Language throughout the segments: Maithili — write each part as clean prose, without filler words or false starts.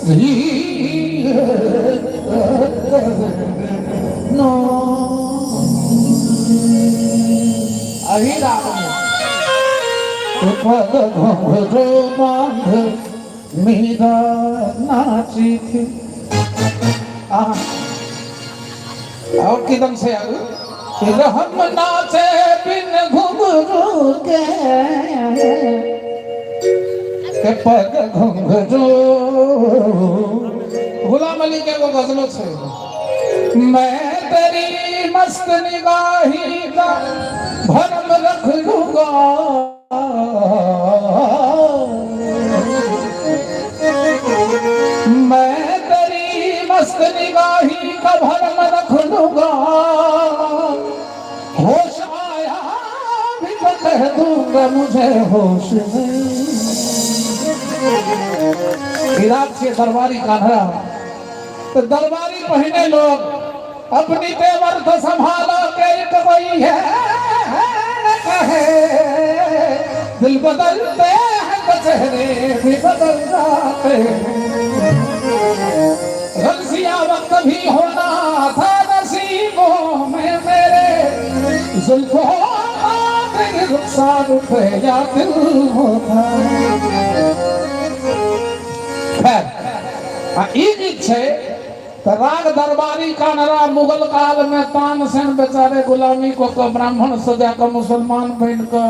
अही राग में पग घुंघरू बांध मीरा नाची थी। आहा, और किदन से आगू हम नाचे बिन घुंघरू के के पग घुंघरू। गुलाम अली के एगो गजलो छै, मैं तेरी मस्त निगाही का भरम रख लूंगा, मैं तेरी मस्त निगाही का भरम रख लूंगा, होश आया भी तो कह दूंगा मुझे होश नहीं। इराक से दरबारी कान्हा तो दरबारी पहिने लोग अपनी तेवर तो संभालो के एक कोई है न कहे, दिल बदलते हैं तो चेहरे भी बदल जाते हैं। रंसिया वक्त भी होना था नसीबों में मेरे, जुल्फों का तेरे रुखसार पे या दिल होता। खैर आ ई गीत छै तऽ राग दरबारी कानरा मुगल काल में तानसेन बेचारे गुलामी को के ब्राह्मण से जाकर मुसलमान बन के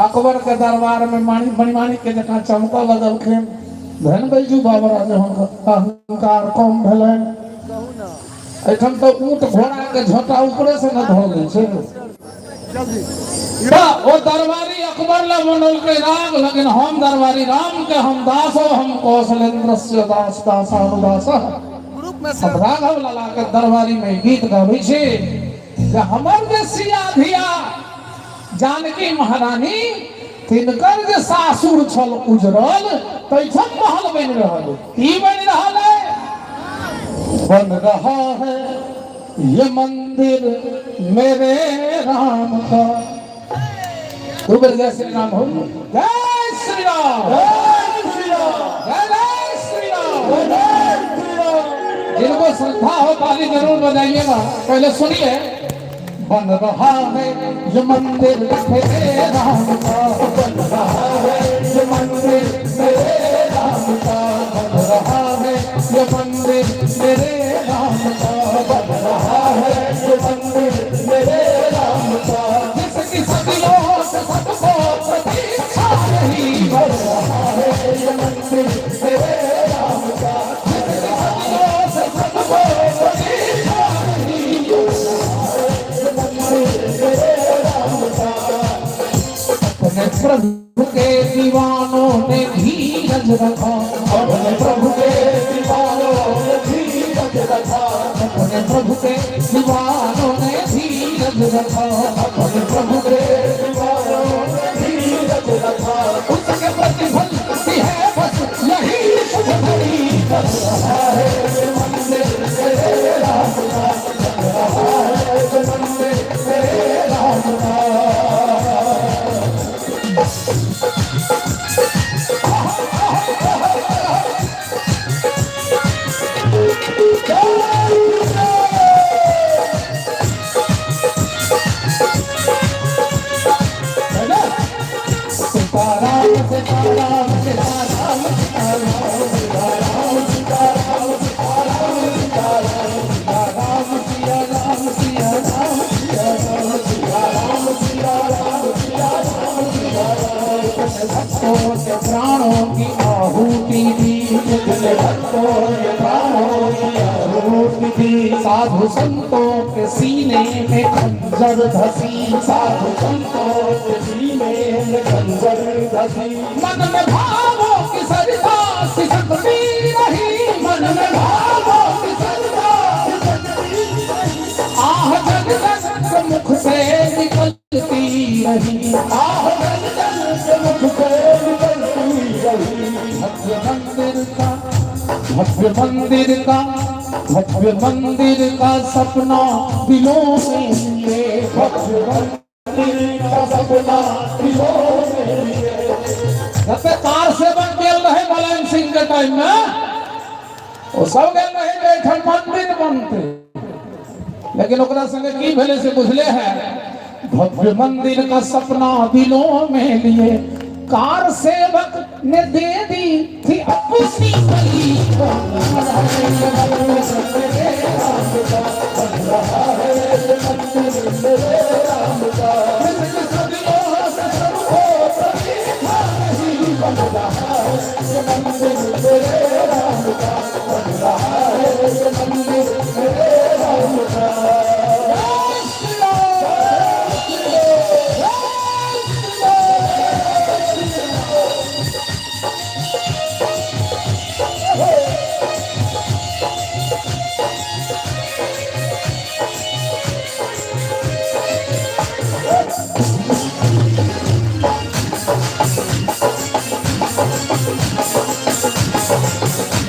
अकबर के दरबार में मानी मणिमानी के जकाँ चमकऽ लगलखिन। धन बैजू बाबरा जे हुनकर अहंकार कम भेलनि। एहिठाम तऽ ऊँट घोड़ा के झोंटा ऊपरे से न धऽ लै छै। तऽ ओ दरबारी अकबर ला बनौलकै राग, लेकिन हम दरबारी राम के हम दास हो, हम कौशलेंद्रस्य दास दासानुदास। हम राघव लाला के दरबारी में गीत गाबै छी जे हमर जे सिया धिया जानकी महारानी तिनकर जे सासुर छल उजरल, तैठाम महल बनि रहल। की बनि रहल है? बन रहा है ये मंदिर मेरे राम का। दू बेर जय श्री राम हो। जय श्री राम, जय श्री राम, जय जय श्री राम, जय श्री राम। जिनको श्रद्धा हो ताली जरूर बजाइएगा। पहले सुनिए। बन रहा है ये मंदिर मेरे राम का, बन रहा है ये मंदिर मेरे राम का, बन रहा है ये मंदिर मेरे राम का, बन रहा है ये मंदिर मेरे राम का, जिसकी सदियों से सबको प्रतीक्षा रही, बन रहा है ये मंदिर मेरे राम का, जिसकी सदियों से सबको प्रतीक्षा रही, बन रहा है ये मंदिर मेरे राम का। अपने प्रभु के दीवानों ने धीरज रखा, अपने प्रभु के दीवानों ने धीरज रखा, अपने प्रभु के दीवानों ने धीरज रखा, अपने प्रभु के दीवानों ने धीरज रखा, उसके प्रतिफल की है बस यही शुभ घड़ी, बन रहा है मंदिर मेरे राम का, बन रहा है मंदिर मेरे राम का। सीताराम सीताराम सीताराम सीताराम सीताराम सीताराम सीताराम सीताराम सिया राम सिया राम सिया राम सीताराम सीताराम सीताराम सीताराम। भक्तों के प्राणों की आहुति दी, जितने भक्तों के प्राणों की आहुति दी, साधु संतों के सीने में खंजर धसी, साधु संतों के सीने में खंजर धसी, मन में भावों की सरिता सिसकती रही, मन में भावों की सरिता सिसकती रही, आह जन जन के मुख से निकलती रही, आह जन जन के मुख से निकलती रही। भव्य मंदिर का, भव्य मंदिर का, भव्य मंदिर का सपना दिलों में लिए, भव्य मंदिर का सपना दिलों में लिए। जते कार से बन गेल रहे मुलायम सिंह के टाइम में, ओ सब गेल रहे जे एहिठाम मंदिर बनतै, लेकिन ओकरा संगे की भेलै से बुझले है। भव्य मंदिर का सपना दिलों में लिए, कार सेवक ने दे दी थी अपनी बलि।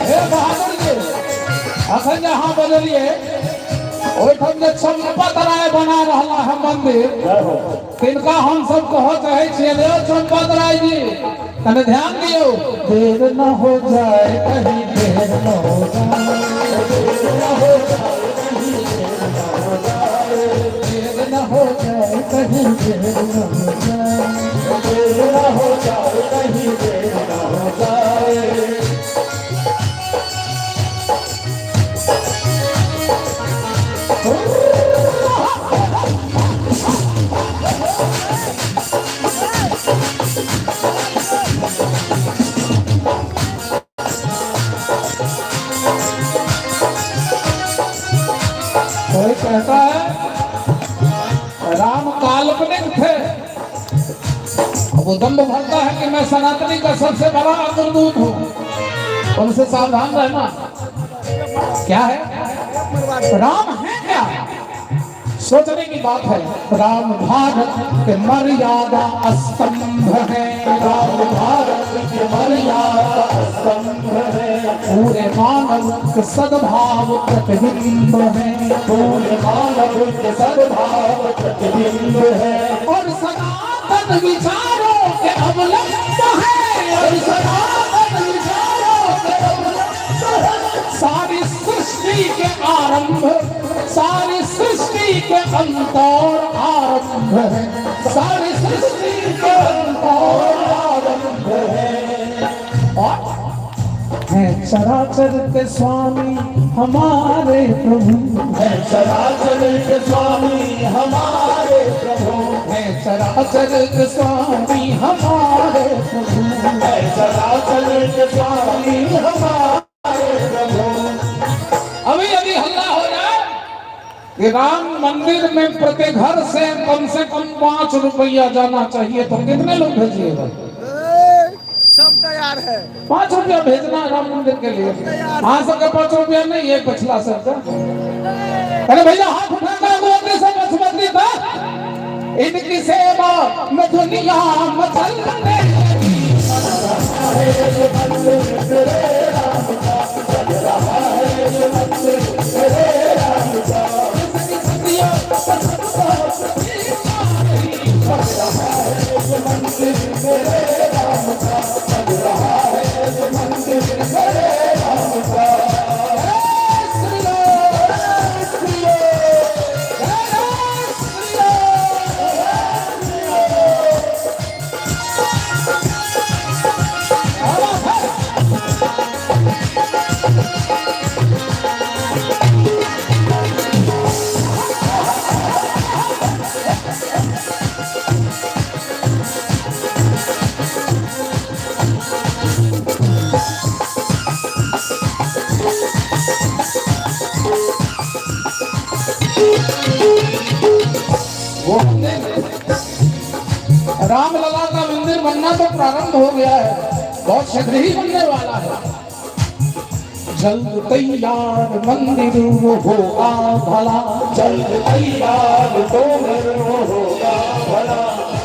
हे बहादुर जी, अखन जे अहाँ बजलियै, ओहिठाम जे चंपत राय बना रहला है मंदिर, तिनका हम सब कहऽ चाहै छियै, रे चंपत राय जी, कने ध्यान दियौ, देर न हो जाए कहीं, देर न हो जाए, देर न हो जाए, देर न हो जाए कहीं, देर न हो जाए, देर न हो जाए कहीं, देर न हो जाए। कोई कहता है राम काल्पनिक थे, अब वो दम्भ भरता है कि मैं सनातनी का सबसे बड़ा अग्रदूत हूं, उनसे सावधान रहना। क्या है राम है क्या, सोचने की बात है। राम भारत के मर्यादा स्तंभ है, राम भारत के मर्यादा स्तंभ है, पूरे मानव के सद्भाव प्रतिबिंब है, पूरे मानव के सद्भाव प्रतिबिंब है, और सनातन विचारों के अवलंब है, और सनातन विचारों के अवलंब है। सारी सृष्टि के आरंभ, सारी सृष्टि के अंत और आरंभ है, सारी सृष्टि के अंत और आरंभ है। और है चराचर के स्वामी हमारे प्रभु, है चराचर के स्वामी हमारे प्रभु, है चराचर के स्वामी हमारे प्रभु, है चराचर के स्वामी हमारे प्रभु। अभी यदि हल्ला हो जाए कि राम मंदिर में प्रति घर से कम 5 रुपया जाना चाहिए, तो कितने लोग भेजिएगा? सब तैयार है। 5 रुपया भेजना है राम मंदिर के लिए। हाँ, सबके 5 रुपया नहीं है पिछला सबका। अरे भैया हाथ उठाकर गोदी से बसमती था, इनकी सेवा में दुनिया मचलने लगी। वो मंदिर, रामलला का मंदिर बनना तो प्रारंभ हो गया है, बहुत शीघ्र ही बनने वाला है। जल्द तैयार मंदिर वो होगा भला, जल्द तैयार तो वो होगा भला,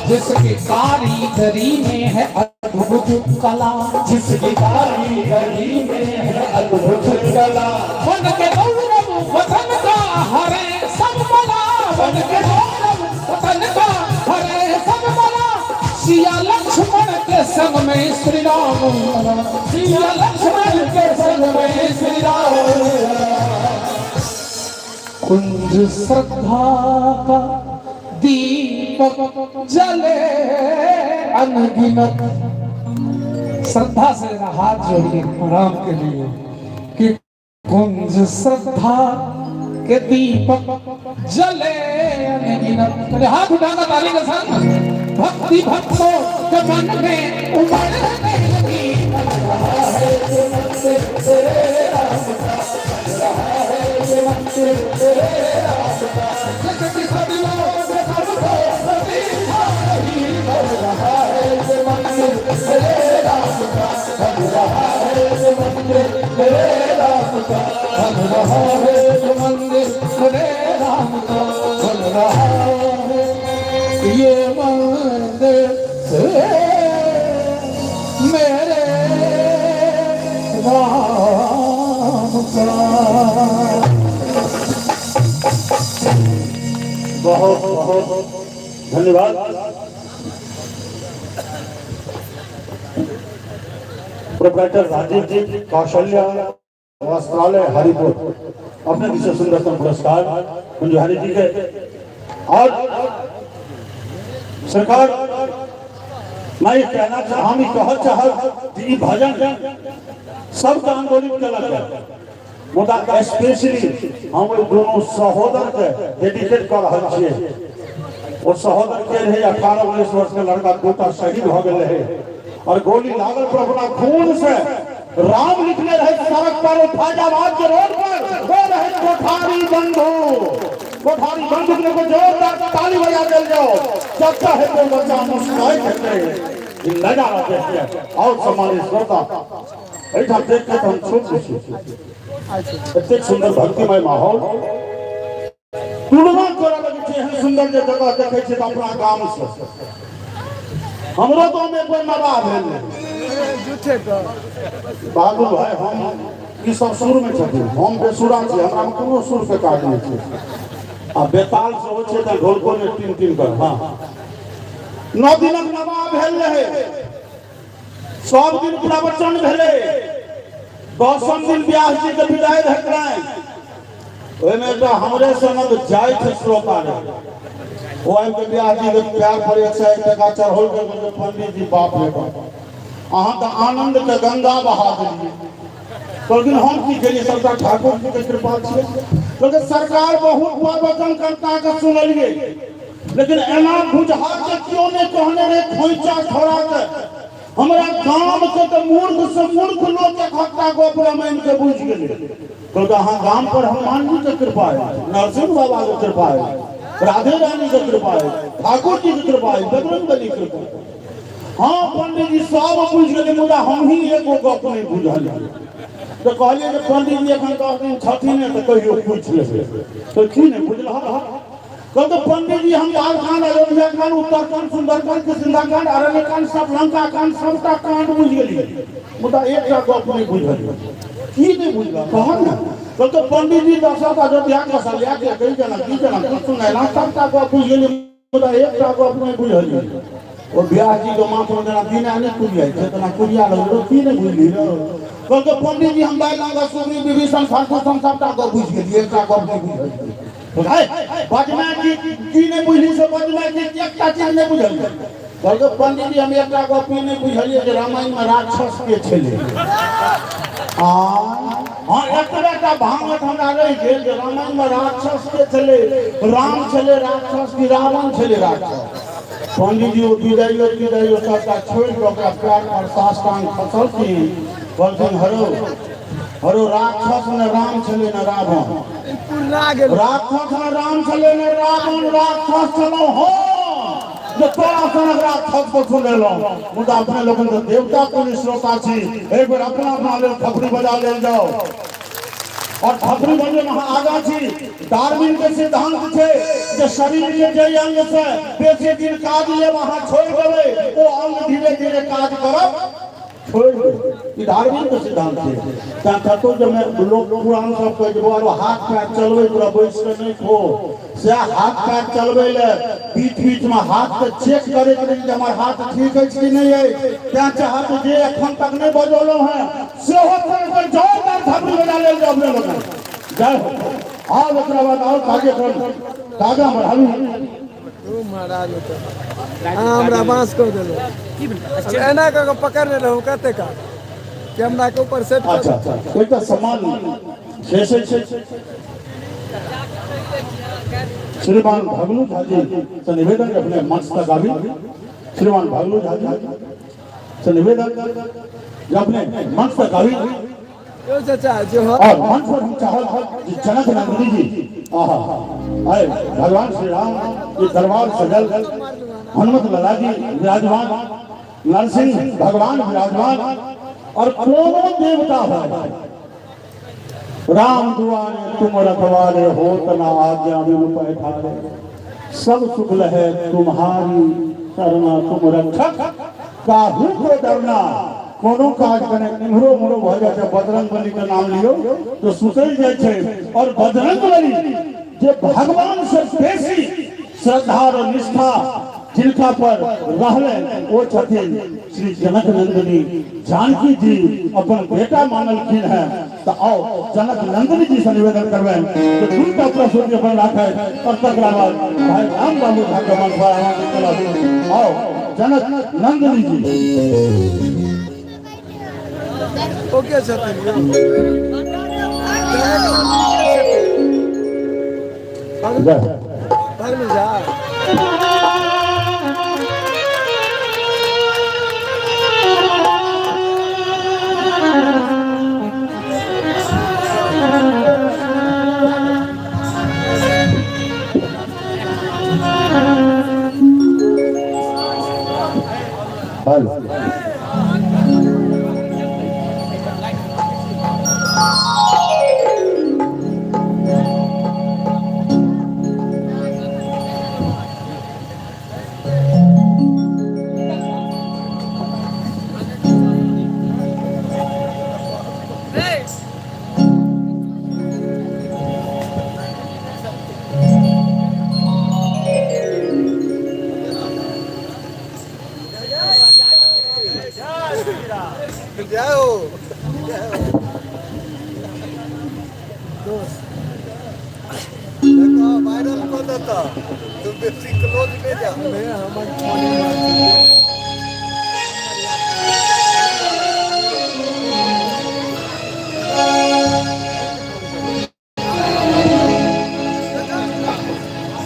जिसकी कारीगरी में है अद्भुत कला, जिसकी कारीगरी में है अद्भुत कला। बन के गौरव वतन का हरे सब बला, बन के गौरव वतन का हरे सब बला, सिया लक्ष्मण के संग में श्री राम, सिया लक्ष्मण के संग में श्री राम। कुंज श्रद्धा का दीपक जले अनगिनत। श्रद्धा से जरा हाथ जोड़िए राम के लिए कि कुंज श्रद्धा के दीपक जले अनगिनत। पहले हाथ उठाना ताली के संग। भक्ति भक्तों के मन में उमड़ने लगी। जैसे कि सदियों से सबको प्रतीक्षा रही, बन रहा है ये मंदिर मेरे राम का, बन रहा है ये मंदिर मेरे राम का, बन रहा है ये मंदिर मेरे राम का, बन रहा है ये मंदिर मेरे राम का। बहुत बहुत धन्यवाद। प्रोपराइटर राजीव जी, कौशल्या वस्त्रालय हरिपुर, अपने विशेष सुंदरतम पुरस्कार कुंजहारी जी के। और सरकार मैं ये कहना चाह, हम ई कहल चाहब जे ई भजन सबके आंदोलित केलक है, मुदा स्पेशली हम ओहि दुनू सहोदर के डेडिकेट कऽ रहल छियै। ओ सहोदर के रहे 18-19 वर्ष के लड़का, दूटा शहीद भऽ गेल रहे और गोली लागल पर अपना खून से राम लिखने रहे सड़क पर, ओ फैजाबाद के रोड पर। वो रहे कोठारी बंधु। कोठारी बंधु के को जोरदार ताली बजा देल जाओ। जब चाहे कोई बच्चा मुस्कुराए हेतै ई नजारा देख के। और सम्मानित श्रोता, एहिठाम देख के तऽ हम छूट छी, एतेक सुंदर भक्तिमय माहौल, तुलना करऽ लगै छै। एहन सुंदर जे जगह देखै छियै तऽ अपना गाम से हमरो गाँव मे एक बेर नवाह भेल रहै। झूठे का बाबू भाई, हम ई सब सुर में छथिन, हम बेसुरा छी, हमरा मे कोनो सुर के काज नहि छै। आ बेताल सेहो छै तऽ ढोलको ने टीन टीन कर। हाँ, 9 दिनक नवाह भेल रहै, सब दिन प्रवचन भेलै, 10म दिन व्यास जी के विदाई भेटलनि। ओहिमे एकटा हमरे सनक जाइत श्रोता रहे, ओ आबि के व्यास जी के प्यार पर 101 टका चढ़ौल के कहलकै, पंडित जी बाप रे बाप, अहाँ तऽ आनंद के गंगा बहा देलियै। कहलखिन हम की केलियै, सबटा ठाकुर जी के कृपा छियै। कहलकै सरकार बहुत प्रवचन करता के सुनलियै, लेकिन एना बुझा के क्यों नहीं कहने रहे खोइचा छोड़ा के। हमरा गाम के तो मूर्ख से मूर्ख लोग के खट्टा गप रामायण के बुझ गेलै। कहलकै अहाँ गाम पर हनुमान जी के कृपा है, नरसिंह बाबा के कृपा है, राधे रानी के कृपा है, ठाकुर जी के कृपा है, बजरंग बली के कृपा है। हाँ पंडित जी सब बुझ गेलै, मुदा हम ही एगो गप नहीं बुझल। तो कहलियै जे पंडित जी एखन 10 दिन छथिन तऽ कहियो पूछि लेबै। तऽ की नहि बुझल? कहलकै पंडित जी हम बालकांड, अयोध्या कांड, उत्तरकांड, सुंदरकांड, किसिंदा कांड, अरण्य कांड, सब लंका कांड, सबटा कांड बुझि गेलियै, मुदा एकटा गप नहि बुझलियै। की नहि बुझल कहल ने? कहलकै पंडित जी दशरथ, अयोध्या, कौशल्या के कही जनक की जनक सुनैला, सबटा गप बुझि गेलियै, मुदा एकटा गप नहि बुझलियै। ओ व्यास जी के माथ में जेना बिना नहि कुरियाइ छै तेना कुरिया लगलो। की नहि बुझली रौ? कहलकै पंडित जी हम दाइ लंगा, सुग्रीव, विभीषण, खरदूषण सबटा गप बुझि गेलियै, एकटा गप नहि बुझलियै। बजना की की नहि बुझली से बजना की एकटा चीज नहि बुझलियै। कहलकै पंडित जी हम एकटा गप ई नहि बुझलियै जे रामायण मे राक्षस के छलै। आ हाँ, एतबेटा भांगत हमरा रहि गेल जे रामायण मे राक्षस के छलै, राम छलै राक्षस कि रावण छलै राक्षस। पंडित जी ओ विदाइयो तिदाइयो सबटा छोड़ि कऽ ओकरा पैर पर साष्टांग खसलखिन। कहलखिन हरो हरो, राक्षस ने राम छलै ने रावण, राक्षस ने राम छलै ने रावण, राक्षस छलहुँ हम जे तोरा सनक राक्षस को सुनेलहुँ। मुदा अपने लोकनि तऽ देवता तुल्य श्रोता छी, एक बेर अपना अपना लेल थपड़ी बजा लेल जाओ। और थपड़ी बजे में अहाँ आगाँ छी। डार्विन के सिद्धांत छै जे शरीर के जे अंग से बेसी दिन काज लेब अहाँ छोड़ि देबै, ओ अंग धीरे धीरे काज करब छोड़ि दे। ई डार्विन के सिद्धांत छै। तैं कतौ जे लोक पुरान सब कहै छै, बौआ हाथ पैर चलबै तोरा बैस के नहि खो, सएह हाथ पैर चलबै ले बीच बीच में हाथ के चेक करैत रही जे हमर हाथ ठीक अछि कि नहि अछि। तैं चाहत जे एखन तक नहि बजौलहुँ हेँ सेहो जोरदार थपड़ी बजा लेल जाउ अपने लोकनि। जय हो। आब ओकरा बाद आओर कार्यक्रम आगाँ बढ़ाबी। तू महाराज होता अहाँ हमरा बाँस कऽ देलहुँ, अब एना कऽ कऽ पकड़ने रहू कते काल, कैमरा के ऊपर सेट कऽ। अच्छा, एकटा सम्मान शेष अछि। श्रीमान भगलू झा जी से निवेदन जे अपने मंच तक आबी। श्रीमान भगलू झा जी से निवेदन जे अपने मंच तक आबी। यौ चाचा जो हो। और मंच पर हम चाहब जे जनक नंदिनी जी, आहा आए, भगवान श्री राम के दरबार सजल, हनुमत लला जी विराजमान, नरसिंह भगवान विराजमान और कोनो देवता हो, राम दुआरे तुम रखवारे, होत ना आज्ञा बिनु पैठारे, सब सुख लहे तुम्हारी शरणा, तुम रक्षक काहू को डरना। कोनो काज कने इम्हरो उम्हरो भऽ जाइ छै, बजरंग बली के नाम लियौ तऽ सुतरि जाइ छै। और बजरंग बली जे भगवान से बेसी श्रद्धा और निष्ठा जिनका पर रहले, ओ छथिन श्री जनक नंदिनी जानकी जी, अपन बेटा मानलखिन हैं। तऽ आओ जनक नंदिनी जी से निवेदन करबनि कि दूटा प्रस्तुति अपन राखै और तकरा बाद भाई राम बाबू झा के मंच पर आमंत्रित करब। आओ जनक नंदिनी जी। ओके छथिन यौ, जनक नंदिनी के छथिन? जय। भगलू झा। हेलो। जय हो, दोस्त। देखो, वायरल कऽ देतऽ, तू बेसी क्लोज नहि जा। हमर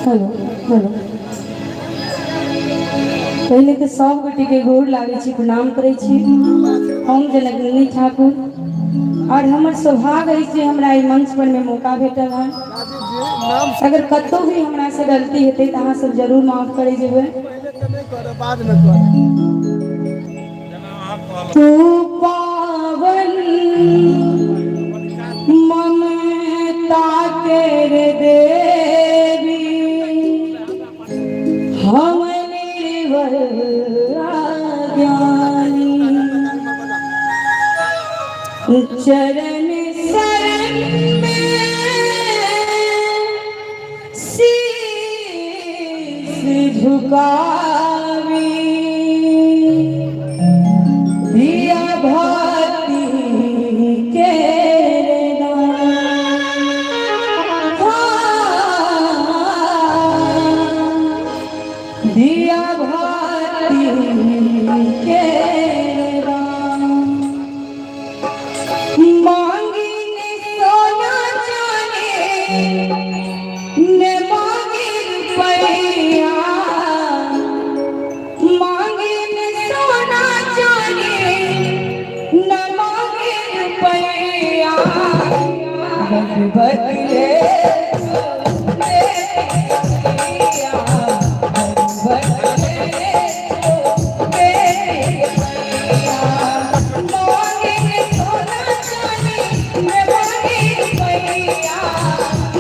हेलो हेलो। पहिले तऽ सब गोटे के गोर लागै छी, प्रणाम करै छी। हम जनकनंदिनी ठाकुर और हमर सौभाग्य अछि जे हमरा एहि मंच पर में मौका भेटल हन। राजीव जी नाम। अगर कतौ भी हमरा से गलती हेतै तऽ अहाँ सब जरूर माफ करै जेबै। पहिले तऽ नहि करब, बादमे करब। तू पावन ममता केर देवी, हम निर्बल ज्ञानी, चरण शरण में शीश झुकावी, दिया भक्ति के दान। हाँ, दिया भक्ति के दान। मांगी ने सोना चांदी ने, मांगी रुपैया, मांगी ने सोना चांदी न मांगी रुपैया, रघुपति ले मैया, रघुपति ले मैया। मांगी ने सोना चांदी ने, मांगी रुपैया,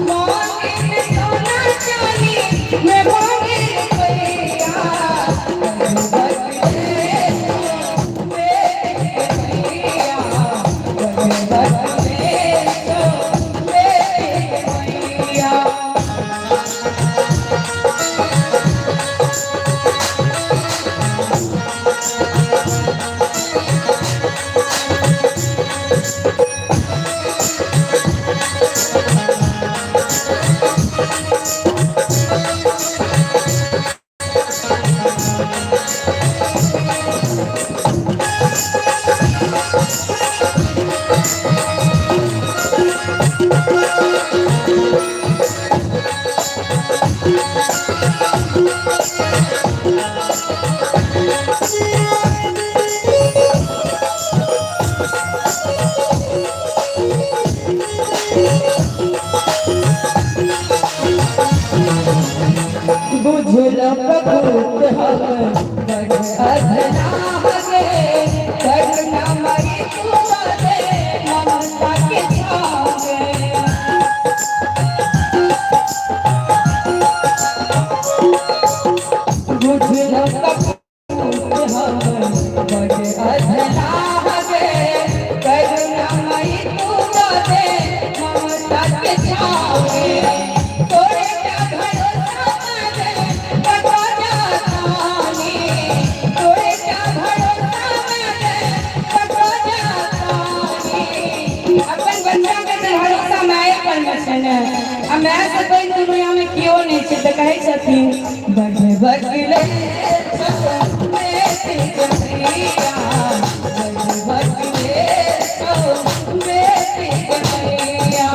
मांगी ने सोना चांदी ने, मांगी रुपैया, रघुपति ले मैया, रघुपति ले मैया। कपूत हम बड़ अधलाह गे, करुणामयी तू दे ममता के छाँव गे। बुझलो कपूत हम बड़ अधलाह गे, करुणामयी तू दे ममता के छाँव गे। तोरे टा भरोसा मारे कटो जातानी, तोरे टा भरोसा मारे कटो जातानी। अपन बच्चा के तऽ भरोसा माय पर मे छै ने, आ my से पैघ दुनिया में केओ नहि छै, तऽ कहै छथिन बड़ बकले बेटी के मैया, बड़ बकले बेटी के मैया।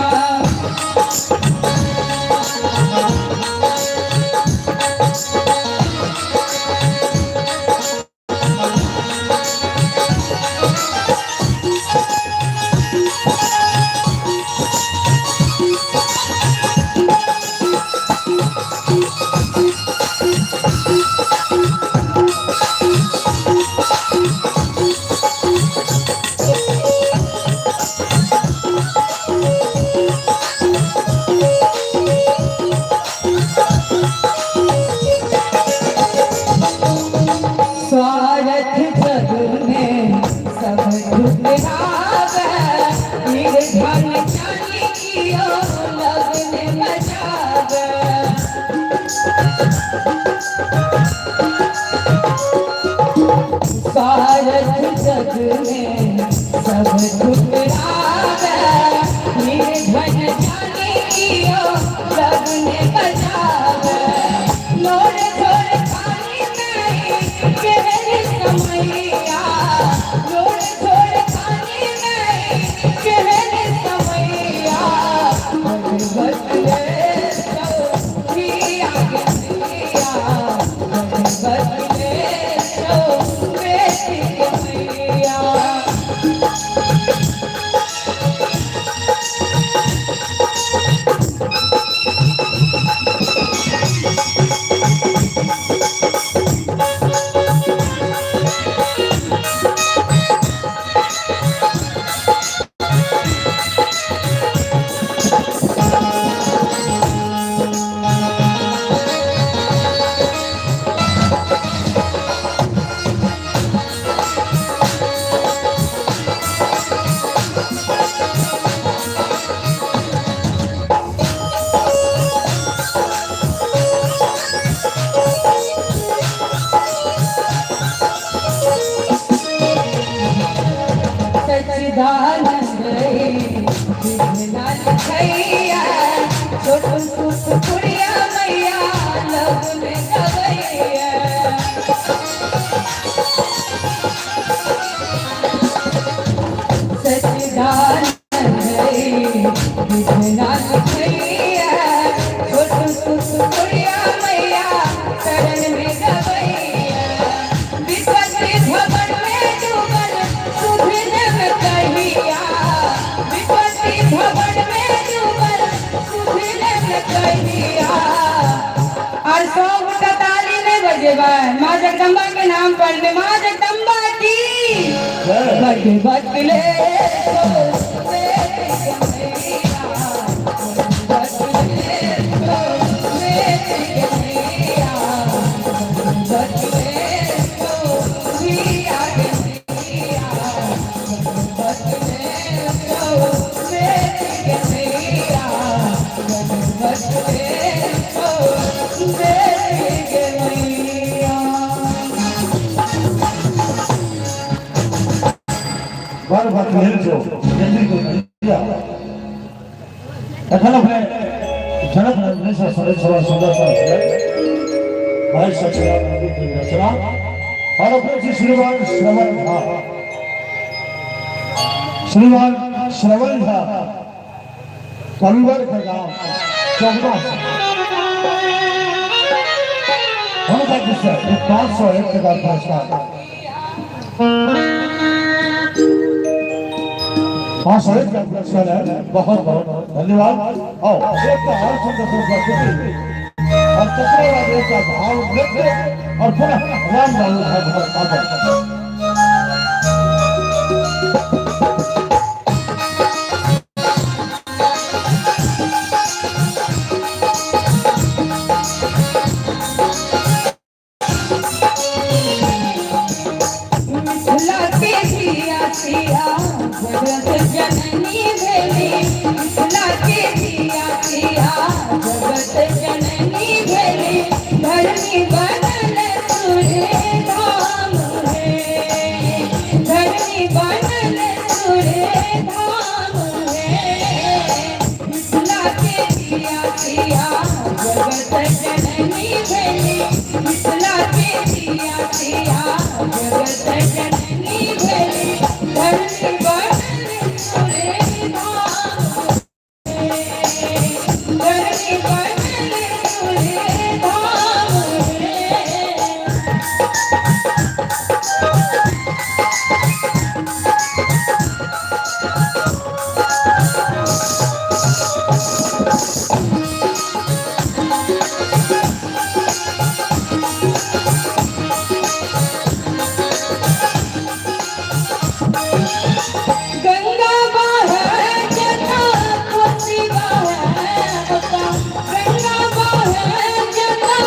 स्वार्थ जग में सब ठुकरावे, निर्धन जानि कियो लगन बजावे। स्वार्थ जग में सब ठुकरावे, निर्धन जानि कियो लगन बजावे। लोर झोर पानी नहीं केहन समैया, लोर झोर पानी नहीं केहन समैया। बड़ बकले सो धिया के मैया, बड़ बकले सो बेटी के मैया। सच्चिदानंद विघ्नाथ खैया, छोटू सुत कुड़िया मैया लग में गवैया। सच्चिदानंद विघ्नाथ खैया, छोटू सुत कुड़िया मैया शरण में गवैया। विपत्ति भवन में डूबल सुधरम कहिया, विपत्ति भवन में डूबल सुधरम कहिया। और 100 गोटा ताली नहीं बजेबै माँ जगदम्बा के नाम पर में, माँ जगदम्बा की। बड़ बकले सो बेटी के मैया, बकले सो बेटी के मैया, बकले सो धिया के मैया, बकले सो बेटी के मैया, बकले सो बेटी के मैया। बड़ बकलेल छौ बेटी के मैया। एखन अपने जनक नंदिनी से सुनै छलहुँ सुन्दर सन भाई सच्चिदानंद के रचना और अपने जी श्रीमान श्रवण झा, श्रीमान श्रवण झा कविवर के गांव चौदह हुनका दिस 501 टका पुरस्कार, 501 का पुरस्कार है। बहुत बहुत धन्यवाद। और एक और सुंदर सुंदर प्रस्तुति। और तकरा बाद एकटा भाव नृत्य और पुनः राम बाबू झा काबर। मिथिला के धिया सिया जगत जननी भेली, मिथिला के धिया सिया जगत जननी भेली, धरनी बनल सुरे धाम हे, धरनी बनल सुरे धाम हे, मिथिला के धिया सिया जगत जननी भेली, मिथिला के धिया सिया जगत जननी भेली, धरनी बनल सुरे धाम हे, धरनी बनल सुरे धाम हे। गंगा बहे जटा कोसी बहे ओता, गंगा बहे जटा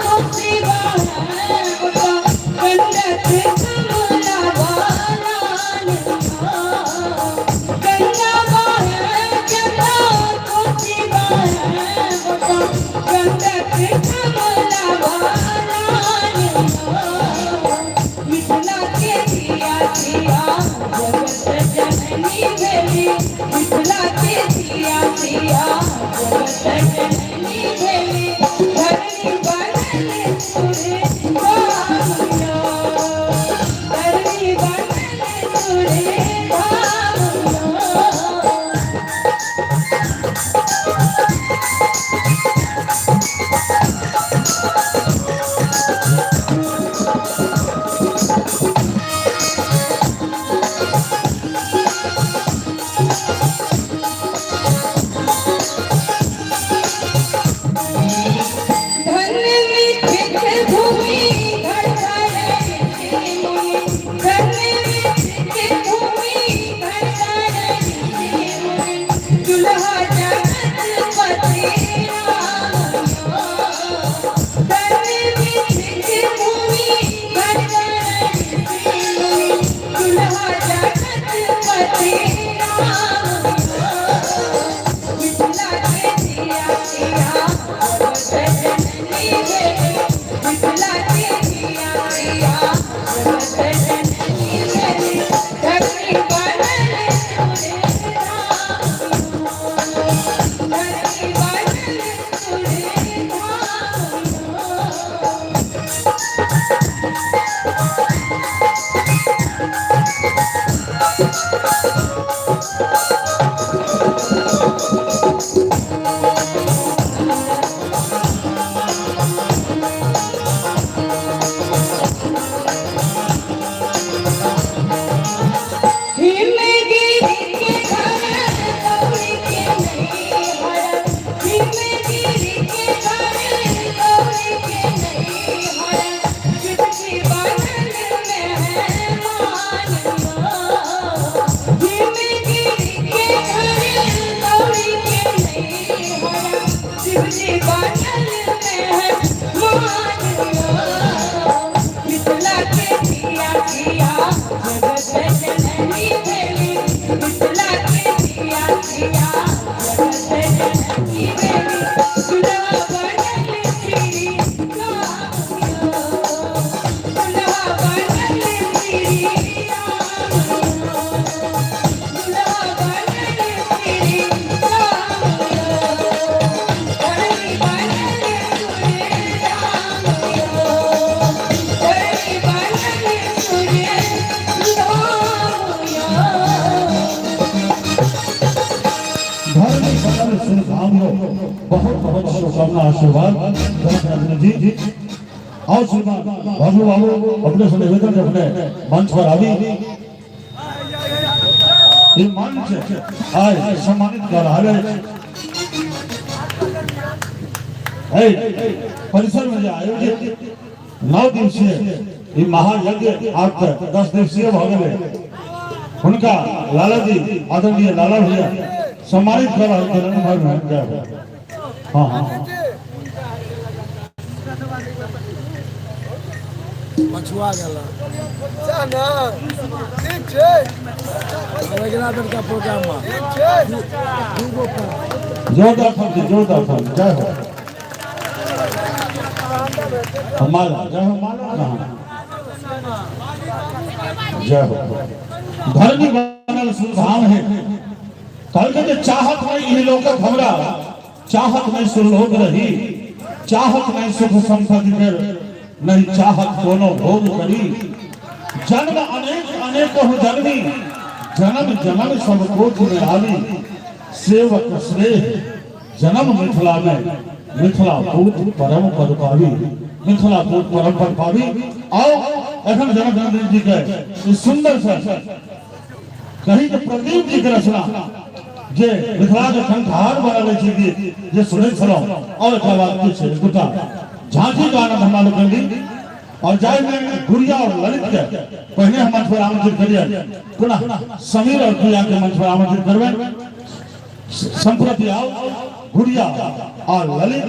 कोसी बहे ओता, गंडक कमला बलान, गंगा बहे जटा कोसी बहे ओता, गंडक कमला बलान, मिथिला के धिया सिया जगत जननी भेली, मिथिला के धिया सिया जगत जननी भेली, धरनी बनल सुरे धाम, धरनी बनल सुरे धाम। धन मिथित भूमि घर घर ऋषि मुनि, धन मिथित भूमि घर घर ऋषि मुनि, दुल्हा जगत पति राम, धन मिथित भूमि घर घर ऋषि मुनि, दुल्हा जगत पति राम, मिथिला के धिया सिया जगत जननी भेली, मिथिला के धिया सिया जगत जननी भेली, धरनी बनल सुरे धाम, धरनी बनल सुरे धाम। हिमगिरि के घर गौरी के नैहर, हिमगिरि के घर गौरी के नैहर, चुटकी बनल मेहमान, हिमगिरि के घर गौरी के नैहर, शिवजी बनल मेहमान, मिथिला के धिया सिया जगत जननी भेली, मिथिला के धिया सिया जगत जननी भेली, दुल्हा बनल श्री राम, दुल्हा बनल श्री राम, दुल्हा बनल श्री राम, धरनी बनल सुरे राम, धरनी बनल सुरे धाम। धरनी बनल सुरधाम हो। बहुत बहुत शुभकामना आशीर्वाद धर्म जी। आओ श्रीमान बाबू बाबू अपने से निवेदन अपने मंच पर आवी। ई मंच आय सम्मानित कर रहा है एहि परिसरमे जे आयोजित 9 दिवसीय ई महायज्ञ आब तऽ 10 दिवसीय भऽ गेलै, हुनका लाला जी आदरणीय लाला भैया सम्मानित कऽ रहल छथिन। जय हो। हाँ हाँ पछुआ गेल सएह ने। ठीक छै, अगिला बेरका प्रोग्राम मे ठीक छै। दूगो जोरदार थाली, जोरदार थाली। जय हो माला, जय हो माला। कहाँ जय हो। धरनी बनल सुधाम है। कहलकै जे चाहत नहीं ई लोकक हमरा, चाहत नहीं सुलोक रही, चाहत नहीं सुख संपत्ति फिर नहीं चाहत कोनो भोग करी। जन्म अनेक अनेक हो जन्मी, जन्म जन्म सब कोट में आवी। सेवक स्नेह जन्म मिथिला में, मिथिला पूत परम पद पावी, मिथिला पूत परम पद पावी। आओ एखन जनक नंदन जी के ई सुंदर से कही जे प्रदीप जी के रचना जे मिथिला के कंठहार बनल अछि गीत जे सुनै छलहुँ, और एकरा बाद की छै दूटा झांकी के आनंद हमरा लोकनि ली और जाहि में गुड़िया और ललित के पहिने हम मंच पर आमंत्रित करियन, पुनः समीर और प्रिया के मंच पर आमंत्रित करबै। संप्रति आओ गुड़िया और ललित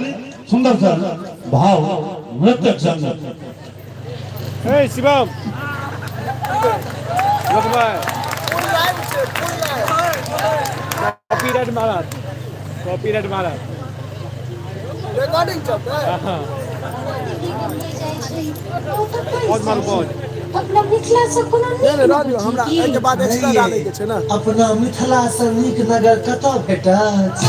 सुंदर सर भाव नृत्य संग। ए शिवम लोकभाई कॉपीराइट मारा, कॉपीराइट मारा। रिकॉर्डिंग चलतै। पॉज मारू, पॉज। अपना मिथिला से कोनो नहि नहि राजू, हमरा एहिके बाद एक्स्ट्रा डालै के छै ने। अपना मिथिला से नीक नगर कतऽ भेटत?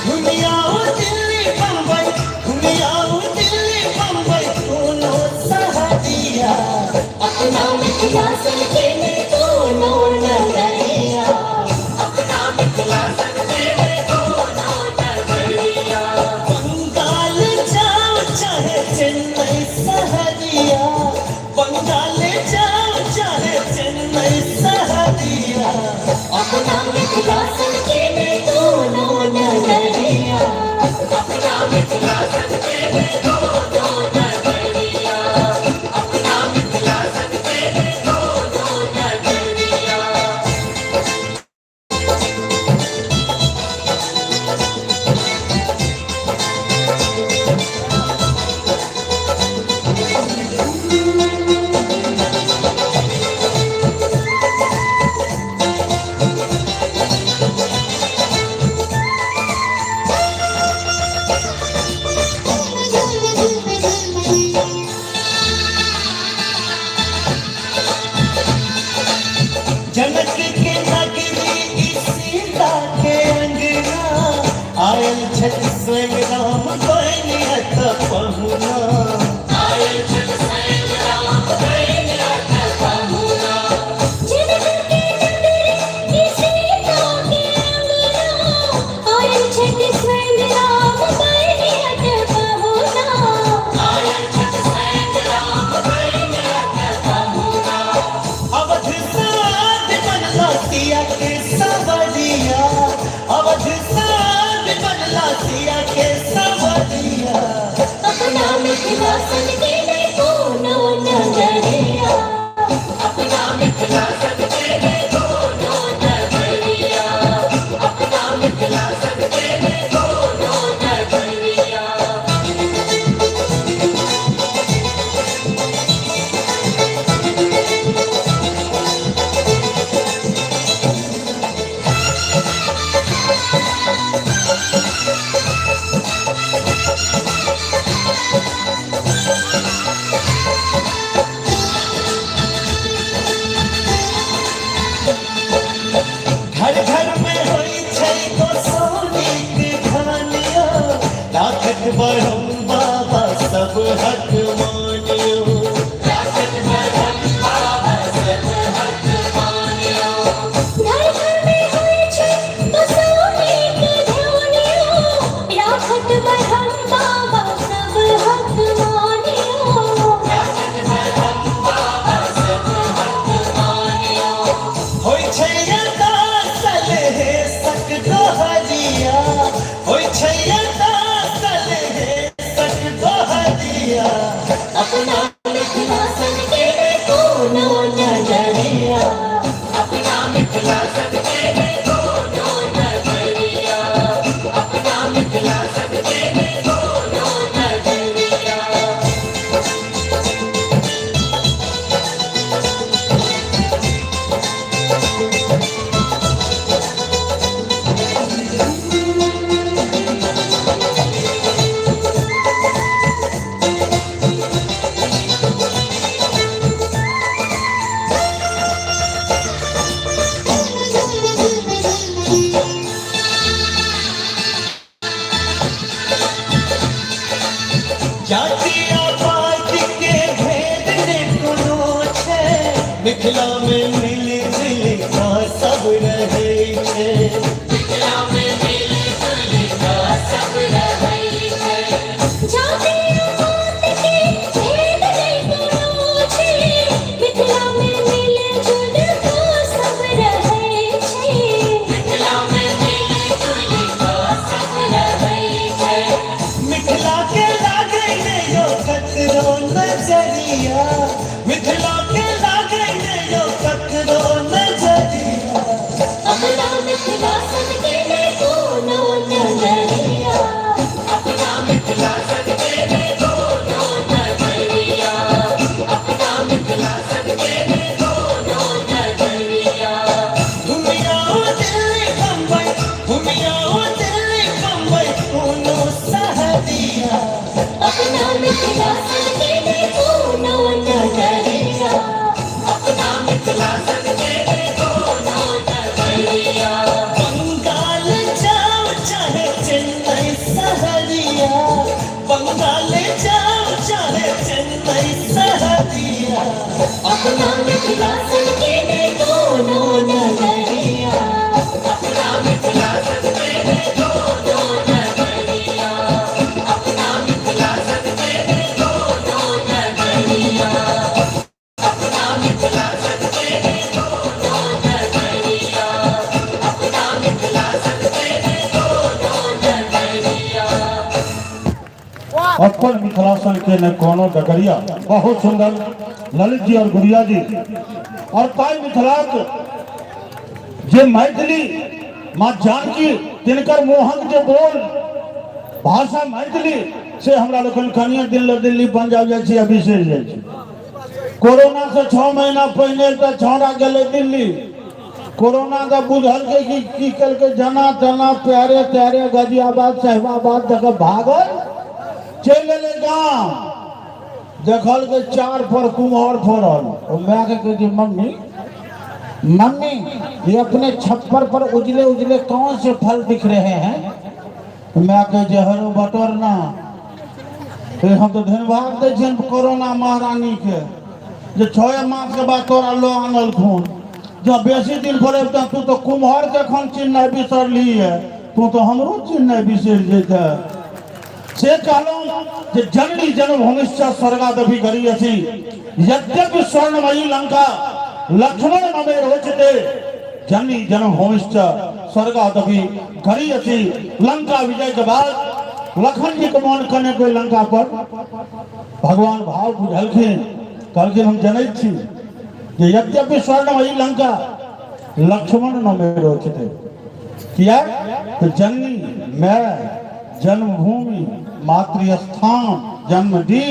घुमियाओ दिल्ली बम्बई, घुमियाओ दिल्ली बम्बई, कोनो सहरिया। अपना मिथिला सन के कोनो नगरिया, अपना मिथिला सन के कोनो नगरिया। बंगाल जाओ चाहे चेन्नई सहरिया, बंगाल जाओ चाहे चेन्नई सहरिया। अपना मिथिला सन के कोनो नगरिया, अपना मिथिला सन के कोनो नगरिया, अपना मिथिला सन के कोनो नगरिया। जनक के नगरी ई सीता के अंगना, आयल छथि स्वयं राम बनियत पहुना। जनक के नगरी सीता के अंगना, आयल छथि स्वयं राम बनियत पहुना। अवध साध बनला सिया के सवरिया, अवध साध बनला सिया के सवरिया। अपना मिथिला सन के कोनो नगरिया, अपना मिथिला सन के कोनो नगरिया, अपना मिथिला सन के कोनो नगरिया। कोनो नगरिया। अपना मिथिला सबके नहि कोनो नगरिया। अपना मिथिला सबके नहि कोनो नगरिया। जाति आ पाति के भेद ने कोनो छै, मिथिला में मिल जुलि कऽ सब रहै छै। मिथिला में मिल जुलि कऽ सब रहै छै। जाति आ पाति के भेद नहि कोनो छै, मिथिला में मिल जुलि कऽ सब रहै छै। मिथिला में मिल जुलि कऽ सब रहै छै। मिथिला के लागै ने यो ककरो नजरिया, मिथिला के लागै ने यो ककरो नजरिया। अपना मिथिला सबके नहि कोनो नगरिया। अपना मिथिला सबके नहि कोनो नगरिया। अपना मिथिला सबके नहि कोनो नगरिया। घुमियाओ दिल्ली बम्बई, घुमियाओ दिल्ली बम्बई कोनो सहरिया। अपना मिथिला सबके नहि कोनो नगरिया। अपना मिथिला सबके नहि कोनो नगरिया। बंगाल जाओ चाहे चेन्नई सहरिया, बंगाल जाओ चाहे चेन्नई सहरिया। अपना मिथिला सबके नहि कोनो नगरिया। अपना मिथिला सबके नहि कोनो नगरिया। अपना मिथिला सबके नहि कोनो नगरिया। अपना मिथिला सबके नहि कोनो नगरिया। अपना मिथिला सबके नहि कोनो नगरिया। अपन मिथिला सन के न कोनो डगरिया। बहुत सुंदर ललित जी और गुड़िया जी। और ताई मिथिलाक जे मैथिली माँ जानकी तिनकर मोहक जे बोल भाषा मैथिली से हमरा लोकनि कनिए दिन ल दिल्ली पंजाब जाइ छी आ बिसरि जाइ छी। कोरोना से 6 महीना पहिने एकटा छौड़ा गेलै दिल्ली, कोरोना के बुझलकै कि की केलकै, जना तना प्यारे त्यारे गाजियाबाद साहिबाबाद दऽ कऽ भागल चलि एलै गाम। देखलकै 4 पर कुम्हर फड़ल। ओ माय के कहै छै मम्मी मम्मी ये अपने छप्पर पर उजले उजले कौन से फल दिख रहे हैं? माय कहै छै हरो बटर ना। हम तऽ धन्यवाद दै छियनि कोरोना महारानी के जे 6 मास के बाद तोरा लऽ आनलखुन। जँ बेसी दिन पर अबितह तू तऽ कुम्हर के एखन चिन्हनाइ बिसरली है, तू तऽ हमरो चिन्हनाइ बिसरि जैतह। से कहलहुँ जे जननी जन्मभूमिश्च स्वर्गादपि गरीयसी यद्यपि स्वर्णमयी लंका लक्ष्मण नमे रोचते जननी जन्मभूमिश्च स्वर्गादपि गरीयसी। लंका विजय के बाद लखन जी के मन कने कोई लंका पर भगवान भाव बुझलखिन, कहलखिन हम जनैत छी जे यद्यपि स्वर्णमयी लंका लक्ष्मण नमे रोचते, किया तो जननी मैं जन्मभूमि मातृस्थान जन्मडीह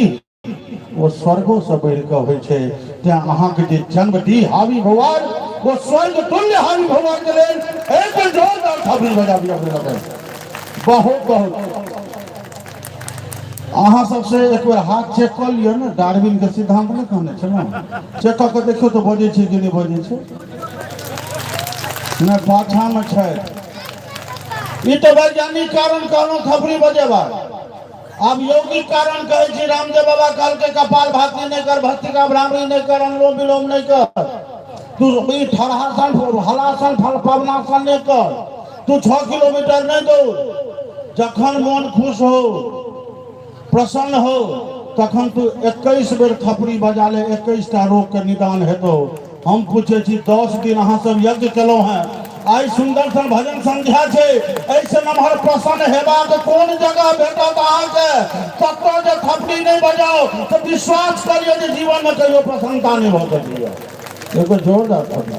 वो स्वर्गो से बढ़ि कऽ होइ छै। तें अहाँके जे जन्मडीह हावी भगवान वो स्वर्ग तुल्य हावी भगवान के लेल एक बेर जोरदार थापड़ी बजा दिया अपने लोगन। बहुत बहुत अहाँ सबसे एक बेर हाथ चेक कऽ लिअ ने, डार्विन के सिद्धांत नहि कहने छलहुँ, चेक कऽ के देखियौ तऽ बजै छै कि नहि बजै छै। नहि पाछामे छथि। ई तऽ वैज्ञानिक कारण कहलहुँ थपड़ी बजेबाक। आब यौगिक कारण कहै छी, रामदेव बाबा कहलकै कपाल भाती नहि कर, भस्त्रिका भ्रामरी नहि कर, अनुलोम विलोम नहि कर, तू ई ठरहासन हलासन फल पवनासन नहि कर, तू 6 किलोमीटर नहि दौड़। जखन मन खुश हो प्रसन्न हो तखन तू 21 बेर थपड़ी बजा ले, 21टा रोग के निदान हेतौ। हम पूछे छी 10 दिन अहाँ सब यज्ञ केलहुँ हैं, आइ सुन्दर सन भजन संध्या छै, एहिसँ नमहर प्रसन्न हेबाक कोन जगह भेटत अहाँके? कतौ जे थपड़ी नहि बजाउ तऽ विश्वास करियौ जे जीवनमे कहियो प्रसन्नता नहि भऽ सकैए। एगो जोरदार थपड़ी।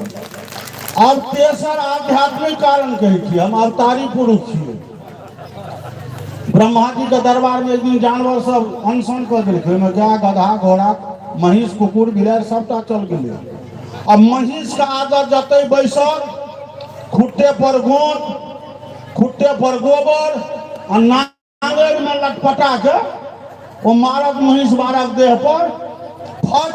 आब तेसर आध्यात्मिक कारण कहै छी, हम अवतारी पुरुष छियै। ब्रह्मा जी के दरबार में एक दिन जानवर सब अनशन कऽ देलकै। ओहिमे गाय, गधा, घोड़ा, महींस, कुकुर, बिलाड़ि सबटा चल गेलै। आ महींस के आदत जतै बैसल खुट्टे पर गोंत, खुट्टे पर गोबर आ नांगरि में लटपटा के ओ मारत महींस बारक देह पर फट।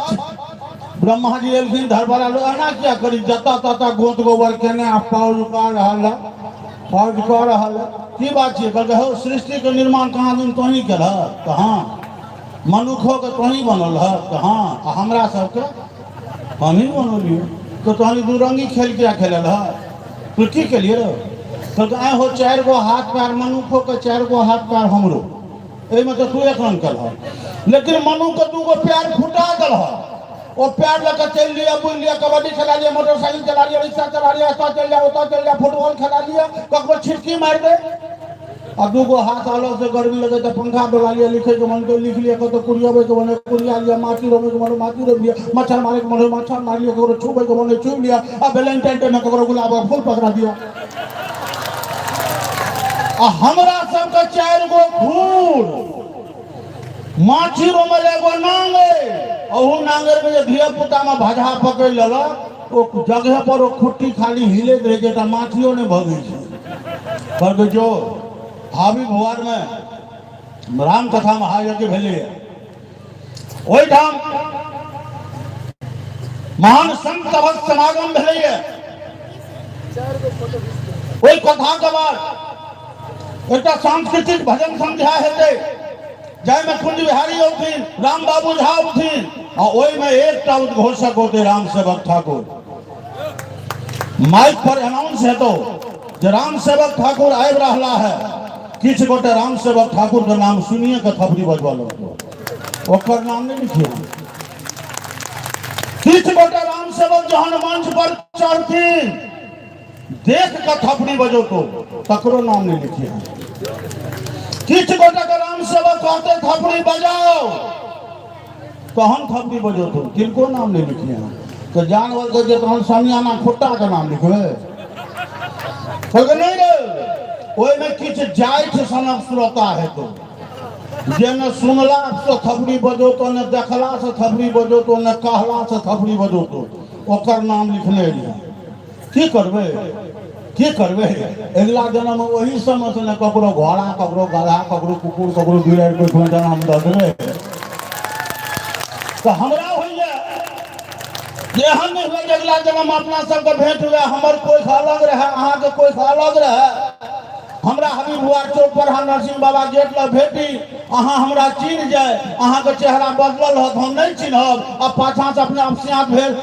ब्रह्मा जी एलखिन, धरबड़ा लोग एना किया करी, जतऽ ततऽ गोंत गोबर केने आ पाउज कऽ रहल है, फौज कऽ रहल है, की बात छियै? कहलकै, हौ, सृष्टिके निर्माण कहाँ दिन तोहीं केलह? तऽ हँ। मनुखोके तोहीं बनल ह? तऽ हँ। आ हमरा सबके हमही बनौलियै, तऽ तोहनी दू रंगी खेल किया खेलल ह? तू की केलियै रौ? कहलकै, आँय हो, 4 गो हाथ पैर मनुखोके, 4 गो हाथ पैर हमरो, एहिमे तऽ तू एक रंग केलह, लेकिन मनुखके 2 गो पैर फुटा देलह। ओ पैर लऽ कऽ चलि लिअ, बुलि लिअ, कबड्डी खेला लिअ, मोटरसाइकिल चला लिअ, रिक्शा चला लिअ, एतऽ चलि जाउ, ओतऽ चलि जाउ, फुटबॉल खेला लिअ, ककरो छिटकी मारि दे। आ 2 गो हाथ अलग से गर्मी लगे तऽ पंखा डोला लिअ, लिखैके मन तऽ लिख लिअ, कतौ कुरियबैके मन कुरिया लिअ, माटी रोपैके मन माटी रोपि लिअ, मच्छर मारैके मन मच्छर मारि लिअ, ककरो छुबैके मन छुबि लिअ, आ वैलेंटाइन डे मे ककरो गुलाबक फूल पकड़ा दिअ। आ हमरा सबके 4 गो खूर, माछी रोमल एगो नांगरि, अहू नांगरि में जे धिया पुता में भजहा पकड़ि लेलक, ओ जगह पर ओ खुट्टी खाली हिलैत रहै छै, एकटा माछियो नहि भगै छै। कहलकै जो हाबी भुआर में राम कथा महायज्ञ भेलैए, ओहिठाम महान संत सभक समागम भेलैए। ओहि कथा के बाद एकटा सांस्कृतिक भजन संध्या हेतै, जाहिमे कुंज बिहारी औथिन, राम बाबू झा औथिन, आ ओहिमे एकटा उद्घोषक होतै राम सेवक ठाकुर। माइक पर अनाउंस हेतौ जे राम सेवक ठाकुर आबि रहला है। किछु गोटे राम सेवक ठाकुर के नाम सुनिए के थपड़ी बजबऽ लगतौ, ओकर नाम नहि लिखिए। किछु गोटे राम सेवक जहन मंच पर चढ़थिन देख के थपड़ी बजौतो, तकरो नाम नहीं लिखिए। किछु गोटे के राम सेवक कहते थपड़ी बजाओ तहन थपड़ी बजौतो, तिनको नाम नहीं लिखिए। तो जानवर के जे तहन समियाना खुट्टा के नाम लिखबे? कहलकै नहीं रे, ओहिमे किछु जाइत सनक श्रोता हेतौ जे ने सुनला से थपड़ी बजौतो, ने देखला से थपड़ी बजौतो, ने कहला से थपड़ी बजौतो, ओकर नाम लिखने रहियै। की करबै, की करबै? अगिला जन्म ओही समय से ने ककरो घोड़ा, ककरो गधा, ककरो कुकुर, ककरो बिलाड़ि कोइ जन्म दऽ देबै। तऽ हमरा होइए जे एहन नहि हुए जे अगिला जन्म अपना सबके भेंट हुए, हमर कोइ अलग रहए, अहाँके कोइ अलग रहए, हमरा हबीब हुआ चौक पर अहाँ नरसिंह बाबा गेट लग भेटी, अहाँ हमरा चिन्ह जाय, अहाँके चेहरा बदलल रहत, हम नहि चिन्हब, आ पाछाँ से अपने अपसियात भेल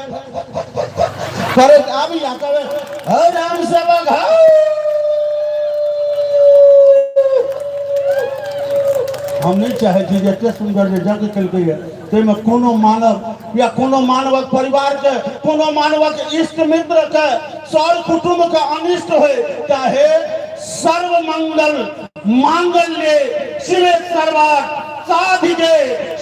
करैत आबी आ कहबै, हे राम सेवक, हे। हम नहि चाहै छी जे एते सुन्दर जे यज्ञ केलकैए ताहिमे कोनो मानव या कोनो मानवक परिवारके, कोनो मानवक इष्ट मित्रके, सर कुटुम्बके अनिष्ट होय। चाहे सर्वमंगल मांगल्ये शिवे सर्वार्थ साधिके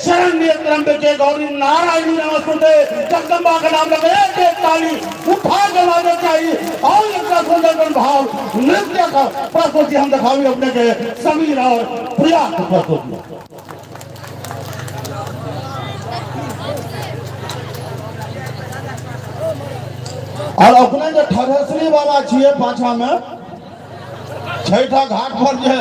शरण्ये त्र्यंबके गौरी नारायणी नमस्ते। जगदम्बा के नाम लगे एक एक ताली उठा के लाने चाहिए। और एक सुंदर भाव नृत्य का प्रस्तुति हम दिखावी अपने के समीर और प्रिया की प्रस्तुति। और अपने जे ठरेश्वरी बाबा छियै पाछा में छैठा घाट पर जे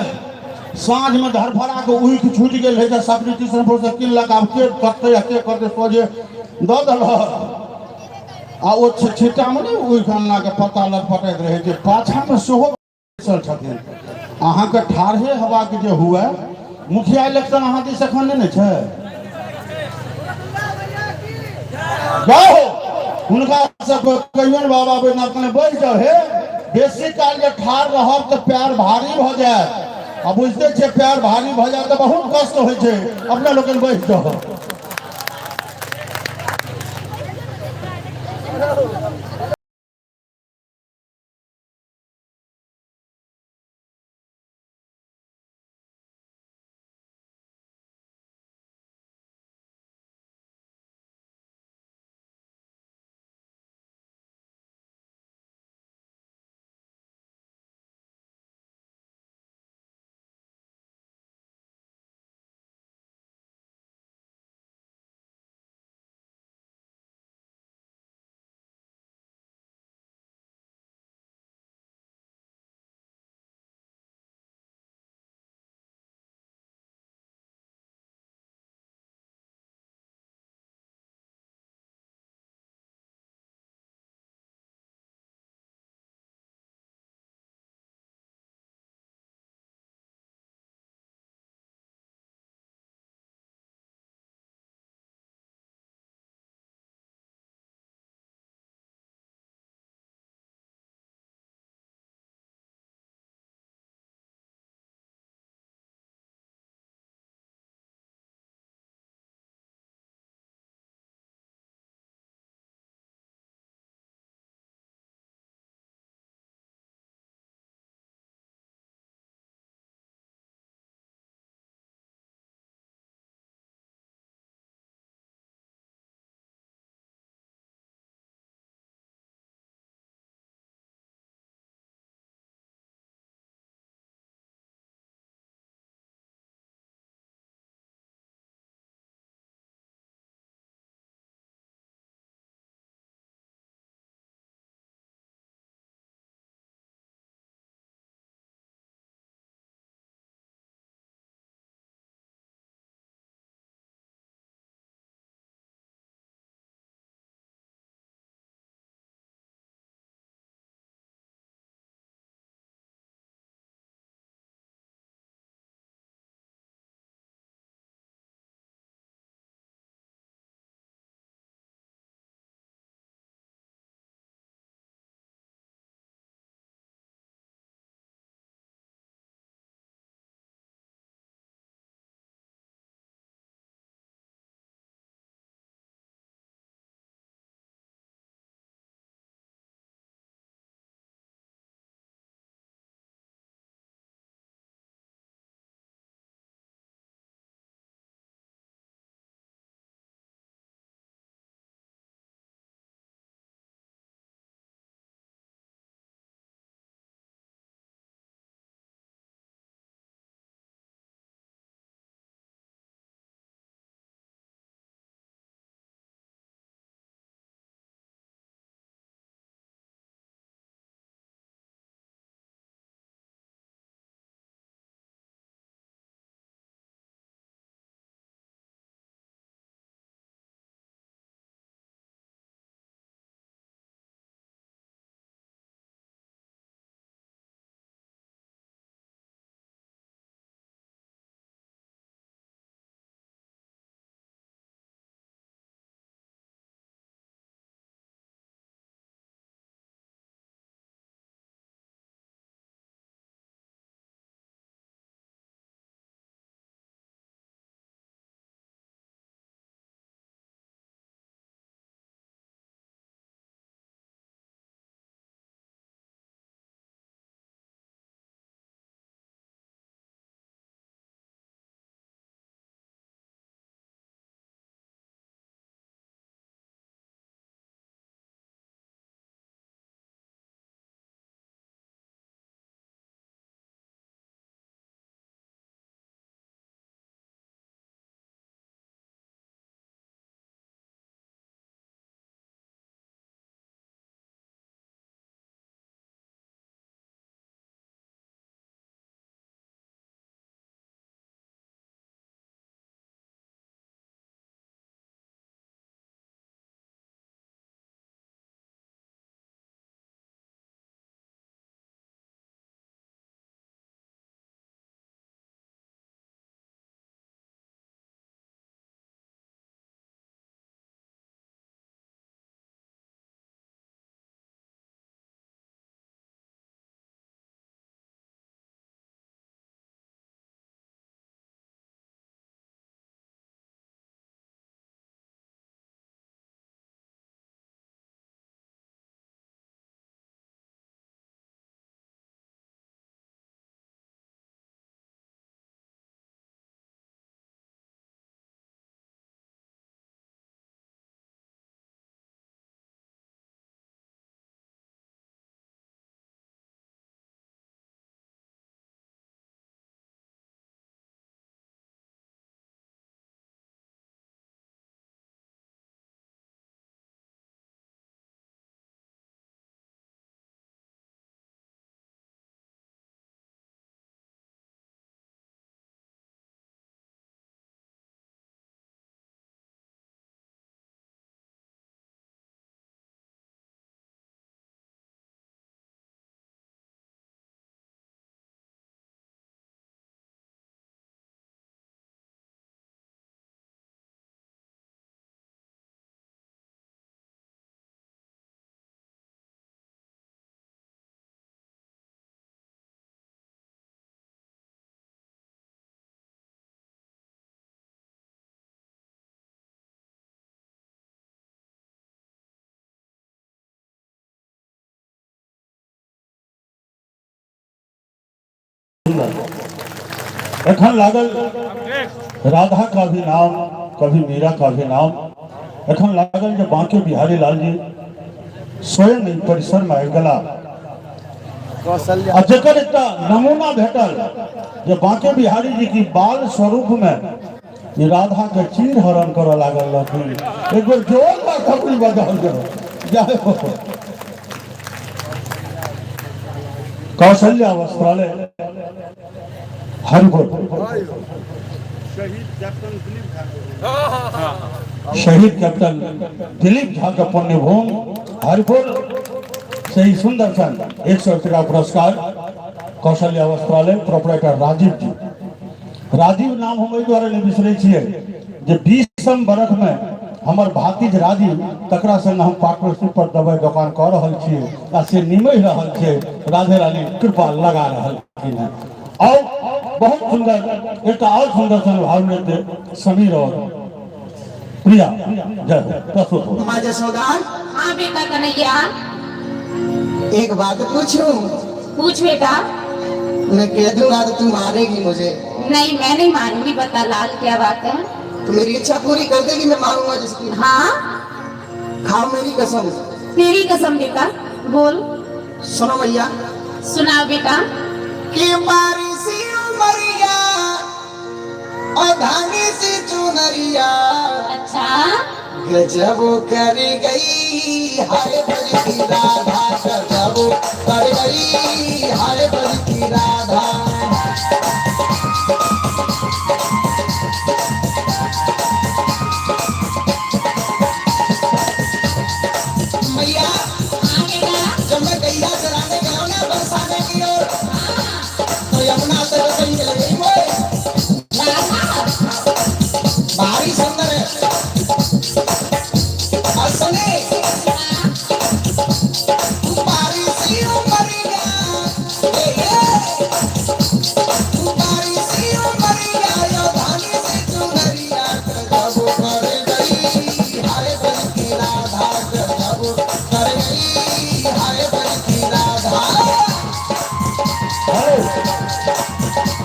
साँझ में धरफड़ा के उइख छूटि गेल रहै, सकरी किशनपुर से किनलक, आब के कटतै आ के करतै, सोझे दऽ देलक। आ ओ छिट्टा में नहि उइख अनला के पत्ता लटपटैत रहै छै, पाछा में सेहो बैसल छथिन। अहाँके ठाढ़े हेबाक जे हुए, मुखिया इलेक्शन अहाँ दिस एखन नहि ने छै? जाओ हुनका सबके कहियौन बाबा बैद्यनाथ कने बैठ जाओ। हे, बेसी काल जे ठाढ़ रहब तऽ पैर भारी भऽ जायत, आ बुझते छियै पैर भारी भऽ जायत तऽ बहुत कष्ट होइ छै। अपने लोकनि बैठ जाओ। सुंदर एखन लागल राधा का भी नाम कभी मीरा का भी नाम। एखन लागल जे बांके बिहारी लाल जी स्वयं एहि परिसर में आबि गेला आ जकर एकटा नमूना भेटल जे बांके बिहारी जी की बाल स्वरूप में ई राधा के चीर हरण करऽ लागल रहथिन। एक बेर जोरदार थपड़ी बजाओल जाओ। जय हो। कौशल्या वस्त्रालय हरिपुर, शहीद कैप्टन दिलीप झा के पुण्यभूमि हरिपुर से ही सुंदर सन 100 टका पुरस्कार कौशल्या वस्त्रालय प्रोपराइटर राजीव जी। राजीव नाम हम एहि दुआरे नहि बिसरै छियै जे 20 बरख में हमर भातिज राजीव तकरा संग हम पार्टनरशिप पर दवाई दोकान कऽ रहल छियै आ से निमहि रहल छै, राधे रानी कृपा लगा रहलखिन हेँ। और बहुत सुंदर एक और सुंदर सन भाव नृत्य समीर और प्रिया, जय हो, प्रस्तुत हो। माँ जसोदा। हाँ बेटा कन्हैया। एक बात पूछूं? पूछ बेटा। मैं कह दूंगा तो तू मारेगी मुझे। नहीं, मैं नहीं मारूंगी। बता लाल, क्या बात है? तो मेरी इच्छा पूरी कर देगी, मैं मारूंगा जिसकी। हाँ। खाओ मेरी कसम। तेरी कसम बेटा, बोल। सुनो भैया। सुनाओ बेटा। कि मारी सी उमरिया और धानी सी चुनरिया। अच्छा। गजब कर गई हाय बल की राधा, गजब कर गई हाय बल की राधा। मैया, जब मैं गैया चराने गया ना बरसाने की ओर, तो यमुना तट से मिल गई मोए। भारी सुंदर है। और सुने, बारी सी उमरिया, ए, ए, बारी सी उमरिया, यो धानी सी चुनरिया, गजब कर गई हाय बल की राधा, गजब कर गई हाय बल की राधा।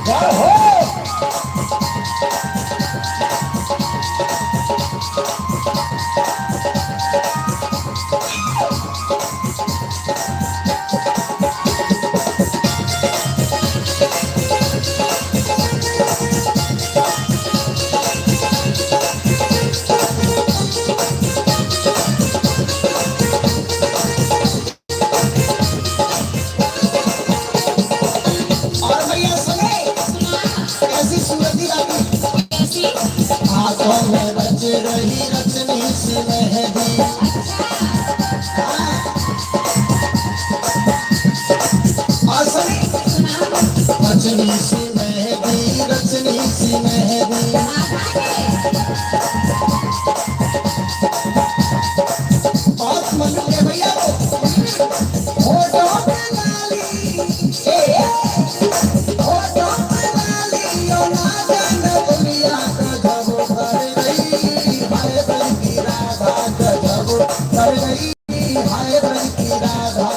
जय हो। और भैया सुने, कैसी सूरती लागी, हाथों में रच रही रचनी सी मेहंदी। हाँ। और सुने, रचनी सी मेहंदी, रचनी सी मेहंदी। बहुत मन के भैया वो होठों पे लाली, ए, होठों पे लाली, ओ ना जान दुनिया, गजब कर गई हाय बल की राधा, गजब कर गई हाय बल की राधा।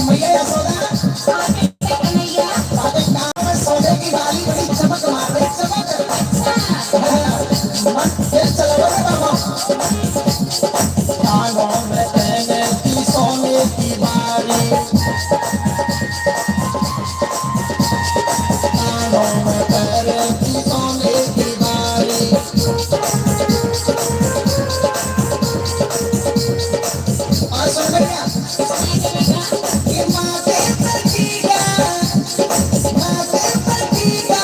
मैया यशोदा, ताते कान में सोने की बाली बड़ी चमक मार रही, चमक। मन फिर चलो रे बाबा। कानों में पहने थी सोने की बाली, कानों में पहने थी सोने की बाली। और सुन भैया, कि माथे पर टीका, माथे पर टीका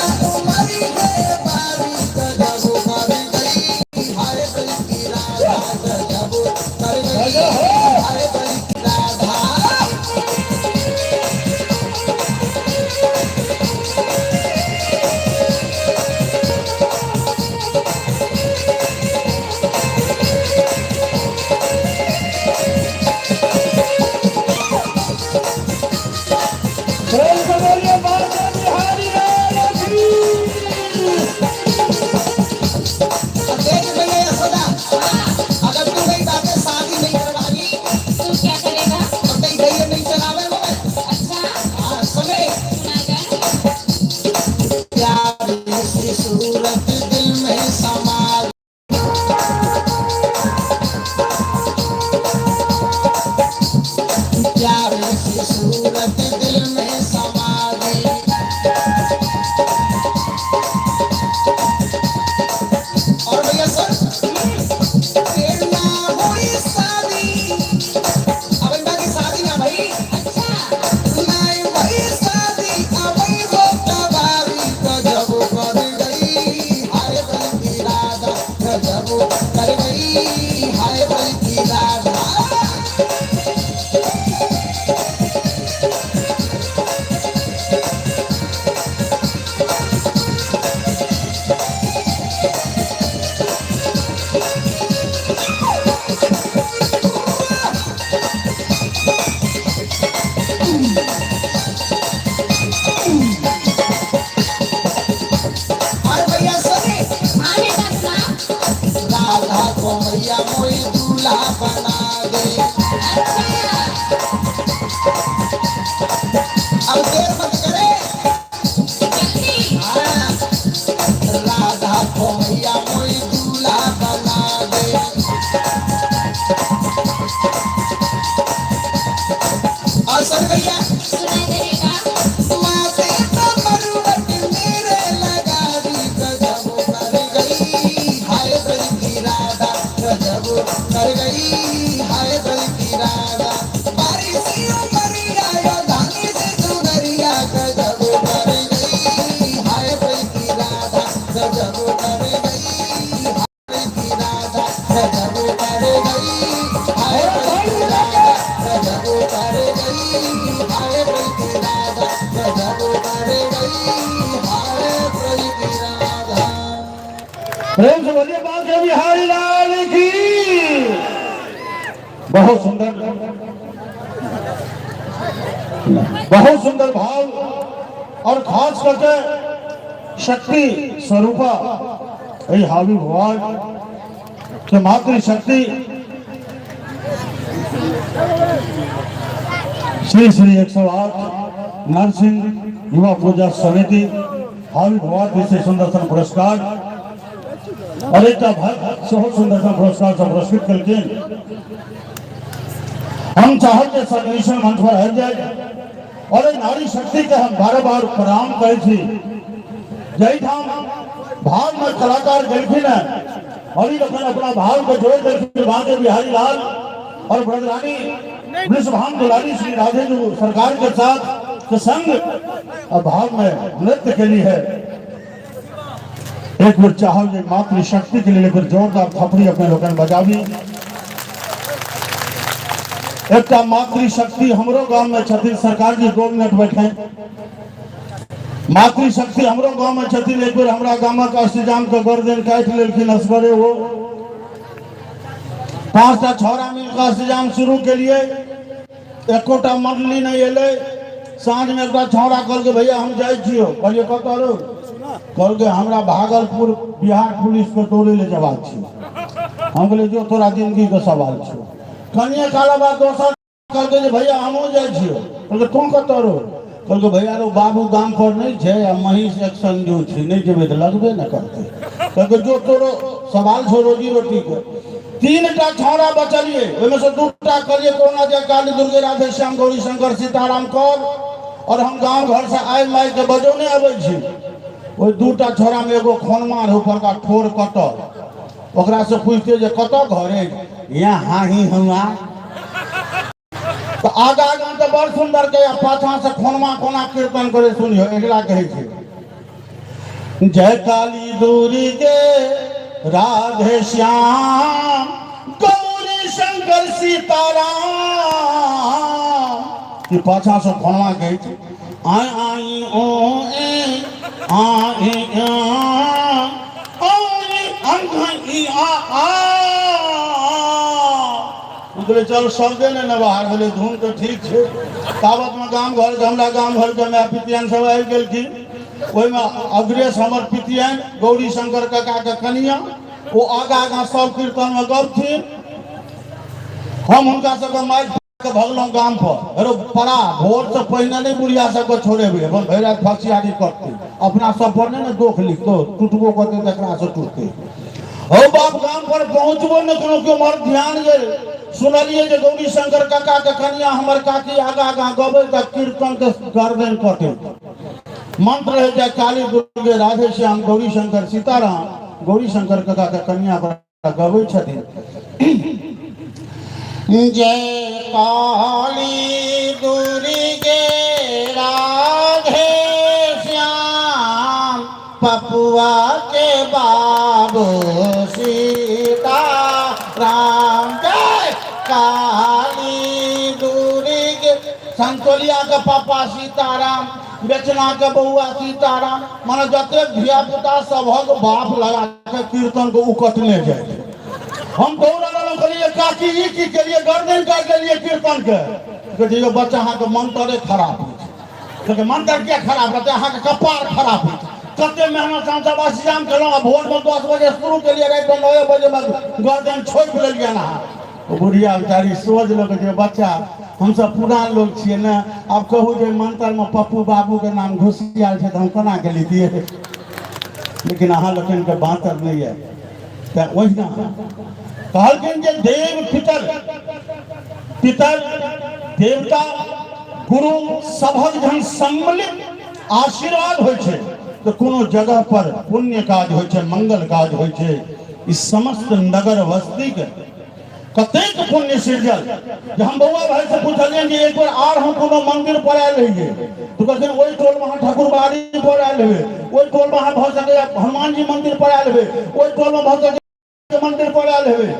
प्रेम से बोलिए बांके बिहारी लाल की। बहुत सुंदर, बहुत सुंदर भाव और खास करके शक्ति स्वरूपा यही हावी भगवान के मातृशक्ति श्री श्री 108 नरसिंह युवा पूजा समिति हावी भगवान विशेष सुंदर पुरस्कार और एक भक्त सेहो सुंदर पुरस्कार से पुरस्कृत केलखिन। हम चाहब जे सर्वेश्वर मंच पर आबि जाए और एहि नारी शक्ति के हम बार बार प्रणाम करै छी। जाहिठाम भाव में कलाकार गेलखिन है और जखन अपना भाव के जोड़ देलखिन बांके बिहारी लाल और ब्रजरानी वृषभान दुलारी श्री राधे जी सरकार के साथ के संग और भाव में नृत्य के लिए है। एक बेर चाहब जे मातृशक्ति के लिए एक बेर जोरदार थपड़ी अपने लोकनि बजाबी। एकटा मातृशक्ति हमरो गांव में छथिन, सरकार जी 2 मिनट बैठे। मातृशक्ति हमरो गांव में छथिन। एक बेर हमरा गामक अष्टजाम के गर्दन काटि लेलखिन असगरे। वो 5टा छौड़ा मिल के अष्टजाम शुरू केलिए, एकोटा मंडली नहीं एलै। साँझ में एकटा छौड़ा कहलकै भैया हम जाइ छियौ। कहलियै कतऽ रौ? कहलकै हमरा भागलपुर बिहार पुलिस के दौड़े ले जबाक छै। हम कहलियै जो तोरा जिंदगी के सवाल छौ। कनिए काल बाद दोसर कहलकै जे भैया हमहूँ जाइ छियौ। कहलकै तू कतऽ रौ? कहलकै भैया रौ बाबू गाम पर नहि छै आ महीष एक संजू छै, नहि जेबै तऽ लगबे ने करतै। कहलकै जो तोरो सवाल छौ रोजी रोटी के। 3टा छौड़ा बचलिए, ओहिमे से 2टा कहलिए कोरोना जय काली दुर्गे राधे श्याम गौरी शंकर सीताराम कर, और हम गांव घर से आइ माइ के बजौने अबै छी। ओहि 2टा छौड़ा में एगो खोनमा रहै, ऊपरका ठोर कटल। ओकरा से पूछते जे कतऽ घर अछि? यहाँ हाही हुआ। तो आगा आगा तो बड़ सुंदर के पाछा से खोनमा कोना कीर्तन करे सुनियो। अगिला कहै छै जय काली दुर्गे राधे श्याम गौरी शंकर सीताराम। ई पाछा से खोनमा कहै छै आय आई ओ ए आई आ आई अंग ई आ आ। हम कहलियै चल शब्दे नहि ने बाहर भेलै, धुन तऽ ठीक छै। ताबतमे गाम घरके हमरा गाम घरके माय पितियान सब आबि गेलखिन। ओहिमे अग्रेस हमर पितियान गौरी शंकर काकाके कनिया, ओ आगाँ आगाँ सब कीर्तनमे गबथिन। हम हुनका सबके मारि के भगलहुँ गाम पर। अरे पड़ा भोर से पहिने नहीं बुढ़िया सबके छोड़ेबै, अपन भरि राति फसियारी करतै, अपना सब पर नहि ने दोख लिखतो, टूटबो करतै तकरा से टूटतै। हौ बाप गाम पर पहुँचबो नहि कोनो केओ मर ध्यान गेल। सुनलियै जे गौरी शंकर काका के कनिया हमर काकी आगा आगा गबै तऽ कीर्तन के गर्दन कटै। मंत्र रहै जय काली दुर्गे राधे श्याम गौरी शंकर सीताराम। गौरी शंकर काका के कनिया गबै छथिन जय काली दुर्गे राधे श्याम पपुआ के बाबू सीता राम। जय काली दुर्गे संतोलिया के पापा सीताराम, बेचना के बउआ सीताराम, माने जतेक धिया पुता सबहक बाप लगा के कीर्तन के उकटने जाए। हम दौड़ा रहलहुँ, कहलियै काकी ई की केलियै, गर्दन काटि देलियै कीर्तन के। कहै छै यौ बच्चा अहाँके मंतरे खराब होइ छै। कहलकै मंतर किया खराब रहतै, अहाँके कपार खराब होइ छै। कते मेहनत से हमसब अष्टजाम केलहुँ आ भोर में 10 बजे शुरू केलियै, राति में 9 बजे में गर्दन छोपि लेलियै अहाँ। ओ बुढ़िया बेचारी सोच लोक जे बच्चा हमसब पुरान लोग छियै ने, आब कहू जे मंत्र में पप्पू बाबू के नाम घुसियाल छै तऽ हम कोना के लितियै। लेकिन अहाँ लोकनिके बाँतर नहि यऽ। तऽ ओहिना कहलखिन जे देव पितर, पितर देवता गुरु सभक जहन सम्मिलित आशीर्वाद होइ छै तऽ कोनो जगह पर पुण्य काज होइ छै, मंगल काज होइ छै। ई समस्त नगर बस्ती के कतेक पुण्य सिरजल जे हम बौआ भाई से पूछलियनि जे एक बेर आर हम कोनो मंदिर पर आयल रहियै तऽ कहलखिन ओहि टोल में अहाँ ठाकुरबाड़ी पर आयल हेबै, ओहि टोल में अहाँ भऽ सकैए हनुमान जी मंदिर पर आयल हेबै, ओहि टोल में भऽ सकैए मंदिर पर आयल हेबै।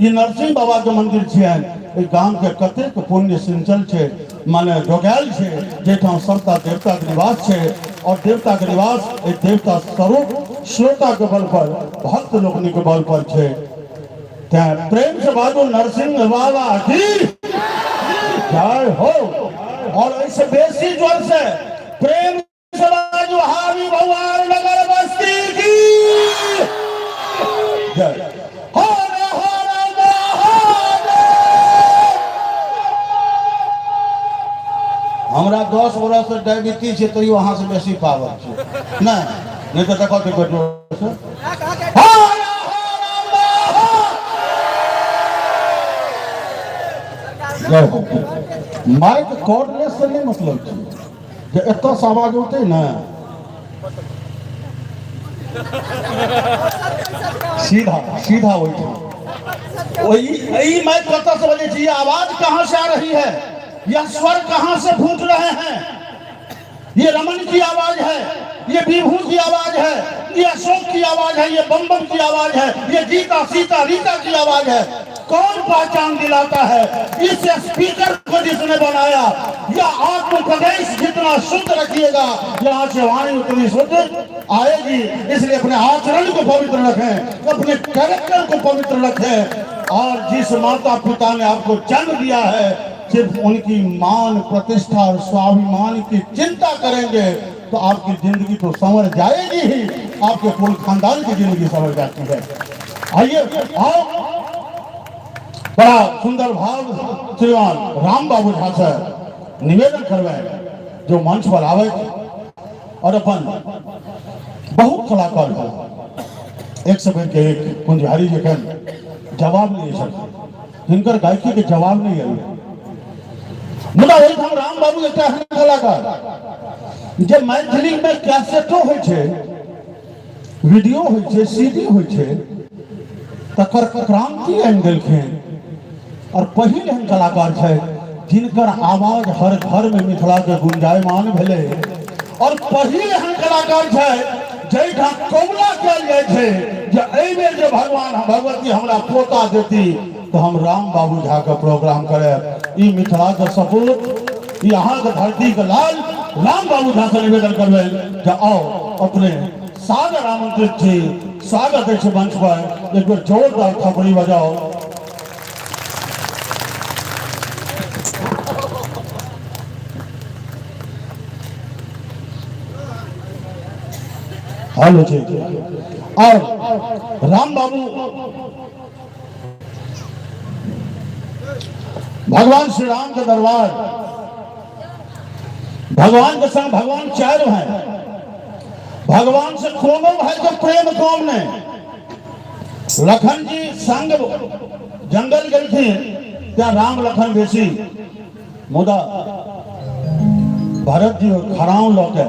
ई नरसिंह बाबा के मंदिर छियनि। एहि गाम के कतेक पुण्य सिंचल छै, माने जोगायल छै, जाहिठाम सबटा देवता के निवास छै और देवता के निवास एहि देवता स्वरूप श्रोता के बल पर, भक्त लोकनि के बल पर छै। तें प्रेम से बाजू नरसिंह बाबा की जय हो। और ऐसे बेसी जोर से प्रेम से बाजू हावी भगवान नगर बस्ती की जय। हर हर महादेव। हमरा 10 बरस से डायबिटीज छै, तैयो अहाँ से बेसी पावर छै। नहि नहि तऽ देखो देखो जोर से। हर हर महादेव। जय हो। माइक कॉर्डलेस से नहि मतलब छै जे एतऽ से आवाज औतै ने, सीधा सीधा ओहिठाम। वही यही माइक कतऽ से बजै छै? ये आवाज कहाँ से आ रही है? यह स्वर कहाँ से फूट रहे हैं? ये रमन की आवाज है, ये विभू की आवाज है, ये अशोक की आवाज है, ये बम बम की आवाज है, ये गीता सीता रीता की आवाज है। कौन पहचान दिलाता है? इस स्पीकर को जिसने बनाया। यह आत्मप्रदेश जितना शुद्ध रखिएगा, यहाँ से वाणी उतनी शुद्ध आएगी। इसलिए अपने आचरण को पवित्र रखें, अपने कैरेक्टर को पवित्र रखें। और जिस माता पिता ने आपको जन्म दिया है, सिर्फ उनकी मान प्रतिष्ठा और स्वाभिमान की चिंता करेंगे तो आपकी जिंदगी तो संवर जाएगी ही, आपके कुल खानदान की जिंदगी संवर जाती है। आइए आओ, बड़ा सुंदर भाव श्रीमान राम बाबू झा से निवेदन करवे जो मंच पर आवे और अपन बहुत कलाकार है, एक से बढ़ के एक। कुंजहारी जी के जवाब नहीं सकते, जिनकर गायकी के जवाब नहीं है। मुदा ओहिठाम राम बाबू एकटा एहन कलाकार जे मैथिली में कैसेटो होइ छै, वीडियो होइ छै, सीडी होइ छै, तकर क्रांति आनि देलखिन। और पहिल एहन कलाकार छै जिनकर आवाज हर घर में मिथिला के गुंजायमान भेलै। और पहिल एहन कलाकार छै जाहिठाम कबुला कयल जाइ छै जे एहि बेर जे भगवान भगवती हमरा पोता देती तऽ हम राम बाबू झा के प्रोग्राम करब। ई मिथिला के सपूत, ई अहाँ के धरती के लाल राम बाबू झा से निवेदन करबै जे आओ, अपने सादर आमंत्रित छी, स्वागत अछि मंच पर। एक बेर जोरदार थपड़ी बजाओ। हेलो जी। और राम बाबू भगवान श्री राम के दरबार, भगवान के संग भगवान चार भाई, भगवान से कोनो भाई के प्रेम कम नहीं। लखन जी संग जंगल गेलखिन त्या राम लखन बेसी, मुदा भरत जी खड़ाऊ लऽ के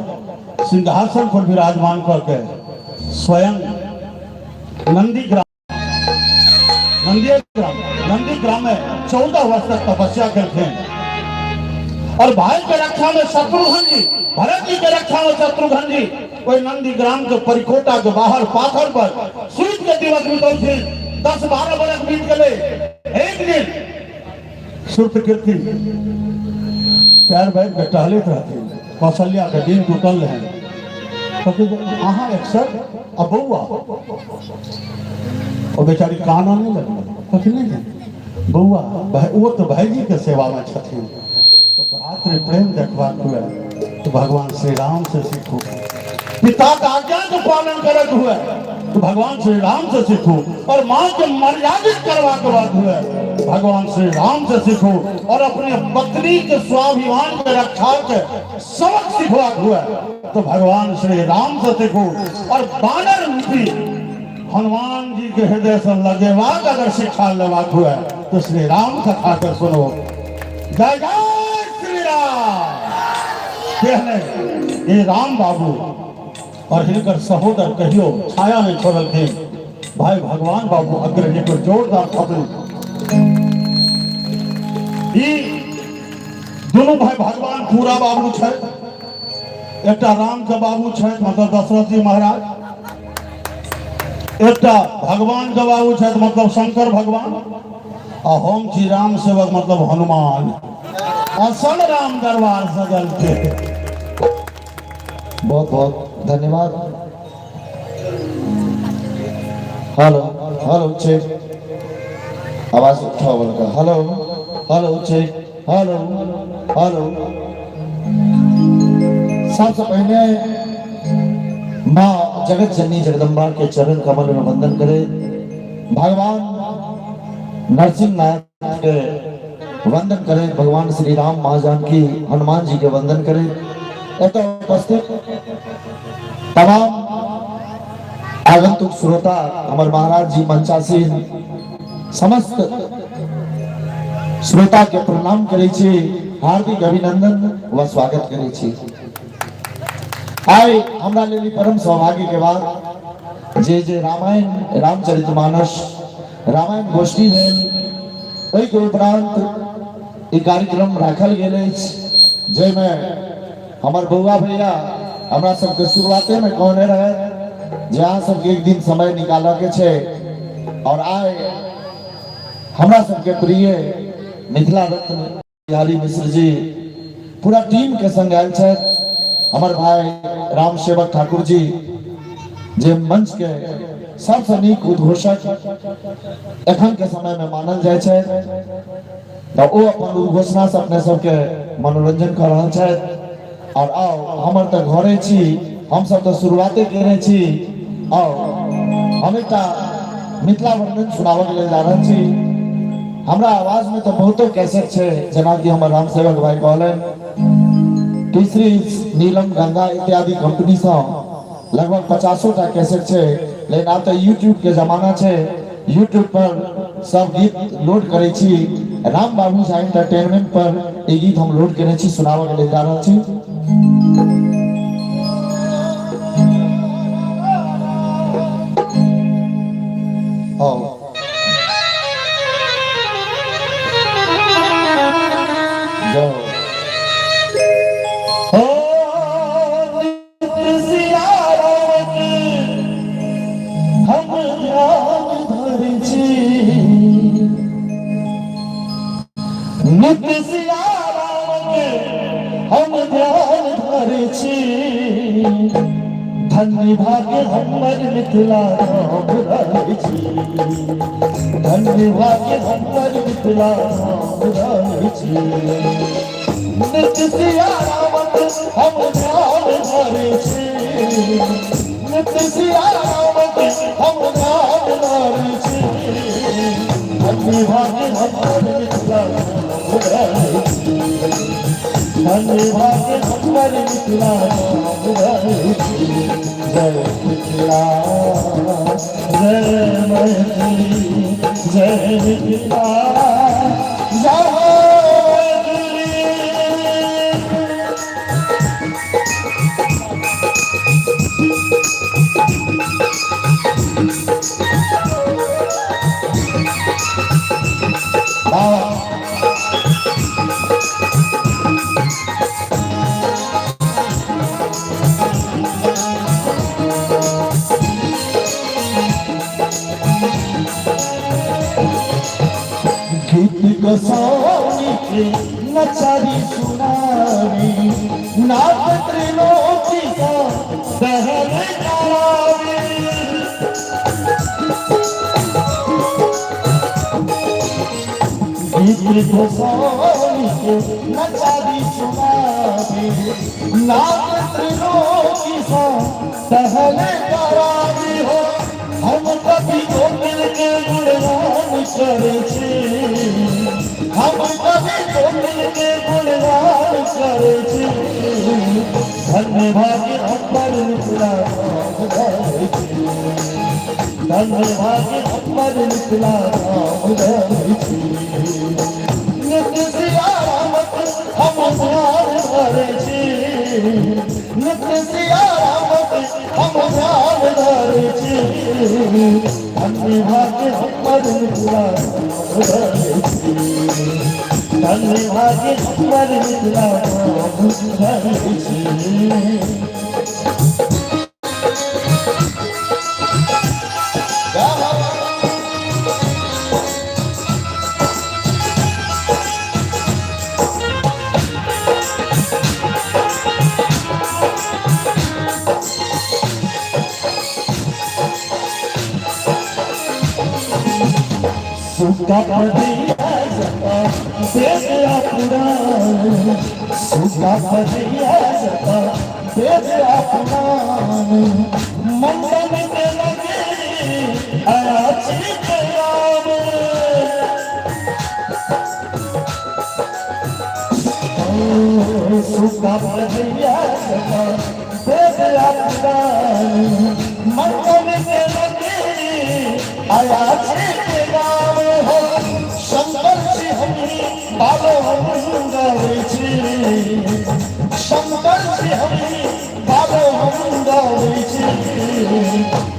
सिंहासन पर विराजमान करके स्वयं नंदीग्राम नंदीग्राम नंदीग्राम में 14 वर्ष तक तपस्या करते। और भाई के रक्षा में शत्रुघ्न जी, भरत जी के रक्षा में शत्रुघ्न जी वही नंदीग्राम के परिकोटा के बाहर पाथर पर सुति के दिवस बितौलखिन। 10-12 बरस बीत गए। एक दिन श्रुतकीर्ति पैर बैठ के टहलैत रहथिन, कौशल्या के दिन टूटल रहे। अहाँ एकसर आ बौआ? ओ बेचारी कानऽ नहि लगल। कहलखिन, नहि नहि बौआ, ओ तऽ भाईजी के सेवा में छथिन। तऽ भ्रातृ प्रेम देखबाक हुए तो भगवान श्री राम से सीखू, पिता के आज्ञा के पालन करक हुए तो भगवान श्री राम से सीखू, और माँ के मर्यादित करवा के बाद हुए भगवान श्री राम से सीखू, और अपने पत्नी के स्वाभिमान के रक्षा के सबक सिखवा हुए तो भगवान श्री राम से सीखू, और बानर रूपी हनुमान जी के हृदय से लगेबाक अगर शिक्षा लेबाक हुए तो श्री राम कथा के सुनो। जय जय श्री राम। तेहने ये राम बाबू और हिनकर सहोदर कहियो छाया नहीं छोड़लखिन, भाई भगवान बाबू अग्रज को जोरदार थपड़ी। ई दोनों भाई भगवान पूरा बाबू छै। एकटा राम के बाबू छै, मतलब दशरथ जी महाराज, एकटा भगवान के बाबू छै, मतलब शंकर भगवान, आ हम छी राम सेवक, मतलब हनुमान। असल राम दरबार सजल छै। बहुत बहुत धन्यवाद। हेलो हेलो चेक आवाज उठाओ बलका hello hello check hello hello. सबसे पहले माँ जगत जननी जगदम्बा के चरण कमल में वंदन करे, भगवान नरसिंह नाथ के वंदन करे, भगवान श्री राम माँ जानकी हनुमान जी के वंदन करे। एतऽ उपस्थित तमाम आगंतुक श्रोता, हमर महाराज जी मंचासीन समस्त श्रोता के प्रणाम करै छी, हार्दिक अभिनंदन व स्वागत करै छी। आइ हमरा लेल ई परम सौभाग्य के बात जे जे रामायण रामचरितमानस रामायण गोष्ठी भेल, ओहिके उपरांत ई कार्यक्रम राखल गेल अछि, जाहिमे हमर बौआ भैया हमरा सबके शुरुआते में कहने रहे जे अहाँ सबके एक दिन समय निकालऽ के छै, और आइ हमरा सबके प्रिय मिथिला रत्न बिहारी मिश्र जी पूरा टीम के संग आयल छथि। हमर भाई राम सेवक ठाकुर जी जे मंच के सबसे नीक उद्घोषक एखन के समय में मानल जाय छै, तऽ ओ अपन उद्घोषणा से अपने सबके मनोरंजन कऽ रहल छथि। और आओ हमर तऽ घरे छी, हम सब तऽ शुरुआते केने छी। आओ हम एकटा मिथिला वर्णन सुनाबऽ के लेल जा रहल छी। हमरा आवाज में तऽ बहुतो कैसेट छै, जेनाकि हमर राम सेवक भाई कहलनि तीसरी नीलम गंगा इत्यादि कंपनी सँ लगभग 50 टा कैसेट छै, लेकिन आब तऽ यूट्यूब के जमाना छै, यूट्यूब पर सब गीत लोड करै छी। राम बाबू झा एंटरटेनमेंट पर ई गीत हम लोड केने छी, सुनाबऽ के लेल जा रहल छी। आओ जाओ हो हम ध्यान धरै छी, नित सिया रामक हम ध्यान धरै छी, धन्य भाग्य हमर मिथिला धाम रहै छी, धन्य भाग्य हमर मिथिला धाम रहै छी। नित सिया रामक हम ध्यान धरै छी, नित सिया रामक हम ध्यान धरै छी, धन्य भाग्य हमर मिथिला धाम रहै छी, धन्य भाग्य हमर मिथिला धाम रहै छी। जय मिथिला जय मैथिली जय मिथिला जय मैथिली। वाह। गीत गोसाउनि के नचारी सुनावी, नाथ त्रिलोकी का दहन करावी। गीत गोसाउनि के नचारी सुनावी, नाथ त्रिलोकी सा दहन करावी। हो हम कभी कोकिल के गुणगान करै छी, हम कभी कोकिल के गुणगान करै छी, धन्य भाग्य हमर मिथिला धाम रहै छी, धन्य भाग्य हमर मिथिला धाम रहै छी। नित सिया रामक हम ध्यान धरै छी, नित सिया रामक हम ध्यान धरै छी, धन्य भाग्य हमर मिथिला धाम रहै छी, धन्य भाग्य हमर मिथिला धाम रहै छी। सुगा पढ़ैया जका वेद आ पुराण, सुगा पढ़ैया जका वेद आ पुराण, मंडन के नगरी अयाची के राम। सुगा पढ़ैया जका वेद आ पुराण, मंडन के नगरी अयाची के राम। हो शंकर जी हम बालो हम गावे छी, शंकर जी हम बालो हम गावे छी,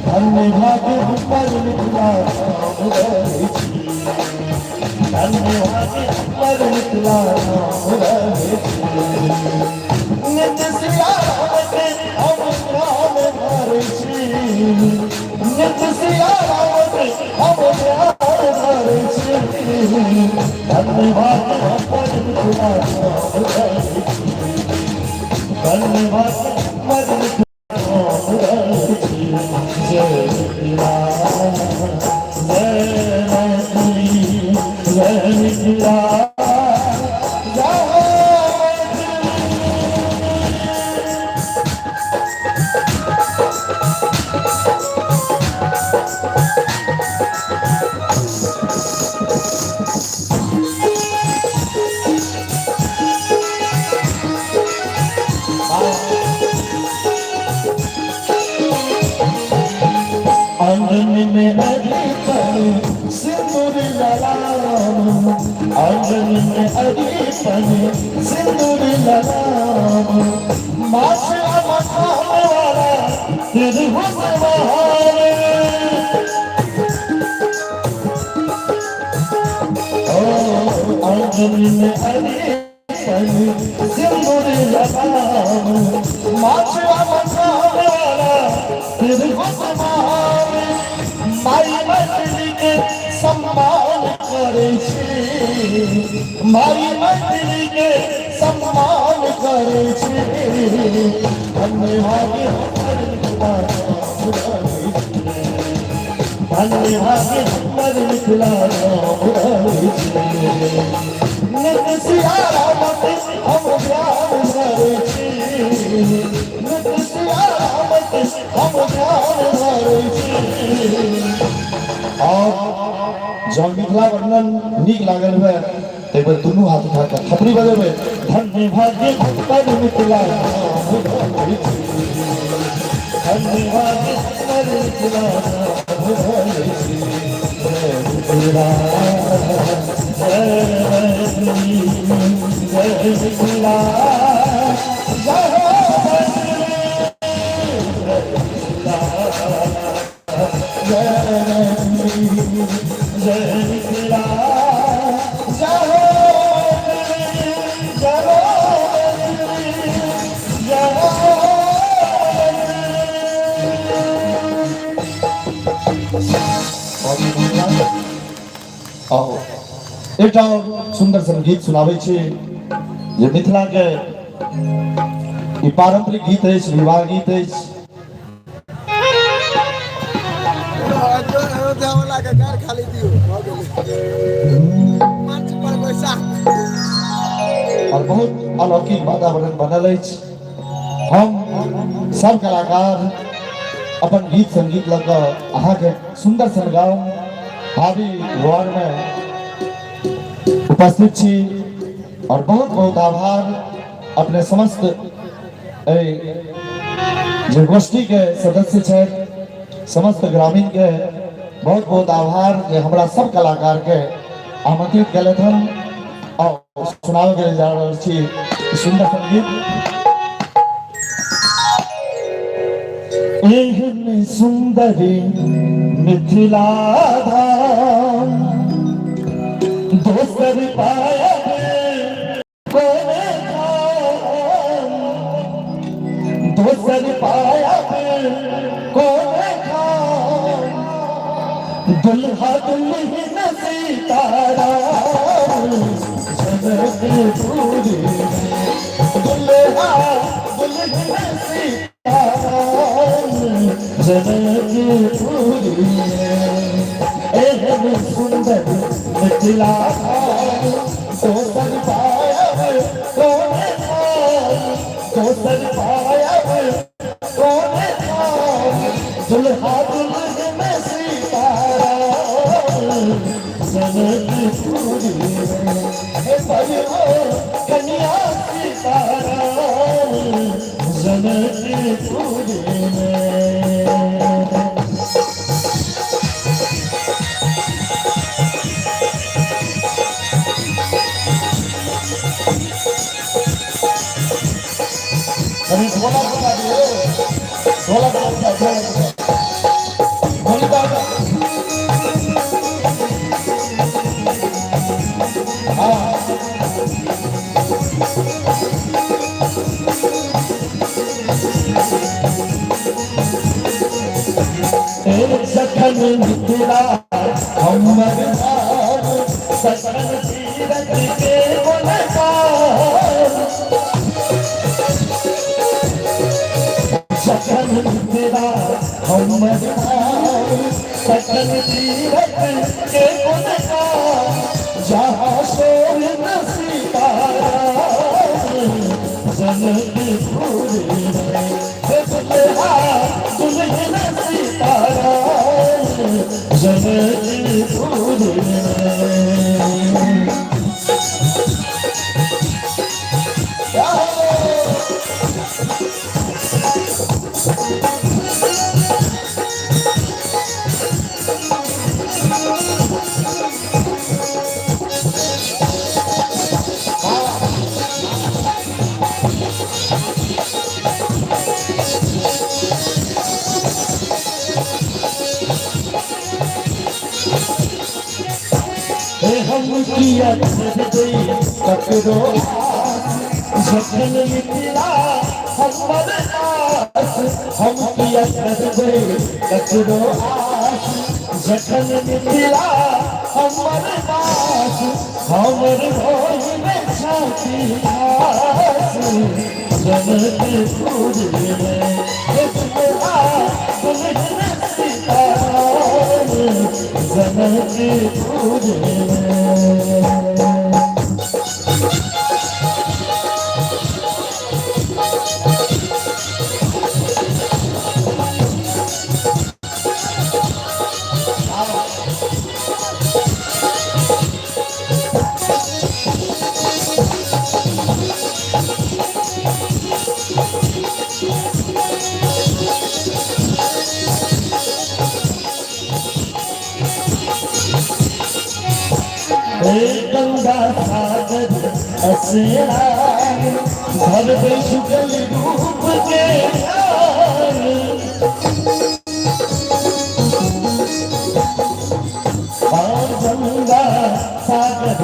धन्य भाग्य हमर मिथिला नाम रहै छी, धन्य भाग्य हमर मिथिला नाम रहै छी। नित सिया राम के हम ध्यान धरै छी, नित सिया राम के हम ध्यान धरै छी, धन्य भाग्य हमर मिथिला नाम रहै छी, धन्य भाग्य हमर मिथिला नाम रहै छी। जय मिथिला, जय मैथिली, जय मिथिला, जय मैथिली। आंगन में अरिपन सिंदूर ललाम, आंगन में अरिपन सिंदूर ललाम, माछ मकान वाला त्रिभुज महान। ओ आंगन में अरिपन सिंदूर ललाम, माछ मकान वाला त्रिभुज महान। माई मैथिली के सम्मान करै छी, माई मैथिली के सम्मान करै छी, धन्य भाग्य हमर मिथिला नाम रहै छी, धन्य भाग्य हमर मिथिला नाम रहै छी। नित सिया राम के हम ध्यान धरै छी, नित सिया राम के हम ध्यान धरै छी। और जँ मिथिला वर्णन नीक लागल हुए तऽ एक बेर दुनू हाथ उठा कऽ थपड़ी बजेबै। धन्य भाग्य हमर मिथिला नाम रहै छी, धन्य भाग्य हमर मिथिला नाम रहै छी। जय मिथिला, जय मैथिली, जय मिथिला, जय मैथिली, जय मिथिला, जय मैथिली, जय मिथिला, जय मैथिली, जय मैथिली, जय मैथिली। आओ एकटा और सुंदर सन गीत सुनाबै छी जे मिथिला के ई पारंपरिक गीत अछि, विवाह गीत अछि। अयोध्या वाला के घर खाली दियो भऽ गेलै, मंच पर बैसा। और बहुत अलौकिक वातावरण बनल अछि। हम सब कलाकार अपन गीत संगीत लऽ कऽ अहाँके सुंदर सन गाँव भाभी घर में उपस्थित छी और बहुत बहुत आभार अपने समस्त एहि जे गोष्ठी के सदस्य छथि, समस्त ग्रामीण के बहुत बहुत आभार जे हमरा सब कलाकार के आमंत्रित केलथि हन। और सुनाबे के जा रहल छी सुंदर संगीत। एहन सुंदरी मिथिला धाम दोसर पायब कोन धाम, दोसर पायब कोन धाम, दुल्हा दुल्हन सीताराम जनकपुरी, दुल्हा दुल्हन सीताराम जनकपुरी। एहन सुंदर मिथिला दोसर पायब कोने ठाम दोसर पायब कोने ठाम दुल्हा दुल्हन सीताराम जनकपुरी में हे परिवो कन्या सीताराम जनकपुरी में। अरे ढोलक बजा दियो, ढोलक बजा, ढोलक बजा, ढोलक बजा। हाँ सखन मिथिला हमर धाम, सखन तीरथ के बोलकार। सखन मिथिला हमर धाम, सखन तीरथ के बोलकार। जहाँ शोभित सीताराम जनकपुरी में, हे दुल्हा दुल्हन सीताराम जनकपुरी में। हे हम किया दे ककरो आस, जखन मिथिला हमर आस। हम किया दे ककरो आस, जखन मिथिला हमर आस। हमर भोज छाती घास जनकपुरी में, हे दुल्हा दुल्हन सीताराम जनकपुरी में। हे गंगा सागर असरान, भर दे शुक्ल रूप के ध्यान। और गंगा सागर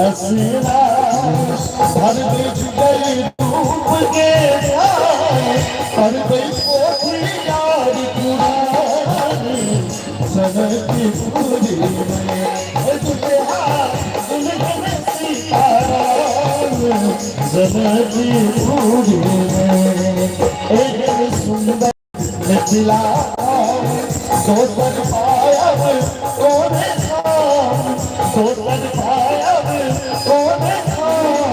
असरान, भर दे शुक्ल रूप के ध्यान। भर दे पोथी यार पुरानी जनकपुरी में, हे दुल्हा दुल्हन सीताराम जनकपुरी में। एहन सुंदर मिथिला दोसर पायब कोने ठाम, दोसर पायब कोने ठाम।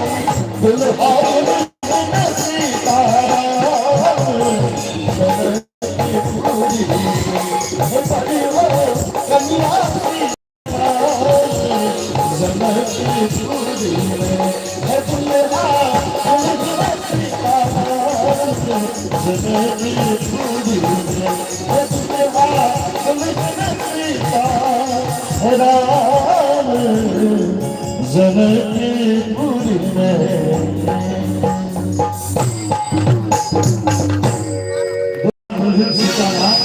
दुल्हा दुल्हन सीताराम जनकपुरी में, हे परिवो कन्या सीताराम जनकपुरी में, हे दुल्हा दुल्हन सीताराम जनकपुरी में, हे दुल्हा दुल्हन सीताराम जनकपुरी में। सीताराम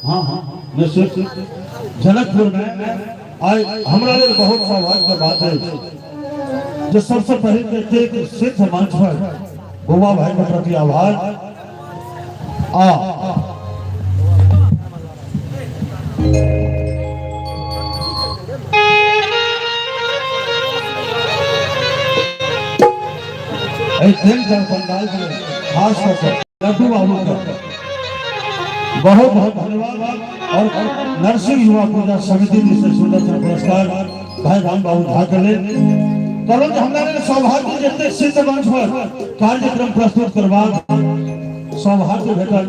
हाँ हाँ निश्चित जनकपुर में आइ हमरा लेल बहुत सौभाग्य के बात अछि जे सबसे पहिले तऽ एतेक सिद्ध मंच पर बौआ भाई के प्रति आभार आ एहि फिल्म के पंडाल के खास कऽ के लड्डू बाबू के बहुत बहुत धन्यवाद। और नरसिंह युवा पूजा समिति जी से सुंदर सा पुरस्कार भाई राम बाबू झा के लेल। कहलहुँ जे हमरा लेल सौभाग्य जे एतेक सिद्ध मंच पर कार्यक्रम प्रस्तुत करबाक सौभाग्य भेटल।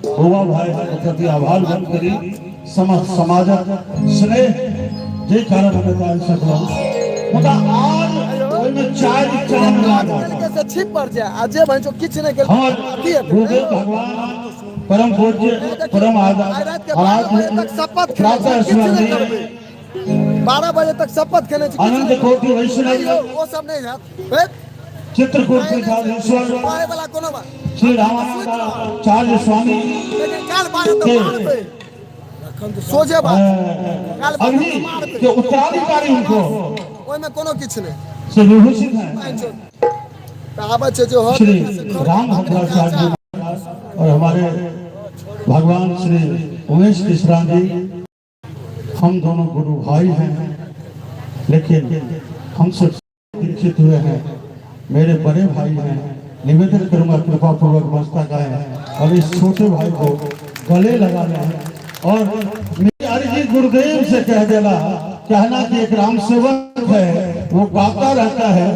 बौआ भाई के प्रति आभार व्यक्त करी। समस्त समाजक स्नेह जे कारण हम एतऽ आबि सकलहुँ, मुदा आर ओहिमे चारि चाँद लागल। तरीके से छिप पर जाए आ जे भैंसो किछु नहि केलकै हमर की हेतै? गुरुदेव भगवान परम पूज्य परम आइ राति के 12 बजे तक शपथ खेने आराध्य छी, किछु नहि प्रातः करबै। 12 बजे तक शपथ खेने छी, किछु अनंत नहि कोटि करबै। वैष्णव नहि यौ, ओ सब नहि हैत। हे, चित्रकूट नहि, नहि, पीठाधीश्वर कहै वाला कोनो बात श्री रामानंदाचार्य स्वामी लेकिन काल्हि 12 तक के मारबै। सोझे बात काल्हि 12 अभी तक मारबै। के उत्तराधिकारी उनको ओहिमे कोनो किछु नहि से विभूषित हैं कहावत छै जे हर श्री राम भद्राचार्य जी महाराज और हमारे भगवान श्री उमेश मिश्रा जी, हम दोनों गुरु भाई हैं, लेकिन हमसे दीक्षित हुए हैं, मेरे बड़े भाई हैं। निवेदन करूंगा कृपा पूर्वक मस्तक आए और इस छोटे भाई को गले लगा लें और मेरी अर्जी गुरुदेव से कह देना, कहना कि एक राम सेवक है, वो गाता रहता है,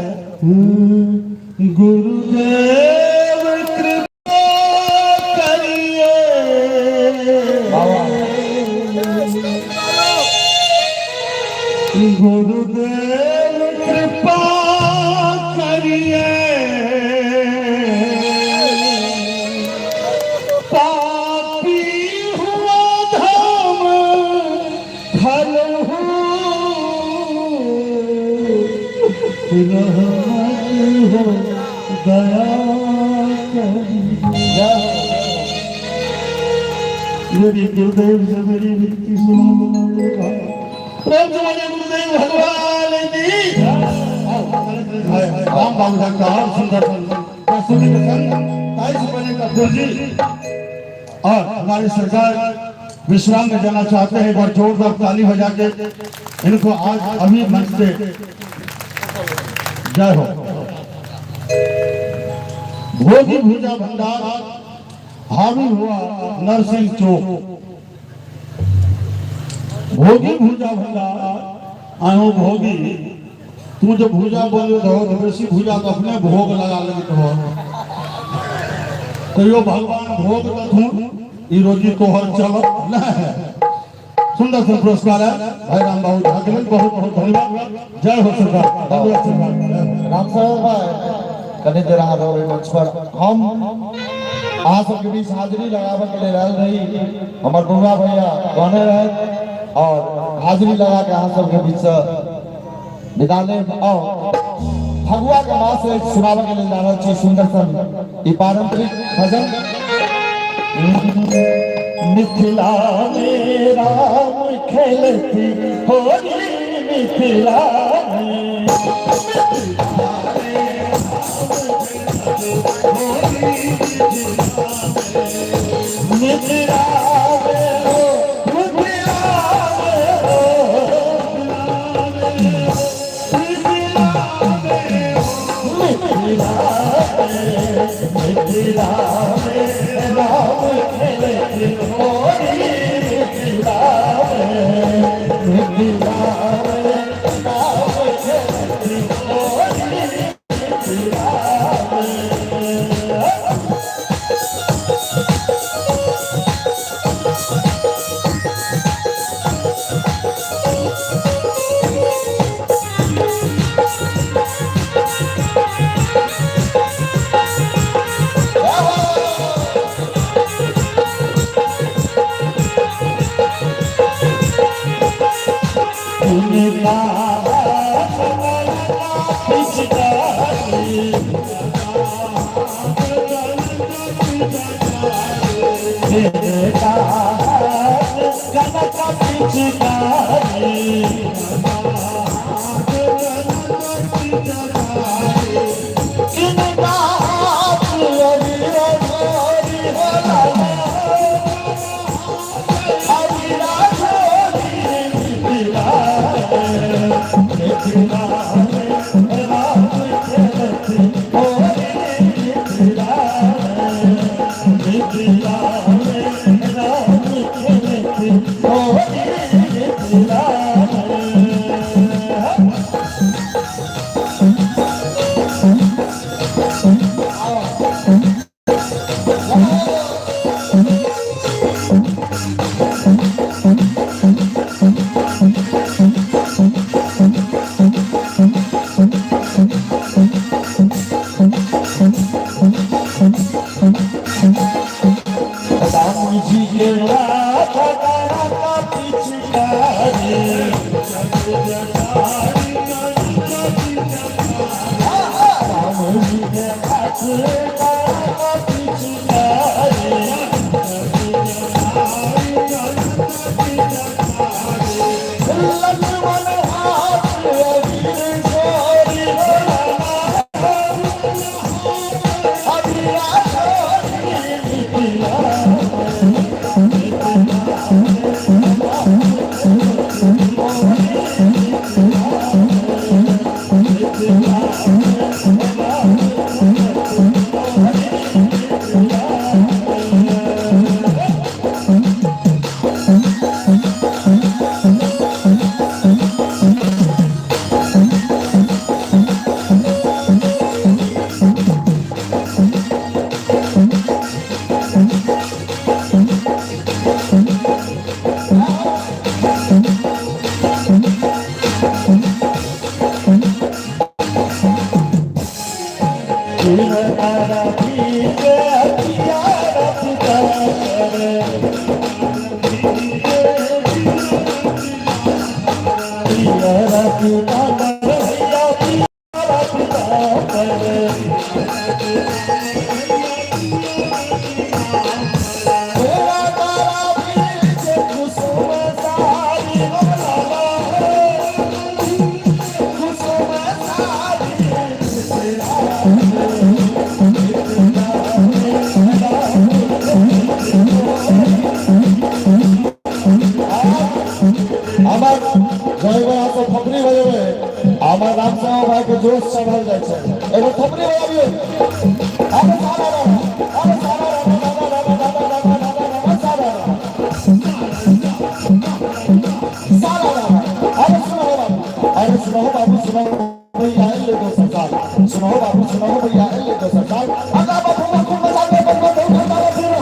गुरुदेव कृपा करिए, गुरुदेव कृपा करिए, पापी हुआ धाम फल रहमत हो दया करिए। मेरी गुरुदेव से मेरी विनती सुना देना। प्रेम से बोलिए गुरुदेव भगवान की। राम बाबू साहब का और सुंदर प्रस्तुति के संग ताई से बने कपूर जी और हमारी सरकार विश्राम में जाना चाहते हैं। एक बार जोरदार ताली बजा के इनको आज अभी मंच से जय हो। भोगी भूजा भंडार हावी हुआ नरसिंह चौक, भोगी भूजा भंडार आयो भोगी। तू जब भूजा बोले रहो तो बेसी भूजा तो अपने भोग लगा लेते हो, कहियो भगवान भोग दथुन ई रोजी तोहर चलत नहीं। सुंदर सुंदर पुरस्कार है भाई राम बाबू झा के लेल, बहुत बहुत धन्यवाद। जय हो सरकार, धन्यवाद सरकार। राम शरण भाई, कनी देर अहाँ रहबै मंच पर। हम अहाँ सबके बीच हाजिरी लगाबऽ के लेल आयल रही। हमर बौआ भैया कहने रहथि और हाजिरी लगा के अहाँ सबके बीच से विदा लेब और फगुआ के मास सुनाबऽ के लेल जा रहल छी सुंदर सन ई पारंपरिक भजन। मिथिला में राम खेलती होली, मिथिला में मिथिला में हो, मिथिला में हो, मिथिला में मिथिला में मिथिला में राम खेलती होली, मिथिला में मिथिला में राम खेलती होली, मिथिला में। उनका पिचकारी मेरा कनक पिचकारी किनका हरि हो लाला हरिरा छोरी मिथिला मिथिला राम खेलती होली, मिथिला मिथिला राम। के हाथ का पिचकारी राम जी के हाथ का पिचकारी लक्ष्मण हाथ अबीर छोरी अबीरा আমার जय हाथ थपड़ी बजेबै हमर राम साहब भाई के जोश चढ़ल जाइ छै एगो थपड़ी बजाबियौ। अरे सारा राम, अरे सारा राम, राम राम राम राम राम राम सारा राम, सारा राम। अरे सुनो बाबू, अरे सुनो बाबू, सुनो भैया ले दो सरकार, सुनो बाबू, सुनो भैया ले दो सरकार। अगा बाबू खूब मजा ले बंद हो गया फिर।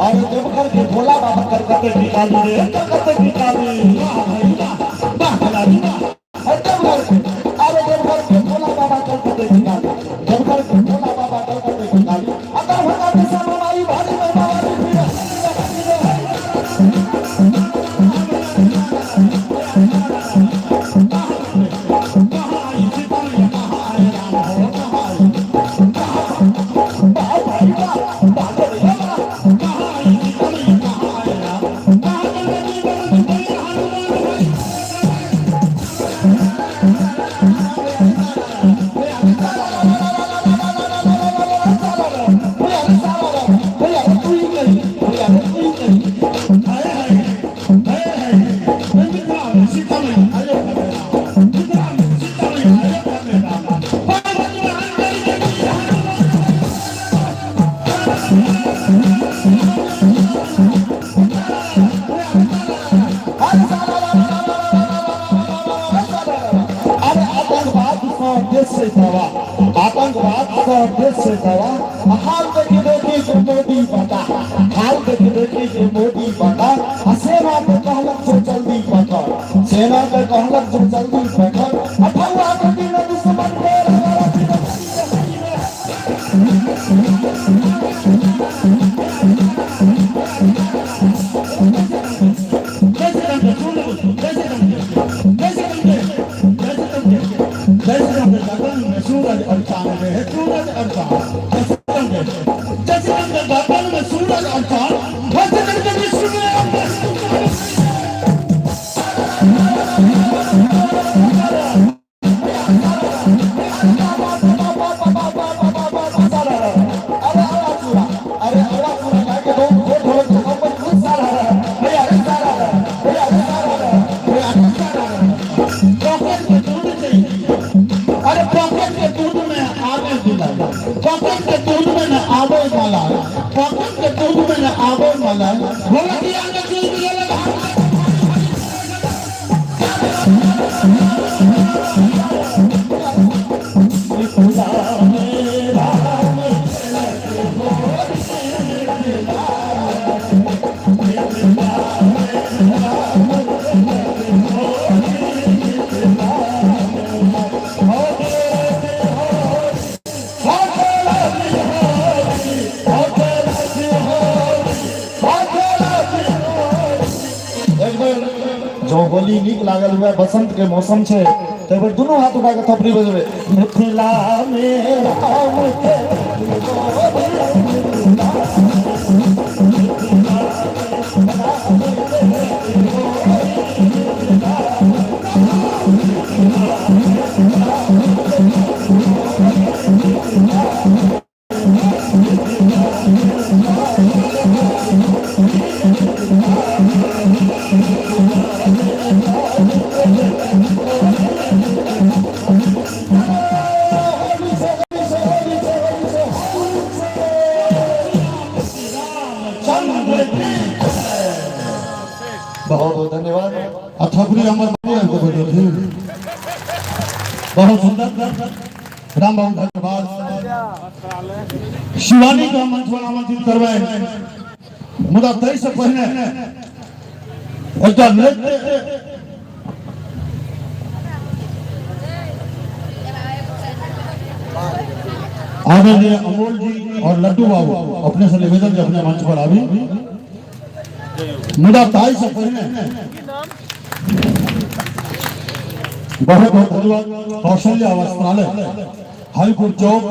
अरे देवघर के भोला बाबा कलकत्ते की काली रे, कलकत्ते की काली, वाह भाई वाह, वाह खिलाड़ी वाह। अरे देवघर के, अरे देवघर के भोला बाबा कलकत्ते की काली, देवघर के भोला बाबा कलकत्ते की काली। अगर भगा के समाई भारी महिमा वाली फिर। अरे आतंकवाद का देश से दवा, आतंकवाद का देश से दवा। हाल देखी देखी के मोदी बता, हाल देखी देखी के मोदी बता। सेना के कहलक जो जल्दी पकड़, सेना के कहलक जो जल्दी पकड़। अठौआ के दिन दुश्मन के सूरज और चांद में है, सूरज और चांद जैसे गगन में सूरज और चांद, वैसे करके विश्व में। जँ होली नीक लागल हुए, बसंत के मौसम छै, तऽ एक बेर दुनू हाथ उठा के थपड़ी बजेबै। मिथिला मे राम के। बहुत बहुत धन्यवाद। आ थपड़ी हमर बाबू आबि कऽ बैठल। बहुत सुंदर राम बाबू, धन्यवाद। शिवानी के हम मंच पर आमंत्रित करबै, मुदा ताहि से पहिने एकटा नृत्य। आदरणीय अमोल जी और लड्डू बाबू, अपने से निवेदन जे अपने मंच पर आबी। मुदा ताहि से पहिने बहुत बहुत धन्यवाद कौशल्या वस्त्रालय, हरिपुर चौक,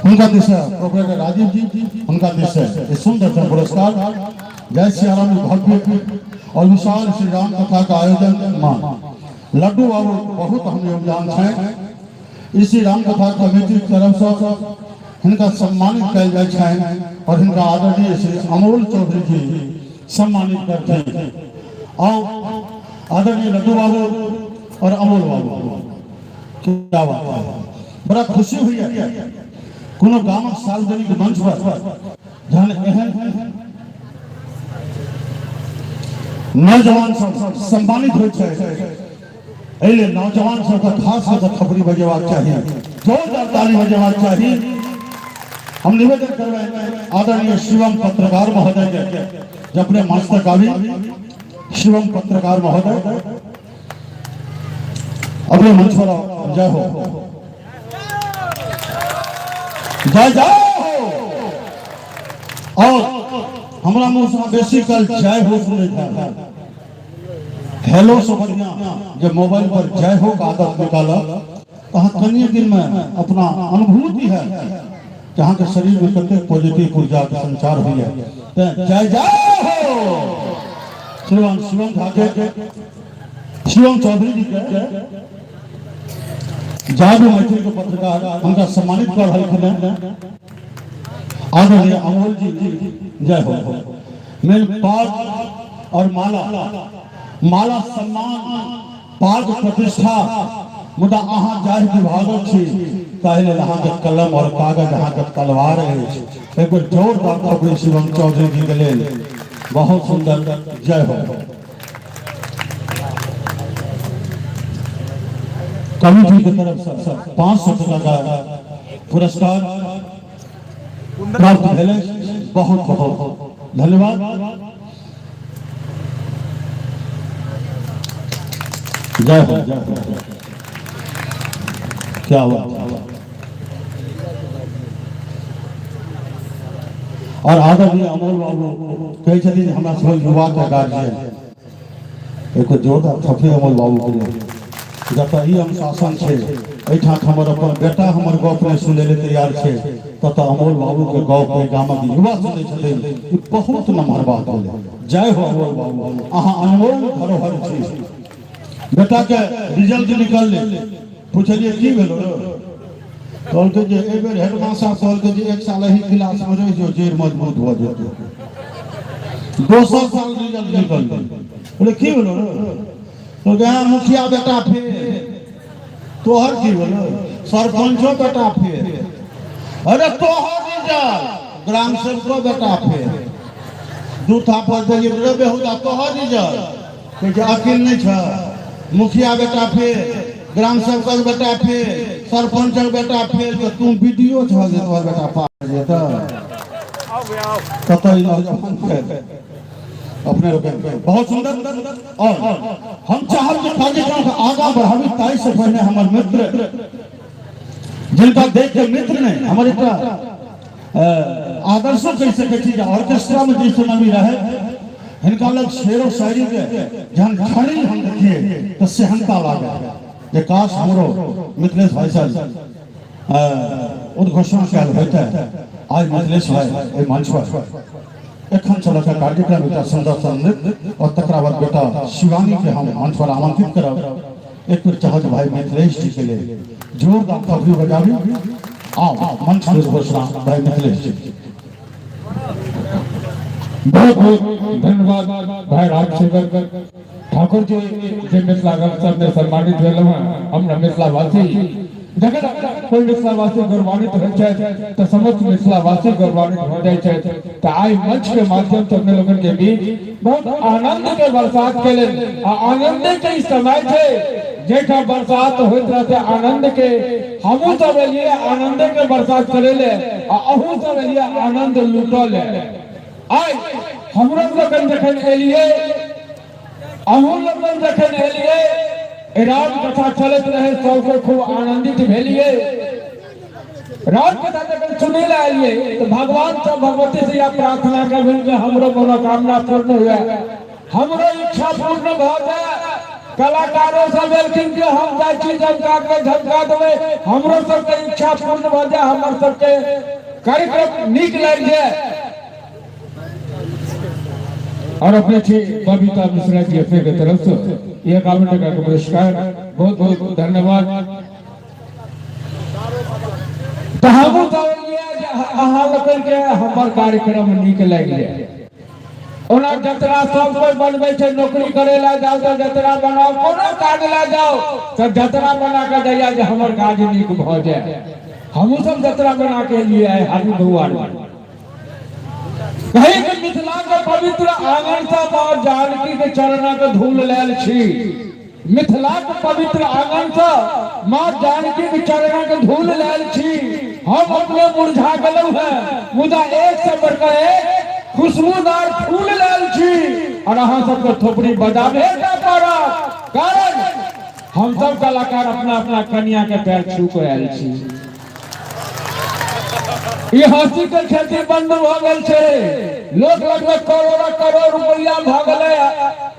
हुनका दिस से, प्रोफेसर राजीव जी, हुनका दिस से ई सुंदर सा पुरस्कार। जय सियाराम। ई भव्य और विशाल श्री राम कथा का आयोजन में लड्डू बाबू बहुत अहम योगदान छै। इसी राम कथा कमेटी के तरफ से हिनका सम्मानित कयल जाइ छनि और हिनका आदरणीय श्री अमोल चौधरी जी सम्मानित करथिन। आओ आदरणीय लड्डू बाबू और अमोल बाबू। क्या बात है! बड़ा खुशी हुई है। कोनो गामक सार्वजनिक मंच पर जहन एहन नौजवान सब सम्मानित होइ छै, एहि लेल नौजवान सबके खास कऽ के थपड़ी बजेबाक चाही, जोरदार ताली बजेबाक चाही। हम निवेदन करबै आदरणीय शिवम पत्रकार महोदय के जे अपने मंच तक आबी। शिवम पत्रकार महोदय, अपने मंच पर आओ। जय हो, जय जय हो। और हमरा मुँह से बेसी काल जय हो सुनैत है। हेलो से बढ़िया जे मोबाइल पर जय हो का आदत निकालब तऽ अहाँ कनिए दिन में अपना अनुभूति है कि अहाँके शरीर में कतेक पॉजिटिव ऊर्जा के संचार होइए। तें जय जय हो श्रीमान शिवम झा के, शिवम चौधरी जी के, जादू मैथिल के पत्रकार, हुनका सम्मानित कर रहलखिन हैं आदरणीय अमोल जी। जय हो। मेन पाग और माला, माला सम्मान, पाग प्रतिष्ठा, मुदा अहाँ जाहि विभागक छी ताहि लेल अहाँके कलम और कागज अहाँके तलवार अछि। एक बेर जोरदार थपड़ी शिवम चौधरी जी के लेल। बहुत सुंदर, जय हो। कमिटी की तरफ से 500 टका का पुरस्कार प्राप्त भेलै। बहुत बहुत धन्यवाद। जय हो, जय हो। क्या बात! और आदरणीय अमोल बाबू कहै छथिन जे हमरा सब युवा के गार्जियन। एक जोरदार थपड़ी अमोल बाबू के लेल। जतऽ ई अनुशासन छै, एहिठाम हमर अपन बेटा हमर गप नहि सुनै लए तैयार छै, ततऽ अमोल बाबू के गप एहि गामक युवा सुनै छथिन, ई बहुत नमहर बात भेलै। जय हो अमोल बाबू, अहाँ अनमोल धरोहर छी। बेटा के रिजल्ट निकललै, पुछलियै की भेलो रे? कहलकै जे एहि बेर हेडमास्टर कहलकै जे एक साल एहि क्लास में रहि जो, जड़ि मजबूत भऽ जेतै। दोसर साल रिजल्ट निकललै, बोले की भेलो रे? कहलकै हँ, मुखिया बेटा फेल। तोहर की भेलो? सरपंचो बेटा फेल। अरे तोहर रिजल्ट? ग्राम सेवको बेटा फेल। दू थापड़ देलियै। रे बेहुदा, तोहर रिजल्ट? कहै छै अकिल नहि छ? मुखिया बेटा फेल, ग्राम सेवकक बेटा फेल, सरपंचक बेटा फेल, तऽ तू बीडीओ छह जे तोहर बेटा पास जेतऽ? कतऽ ई नौजवान के अपने लोकनि। बहुत सुंदर। और हम चाहब जे कार्यक्रम के आगाँ बढ़ाबी, ताहि से पहिने हमर मित्र, जिनका देख के मित्र नहि, हमर एकटा आदर्शो कहि सकै छी जे ऑर्केस्ट्रा में जे समय भी रहे हिनका लग शेरो शायरी के जहन छड़ी हम देखिए तऽ सेहनता लागे जे काश हमरो मिथिलेश भाई साहब उद्घोषणा कयल होइते। आइ मिथिलेश भाई एहि मंच पर एखन चलऽ के कार्यक्रम एकटा सुंदर सन नृत्य और तकरा बाद बेटा शिवानी के हम मंच पर आमंत्रित करब। एक बेर चाहत भाई मिथिलेश जी के लिए जोरदार थपड़ी बजाबी। आओ मंच पर घोषणा भाई मिथिलेश जी। बहुत बहुत धन्यवाद भाई रामसेवक ठाकुर जी जे मिथिला गणसभ में सम्मानित भेल हैं। हमरा मिथिलावासी जखन कोई मिथिलावासी गौरवान्वित होइ छथि तऽ समस्त मिथिलावासी गौरवान्वित हो जाइ छथि। तऽ आइ मंच के माध्यम से अपने लोगन के बीच बहुत आनंद के बरसात के लेल आ आनंद के ई समय छै जाहिठाम बरसात होइत रहते आनंद के। हमहूँ सब एलियै आनंद के बरसात करे ले आ अहूँ सब एलियै आनंद लूटऽ ले। आइ हमरो लोकन जखन एलियै अहूँ लोकन जखन एलियै राम कथा चलैत रहे सबके खूब आनंदित भेलियै। राम कथा जखन सुनै लए एलियै तऽ भगवान सब भगवती से यह प्रार्थना करबनि जे हमरो मनोकामना पूर्ण हुए, हमरो इच्छा पूर्ण भऽ जाए। कलाकारो सब एलखिन कि हम जाइ छी झमका के झमका देबै, हमरो सबके इच्छा पूर्ण भऽ जाए, हमर सबके कार्यक्रम नीक लागि जाए। और अपने छी बबीता मिश्रा जी अपने के तरफ से 51 टका के पुरस्कार, बहुत बहुत धन्यवाद। तऽ हमहूँ सब एलियै जे अहाँ लोकनि के हमर कार्यक्रम नीक लागि जाए। ओना जतरा सब कोई बनबै छै, नौकरी करे ला जाओ तऽ जतरा बनाओ, कोनो काज ला जाओ तऽ जतरा बना के दैया जे हमर काज नीक भऽ जाए। हमहूँ सब जतरा बना के एलियै आइ हाजी बौआ। कही कि मिथिला के पवित्र आंगन से माँ जानकी के चरण के धूल लेल छी। मिथिला के पवित्र आंगन से माँ जानकी के चरण के धूल लेल छी। हम अपने मुरझा गेलहुँ हैं मुदा एक से बढ़कर एक खुशबूदार फूल लेल छी और अहाँ सबके थोपड़ी बजाबे के पड़त, कारण हम सब कलाकार अपना अपना कनिया के पैर छू के आयल छी। ई हंसी के खेती बंद भऽ गेल छै। लोक लगभग करोड़ करोड़ रुपया भऽ गेलै,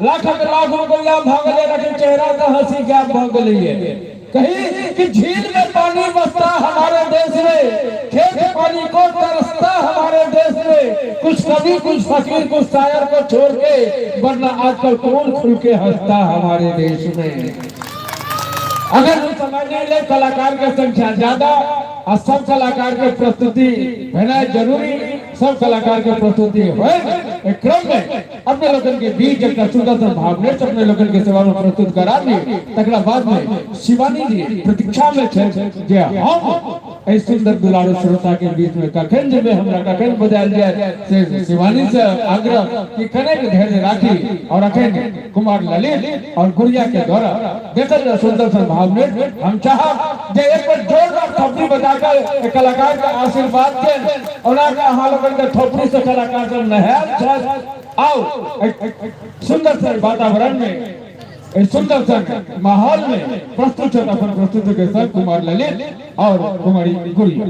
लाखक लाख रुपया भऽ गेलै, लेकिन चेहरा से हंसी गायब भऽ गेलै। कही कि झील में पानी बसता हमारे देश में, खेत पानी को तरसता हमारे देश में, कुछ कवि कुछ फकीर कुछ शायर को छोड़ के, वरना आजकल कौन खुल के हंसता हमारे देश में। अगर हम समझ नहीं ले कलाकार के संख्या ज्यादा और सब कलाकार के प्रस्तुति भेनाइ जरूरी, सब कलाकार के प्रस्तुति होय एक क्रम में अपने लोगन के बीच एक सुंदर सा भावने अपने लोगन के सेवा में प्रस्तुत करा दी। तकरा बाद में शिवानी जी प्रतीक्षा में छे जे हम एहि सुंदर दुलारू श्रोता के बीच में कखन जेबै, हमरा कखन बजायल जाय, से शिवानी से आग्रह कि कनेक धैर्य राखी। और अखन कुमार ललित और गुड़िया के द्वारा देखल जाए सुंदर सन भावने। हम चाहब जे एक बार जोरदार थपड़ी बजाकर कलाकार के आशीर्वाद के और अहाँ लोगन के थपड़ी से कलाकार सब नहायल छथि। आओ सुंदर सन वातावरण में सुंदर सन माहौल में प्रस्तुत अपन प्रस्तुति के संग कुमार ललित और कुमारी गुड़िया।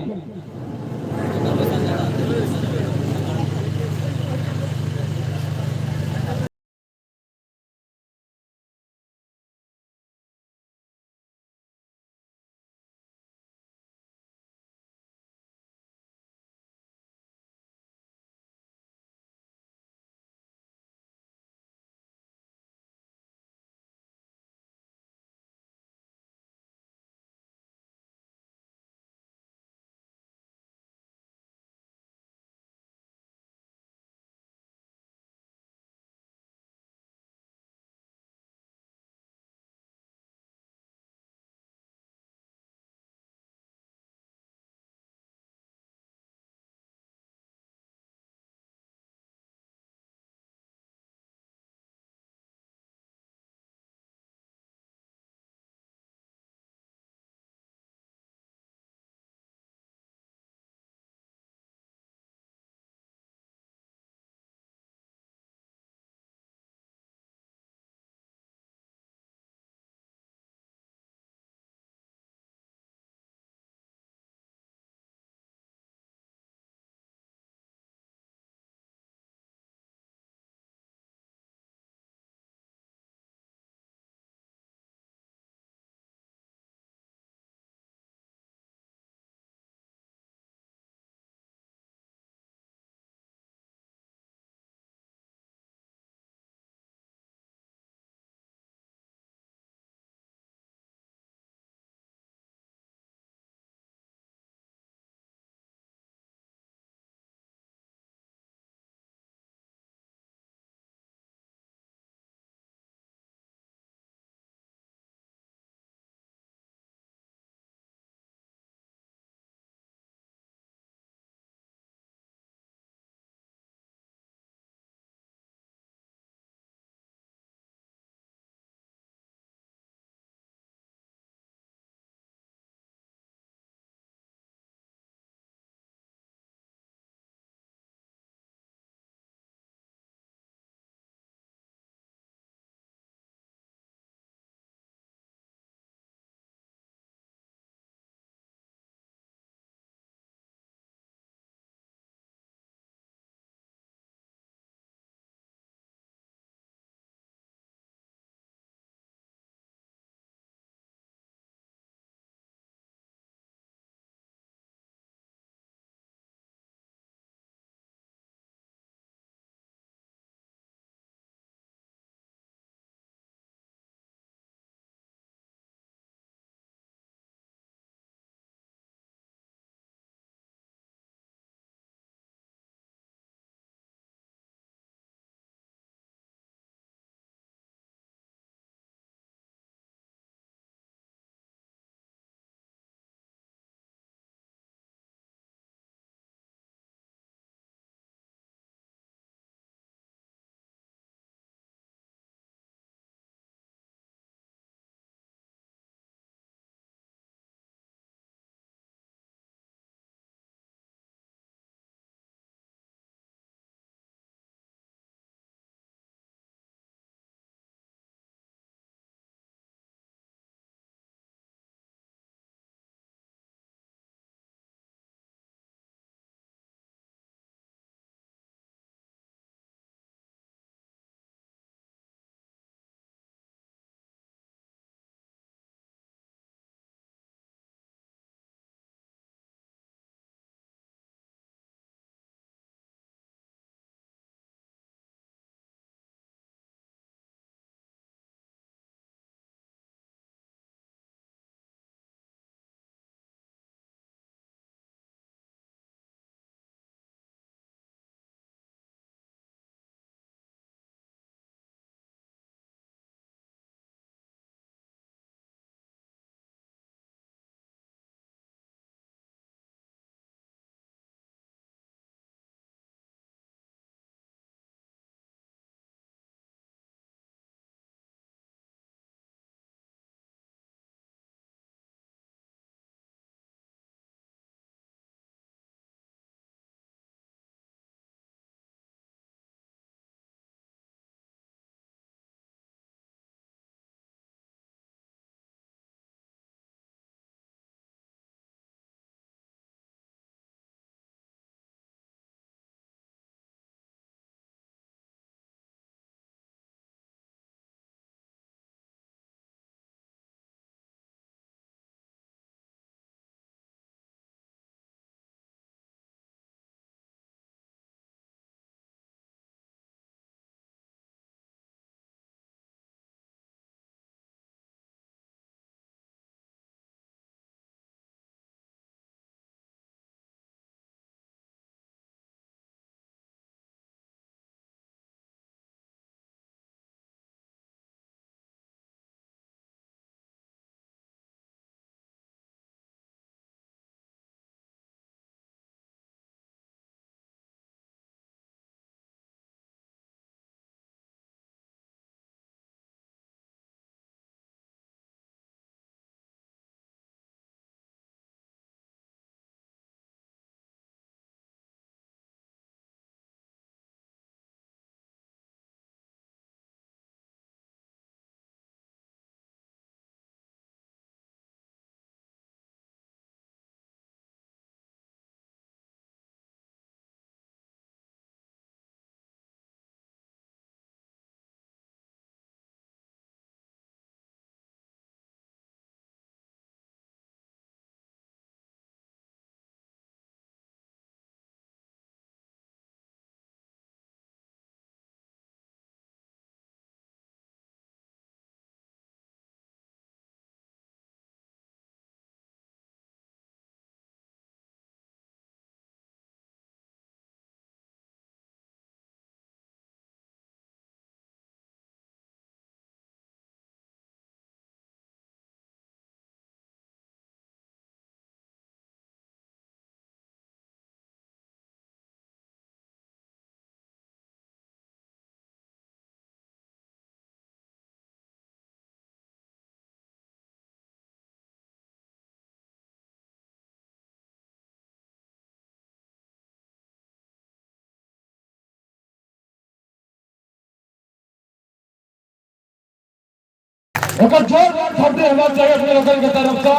ओकर जोरदार थपड़ी हेबाक चाही अपने लोकन के तरफ से।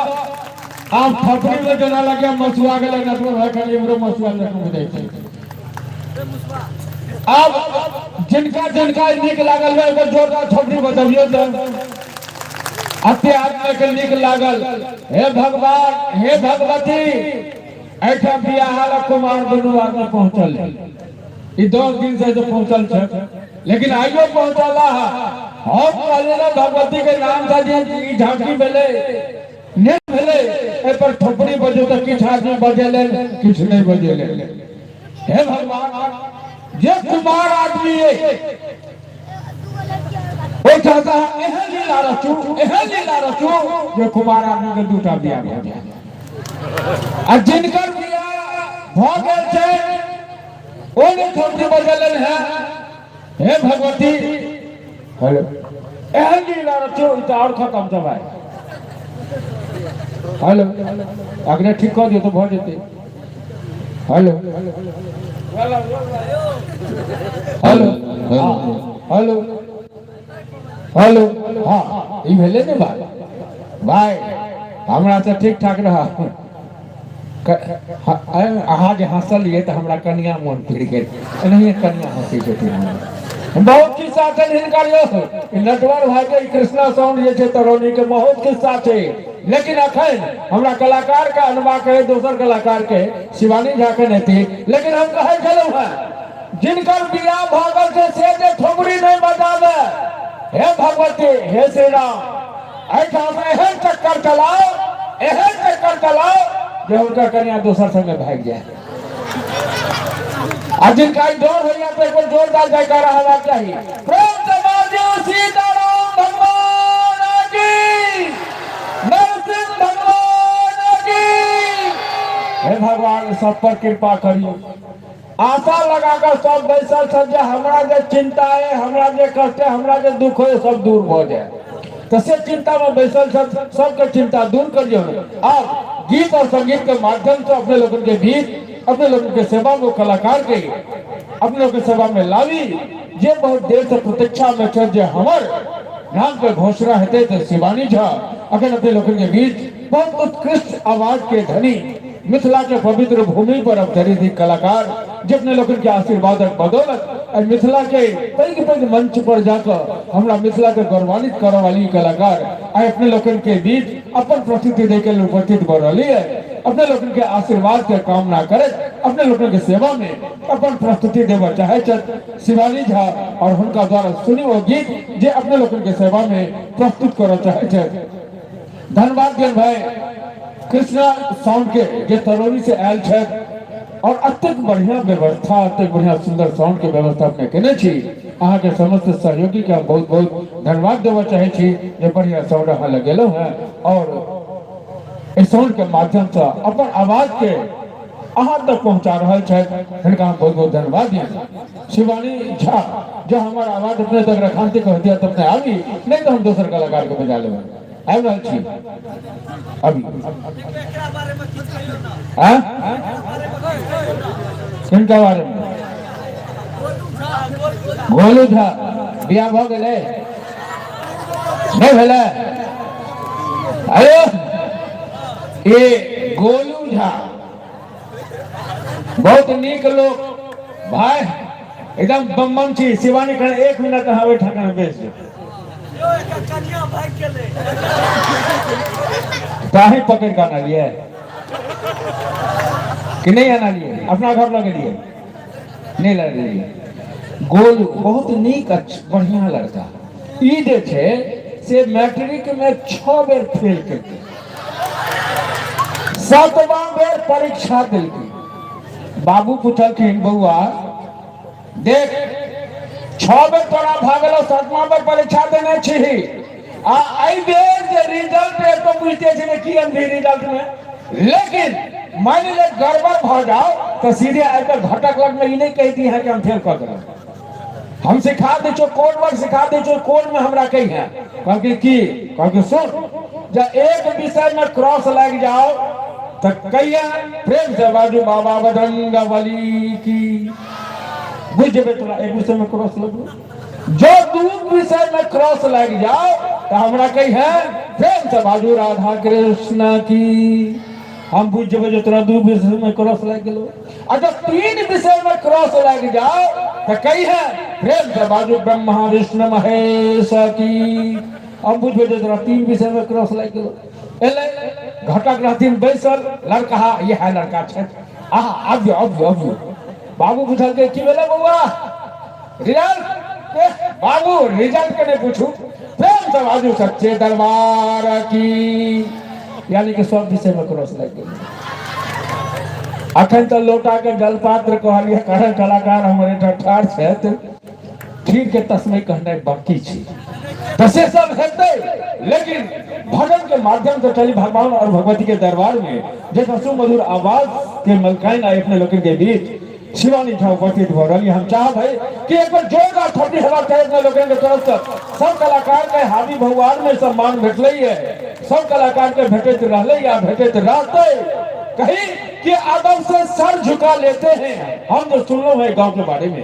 आब थपड़ी में जेना लगे मसुआ गेलै नटवर भाई, खाली इमरो मसुआ लगे बुझाइ छै। आब जिनका जिनका नीक लागल है ओकर जोरदार थपड़ी बजबियौ तऽ अते आदमी के नीक लागल। हे भगवान, हे भगवती, एहिठाम बियाह लए कुमार दुनू आदमी पहुंचल है। ई 10 दिन से पहुंचल छै, लेकिन आइयो पहुंचल है। हम कहलियै ने भगवती के नाम से जे ई झांकी भेलै नहि भेलै, एहि पर थोपड़ी बजू तऽ किछु आदमी बजेलै, किछु नहि बजेलै। हे भगवान, जे कुमार आदमी है ओहिठाम से अहाँ एहन लीला रचू, एहन लीला रचू जे कुमार आदमी के दूटा बियाह भऽ जाय। आ जिनकर बियाह भऽ गेल छै ओ नहि थोपड़ी बजेलनि है। हे भगवती, हेलो, एहन लीला रचू ई तऽ आओर खतम छै भाई। हेलो, अगले ठीक कऽ दियौ तऽ भऽ जेतै। हेलो हेलो हेलो हेलो, हाँ ई भेलै ने बात। भाई हमरा तऽ ठीक ठाक रह। अहाँ जे हँसलियै तऽ हमरा कनिया मोन पड़ि गेल। एनाहिए कनिया हँसै छथिन। बहुत खिस्सा छनि हिनकर यौ, नटवर भाई के कृष्णा साउंड जे छै तरौनी के बहुत खिस्सा छै। लेकिन अखन हमरा कलाकार के अनबाक है, दोसर कलाकार के शिवानी झा के नहीं। लेकिन हम कहै छलहुँ हेँ, जिनकर बियाह भऽ गेल छै से जे थोपड़ी नहीं बजाबे, हे भगवती, हे श्री राम, एहिठाम एहन चक्कर चलाओ, एहन चक्कर चलाओ जे हुनकर कनिया दोसर संगे भागि जाय। आ जिनका ई डर होइया तऽ एक बेर जोरदार जयकारा हेबाक चाही। प्रेम से बाजू सीताराम भगवान की, नरसिंह भगवान की। हे भगवान, सब पर कृपा करियौ। आशा लगाकर सब बैसल छथि जे हमरा जे चिंता है, हमरा जे कष्ट है, हमरा जे दुख है, सब दूर भऽ जाय। तऽ से चिंता में बैसल छथि, सबके चिंता दूर करियौ। आब गीत और संगीत के माध्यम से अपने लोगन के बीच, अपने लोगन के सेवा में कलाकार के अपने लोग के सेवा में लावी जे बहुत देर से प्रतीक्षा में छथि जे हमर नाम के घोषणा हेतै। तऽ शिवानी झा अखन अपने लोगन के बीच बहुत उत्कृष्ट आवाज के धनी, मिथिला के पवित्र भूमि पर अवतरित ई कलाकार जे अपने लोगन के आशीर्वादक बदौलत आइ मिथिला के पैघ पैघ मंच पर जाकर हमरा मिथिला के गौरवान्वित करऽ वाली कलाकार आइ अपने लोगन के बीच अपन प्रस्तुति दे के लिए उपस्थित भऽ रहली है। अपने लोगन के आशीर्वाद के कामना करैत अपने लोगन के सेवा में अपन प्रस्तुति देबऽ चाहे छथि शिवानी झा, और हुनका द्वारा सुनी ओ गीत जे अपने लोगन के सेवा में प्रस्तुत करऽ चाहे छथि। धन्यवाद दियन भाई कृष्णा साउंड के जे तरौनी से आयल छथि और अत्यंत बढ़िया व्यवस्था, अत्यंत बढ़िया सुंदर साउंड के व्यवस्था अपने केने छी। अहाँ के समस्त सहयोगी के हम बहुत बहुत धन्यवाद देबऽ चाहे छी जे बढ़िया साउंड अहाँ लगेलहुँ हैं और इस साउंड के माध्यम से अपन आवाज के अहाँ तक पहुंचा रहल छथि। हिनका हम बहुत बहुत धन्यवाद दियन। शिवानी झा, जो हमार आवाज अपने तक रखांती कह दिया तब आबी, नहीं तो हम दोसर कलाकार के बजा लेबै। आबि रहल छी अभी। हाँ? किनका बारे में? गोलू झा बियाह भऽ गेलै? नहीं भेलै? अरे ये गोलू झा बहुत नीक लोग भाई, एकदम बम बम छी। शिवानी कहे 1 मिनट अहाँ ओहिठाम कने बैस जाउ। ताही पकड़ के आनलियै कि नहीं आनलियै? अपना घर लऽ गेलियै? नहीं लऽ गेलियै। गोलू बहुत नीक बढ़िया लड़का। ई जे छै से मैट्रिक में 6 बेर फेल केलकै, 7वां बेर परीक्षा देलकै। बाबू पूछलखिन, बौआ देख 6 बेर तोरा भऽ गेलौ, 7वां बेर परीक्षा देने छी, आ एहि बेर जे रिजल्ट है तो बुझते छै ने की अनभी रिजल्ट में, लेकिन मान ले गड़बड़ भऽ जाओ तो सीधे आबि कऽ घटक लग में ई नहीं कहि दी है कि हम फेल कऽ देलहुँ। हम सिखा दै छियौ, कोड वर्ड सिखा दै छियौ, कोड में हमरा कही है। कहलकै की? कहलकै सुन, जब एक विषय में क्रॉस लागि जाओ तो कहिया प्रेम से बाजू बाबा बजरंग बली की, बुझ जेबै तोरा एक विषय में क्रॉस लगलो। जो दू विषय में क्रॉस लग जाओ तो हमरा कही है प्रेम से बाजू राधा कृष्ण की। हम बुझ जेबै जे तोरा दू विषय में क्रॉस लागि गेलो। आ जब तीन विषय में क्रॉस लागि जाओ तो कही है प्रेम से बाजू ब्रह्मा विष्णु महेश की। हम बुझबै जे तोरा तीन विषय में क्रॉस लागि गेलो। एलै घटक रहथिन बैसल लड़का, इएह लड़का छै, आहा आबियो आबियो आबियो। बाबू पुछलकै की भेलै बौआ रिजल्ट? बाबू रिजल्ट के नहीं पूछू, प्रेम से बाजू सच्चे दरबार की। यानी कि सब विषय में क्रॉस लागि गेल। अखन तऽ लोटा के जलपात्र कहलियै, कारण कलाकार हमर एहिठाम ठाढ़ छथि, खीर के तस्मय कहनाइ बाकी छै, तऽ से सब हेतै। लेकिन भजन के माध्यम से चली भगवान और भगवती के दरबार में जैसा सुमधुर आवाज के मलकाइन आए अपने लोगन के बीच शिवानी झा उपस्थित भऽ रहल। हम चाहब है कि एक बार जोरदार थपड़ी हेबाक चाही अपने लोगन के तरफ से। सब कलाकार के हावी भगवान में सम्मान भेटलै है, सब कलाकार के भेटैत रहलै या भेटैत रहतै। कही कि अदब से सर झुका लेते हैं, हम जो सुनलो है गांव के बारे में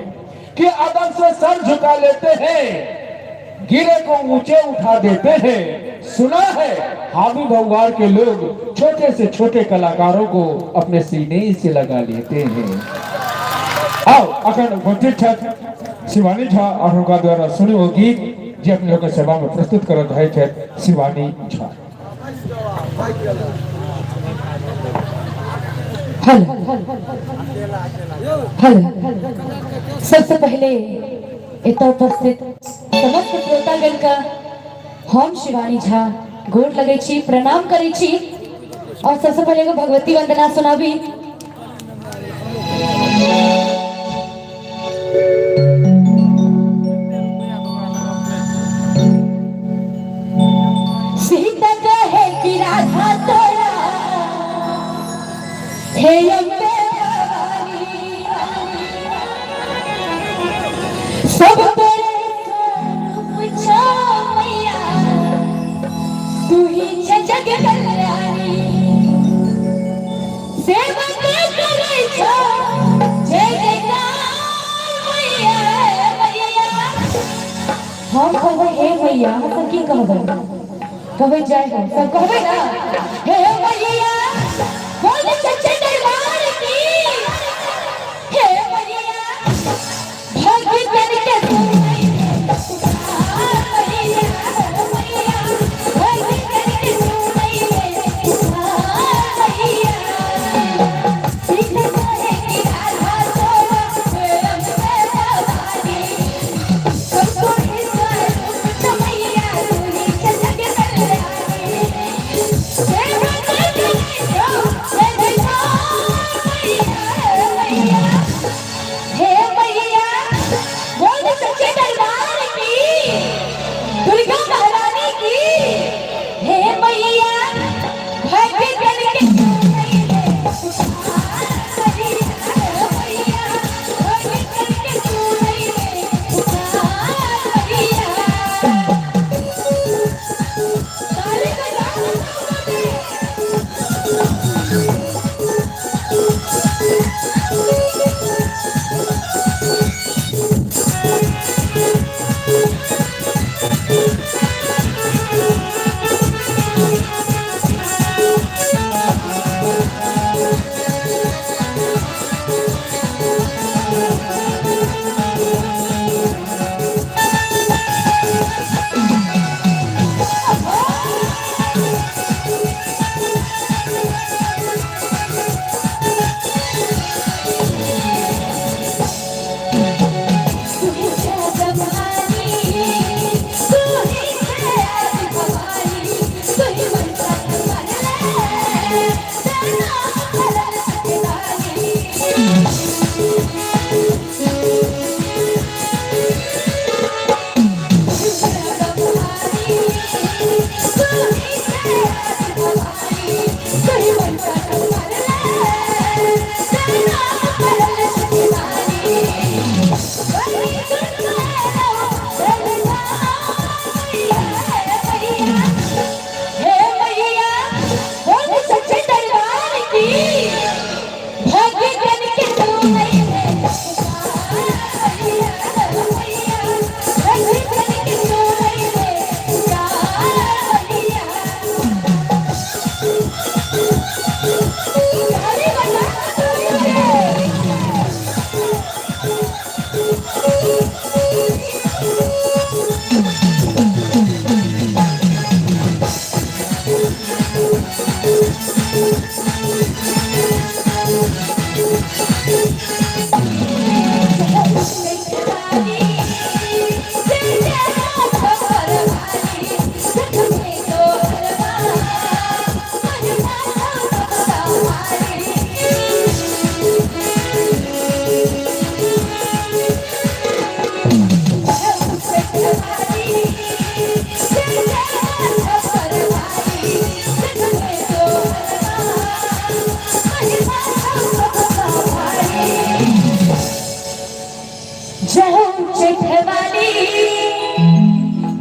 कि अदब से सर झुका लेते हैं, गिरे को ऊंचे उठा देते हैं। सुना है हावी भगवान के लोग छोटे से छोटे कलाकारों को अपने सीने से लगा लेते हैं। आओ अखन उपस्थित छथि शिवानी झा और हुनका द्वारा सुनू ओ गीत जे अपने लोग सेवा में प्रस्तुत करत रहे छथि शिवानी झा। हेलो हेलो, सबसे पहले एतऽ उपस्थित समस्त श्रोतागण का हम शिवानी झा गोर लगै छी, प्रणाम करै छी। और सबसे पहले एगो भगवती वंदना सुनाबी। सीता कहे कि राधा तोरा हे अम्बे भवानी, सब तोरे स्वरूप छो मैया, तू ही छ जग कल्याणी, सेवक करै छो जय जयकार मैया मैया। हम कहबै हे मैया, हम सब की कहबै? कहबै जय हो, सब कहबै ना हे मैया, बोल सच्चे दरबार की। हे मैया भगतन के सुनै मैया, मैया भगतन के सुनै मैया, सीता कहे कि राधा तोरा हे अम्बे भवानी, सब तोरे स्वरूप छ मैया, तू ही छ जग कल्याणी, सेवक जय हो वाली,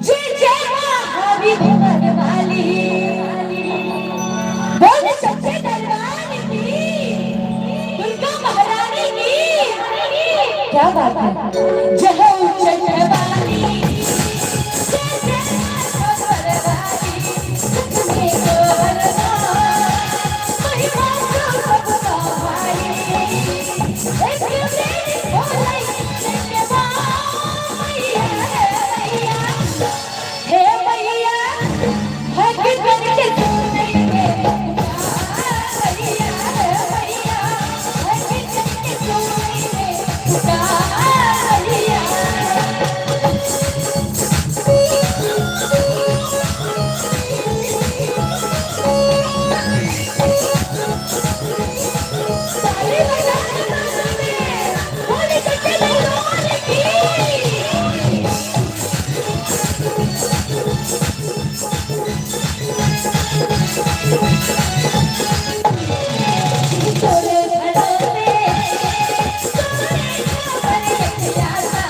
जय जय महावीर भवन वाली, बोल सच्चे दरबार की, दुर्गा महारानी की। क्या बात है। जय हो वाली, जय जय भवन वाली, सुख में को महिमा को सबका भाई, एक मेरी भोले हे मैया, हक करके सुनेंगे मैया, मैया, हक करके सुनेंगे मैया। ताली बजाने बोले सच्चे दरबार की। तोरे भरोसे तोरे खबर रखियासा,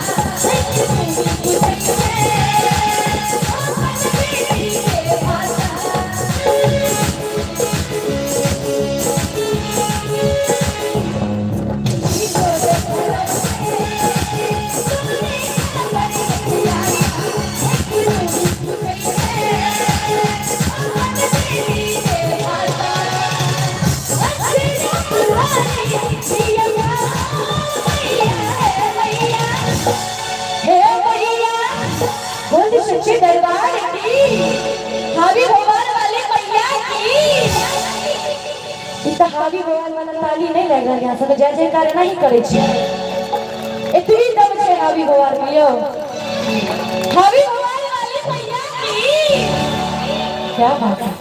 एक तू पूछे अपन बेटी के भाषा। तोरे भरोसे तोरे खबर रखियासा, एक तू पूछे अपन बेटी के भाषा। सच्चे दरबार की, हावी भगवान वाले मैया की। ई तऽ हावी भगवान वाला ताली नहीं लग रहल, यहाँ सब जय जयकार नहीं करे छी, एतबी दम छै हावी भगवान में। यौ हावी भगवान वाले मैया की, क्या बात है।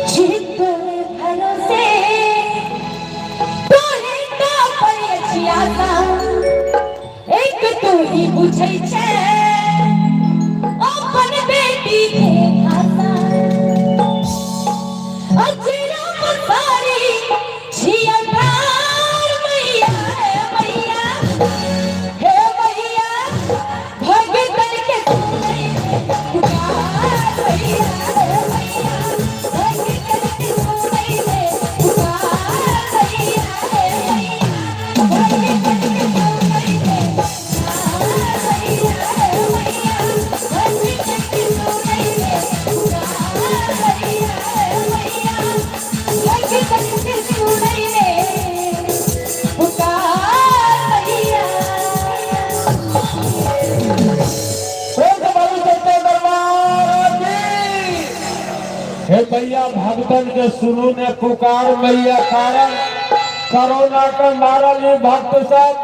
जी तोरे भरोसे तोरे पर अछि आशा, एक तू ही बुझै छै अपन बेटी के भाषा। अचरा पसारी छिया ठार मैया, हे मैया, हे मैया, भगतन के सुनै पुकार मैया, हे मैया, भगतन के सुनै पुकार मैया, हे मैया, भगतन के सुनै पुकार मैया, हे मैया, भगतन के सुनै पुकार मैया, हे मैया, भगतन के सुनै पुकार मैया। प्रेम से बोलू सच्चे दरबार की। हे भैया भक्तन के सुनू ने पुकार मैया, कारण कोरोना के मारल ये भक्त सब।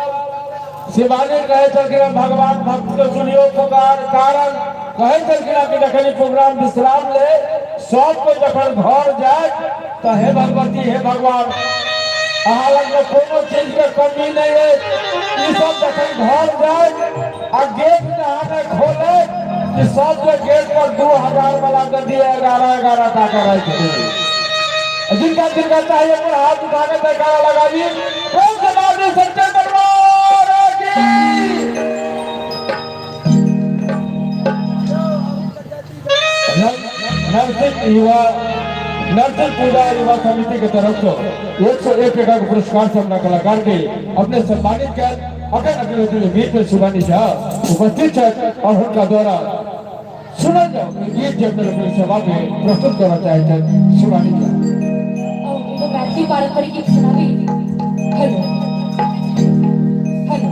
शिवानी कहे छलखिन भगवान भक्त के सुनियो पुकार, कारण कहे छलखिन कि जखन ई प्रोग्राम विश्राम ले सब कोई जखन घर जाए तो हे भगवती हे भगवान अहाँ लग में कोनो चीज के कमी नहीं है। ई सब जखन घर जाए आ गेट अहाँ ने खोले कि सब के गेट पर 2000 वाला गद्दी 11 11 टाका राखि देबै। जिनका जिनका चाहिए पर हाथ उठा के जयकारा लगाइए। प्रेम से बाबू सच्चे दरबार की। नरसिंह युवा नरसिंह पूजा युवा समिति के तरफ से 101 टका के पुरस्कार से अपना कलाकार के अपने सम्मानित कर अखन अग्निहोत्री के बीच में शिवानी झा उपस्थित है और उनका द्वारा सुनल जाओ गीत जे अपने अपनी सभा में प्रस्तुत करना चाहते हैं शिवानी झा। और एगो मैथिली पारंपरिक गीत सुनाबी। हेलो हेलो,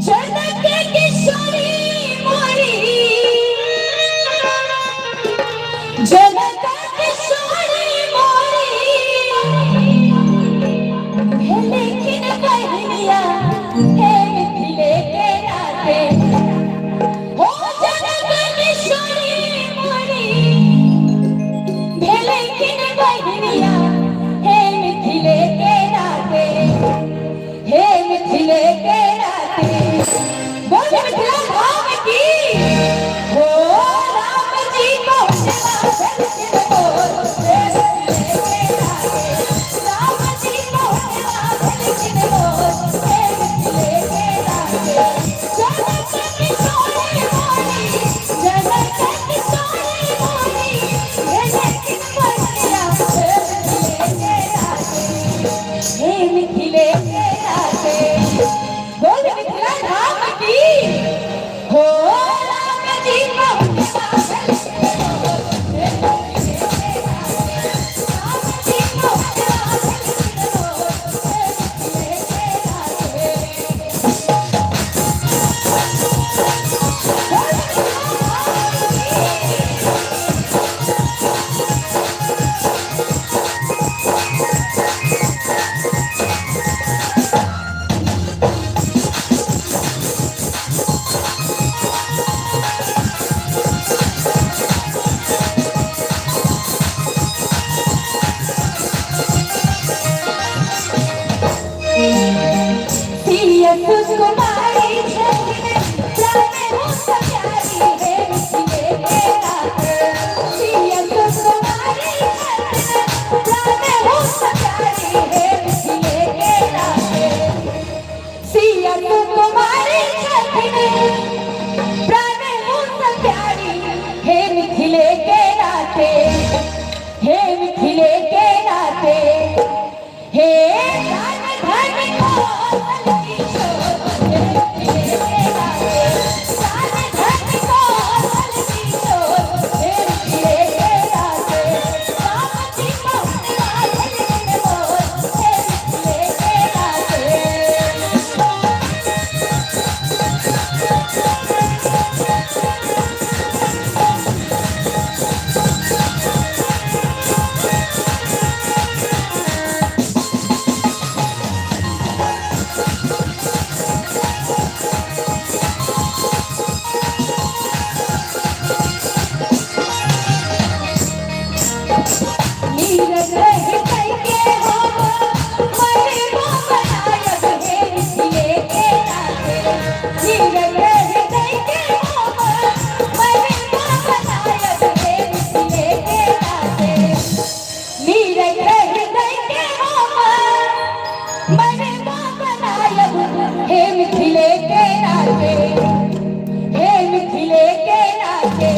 जनक किशोरी मोरी, जनक किशोरी मोरी, भेलखिन बहिनिया हे मिथिले के राते। हो जनक किशोरी मोरी, भेलखिन हे मिथिले के नाते। बोल मिथिला धाम की हो। राम जी पहुँचवा कुमारी हे मिथिले के नाते, हे मिथिले के नाते, हे धन धन कौशल किशोर, हे मिथिले के नाते, धन धन कौशल किशोर, हे मिथिले के नाते, राम जी पहुँचवा भेलखिन मोर, हे मिथिले के नाते। नीरज हृदय के हम महिमा बनायब, हे मिथिले के नाते। नीरज हृदय के हम महिमा बनायब, हे मिथिले के नाते। नीरज हृदय के हम महिमा बनायब, हे मिथिले के नाते, हे मिथिले के नाते,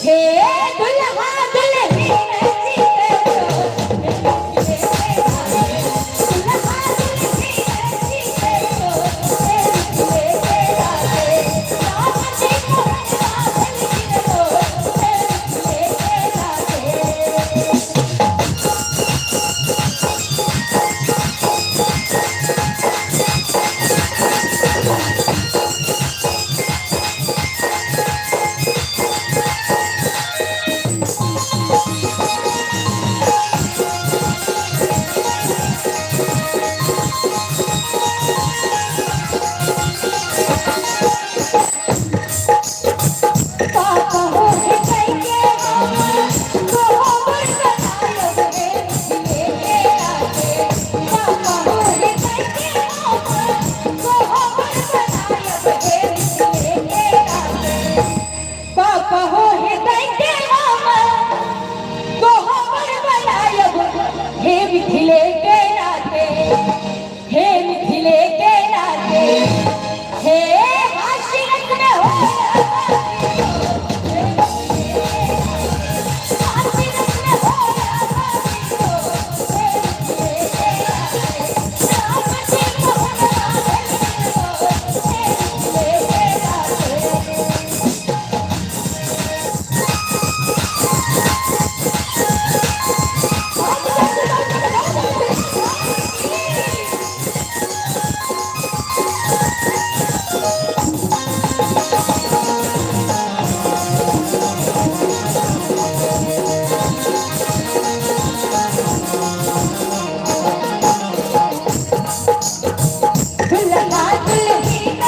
हे दुल्हा दुल्हन जी के दुल्हा दुल्हन जी के हे मिथिले के नाते, राम जी पहुँचवा भेलखिन मोर, हे मिथिले के नाते। पापा हो हृदय के हम कोहबर बनायब, हे मिथिले के नाते। पापा हो हृदय के हम कोहबर बनायब, हे मिथिले के नाते। पापा हो हृदय के हम कोहबर बनायब, हे मिथिले के नाते, हे मिथिले के नाते, हे हाशिरत में हो दुल्हा दुल्हन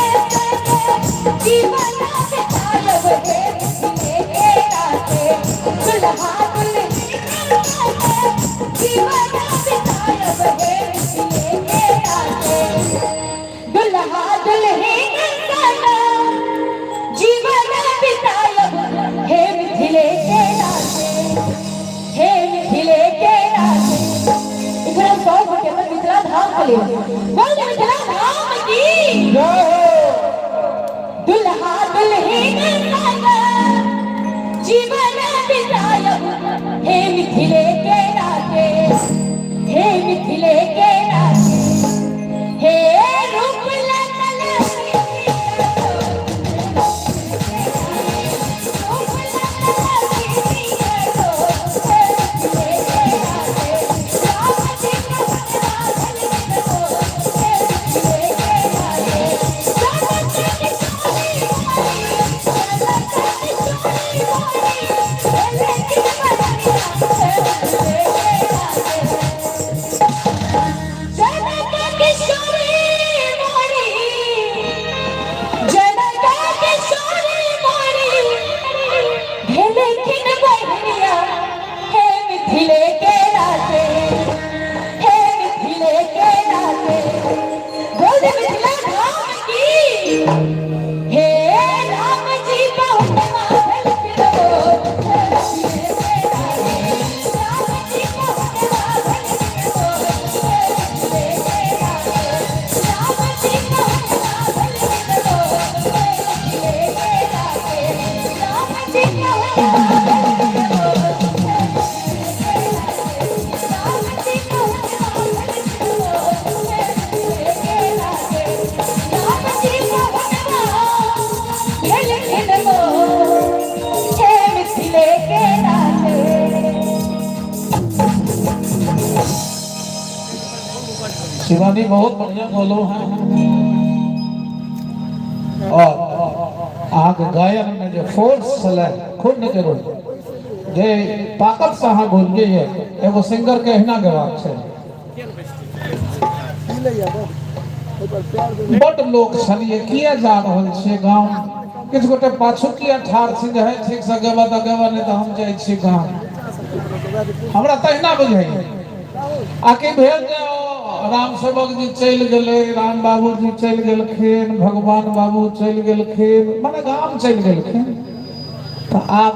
जीवन बितायब, हे मिथिले के नाते। दुल्हा दुल्हन जीवन बितायब, हे मिथिले के नाते। दुल्हा दुल्हन जीवन बितायब, हे मिथिले के नाते, हे मिथिले के नाते। इधर हम 100 गोटे पर मिथिला धाम के लिए बोल मिथिला धाम की जय हो। दुल्हा दुल्हन संग जीवन बितायब, हे मिथिले के नाते, हे मिथिले के शिवानी बहुत बढ़िया बोलो हैं और अहाँके गायन में जे फोर्स छलै खूब नीक एगो जे ताकत से अहाँ बोलिए एगो सिंगर के एहिना गेबाक छै। बड लोक छलिए किया जा रहल छियै गाँव, किछु गोटे पाछू किया ठाढ़ छी जे हे ठीक से गेबऽ तऽ गेबऽ नहि तऽ हम जाइ छी गाँव, हमरा तहिना बुझाइए। आ की भेल जे राम सेवक जी चलि गेलै, राम बाबू जी चलि गेलखिन, भगवान बाबू चलि गेलखिन, मने गाम चलि गेलखिन, तऽ आब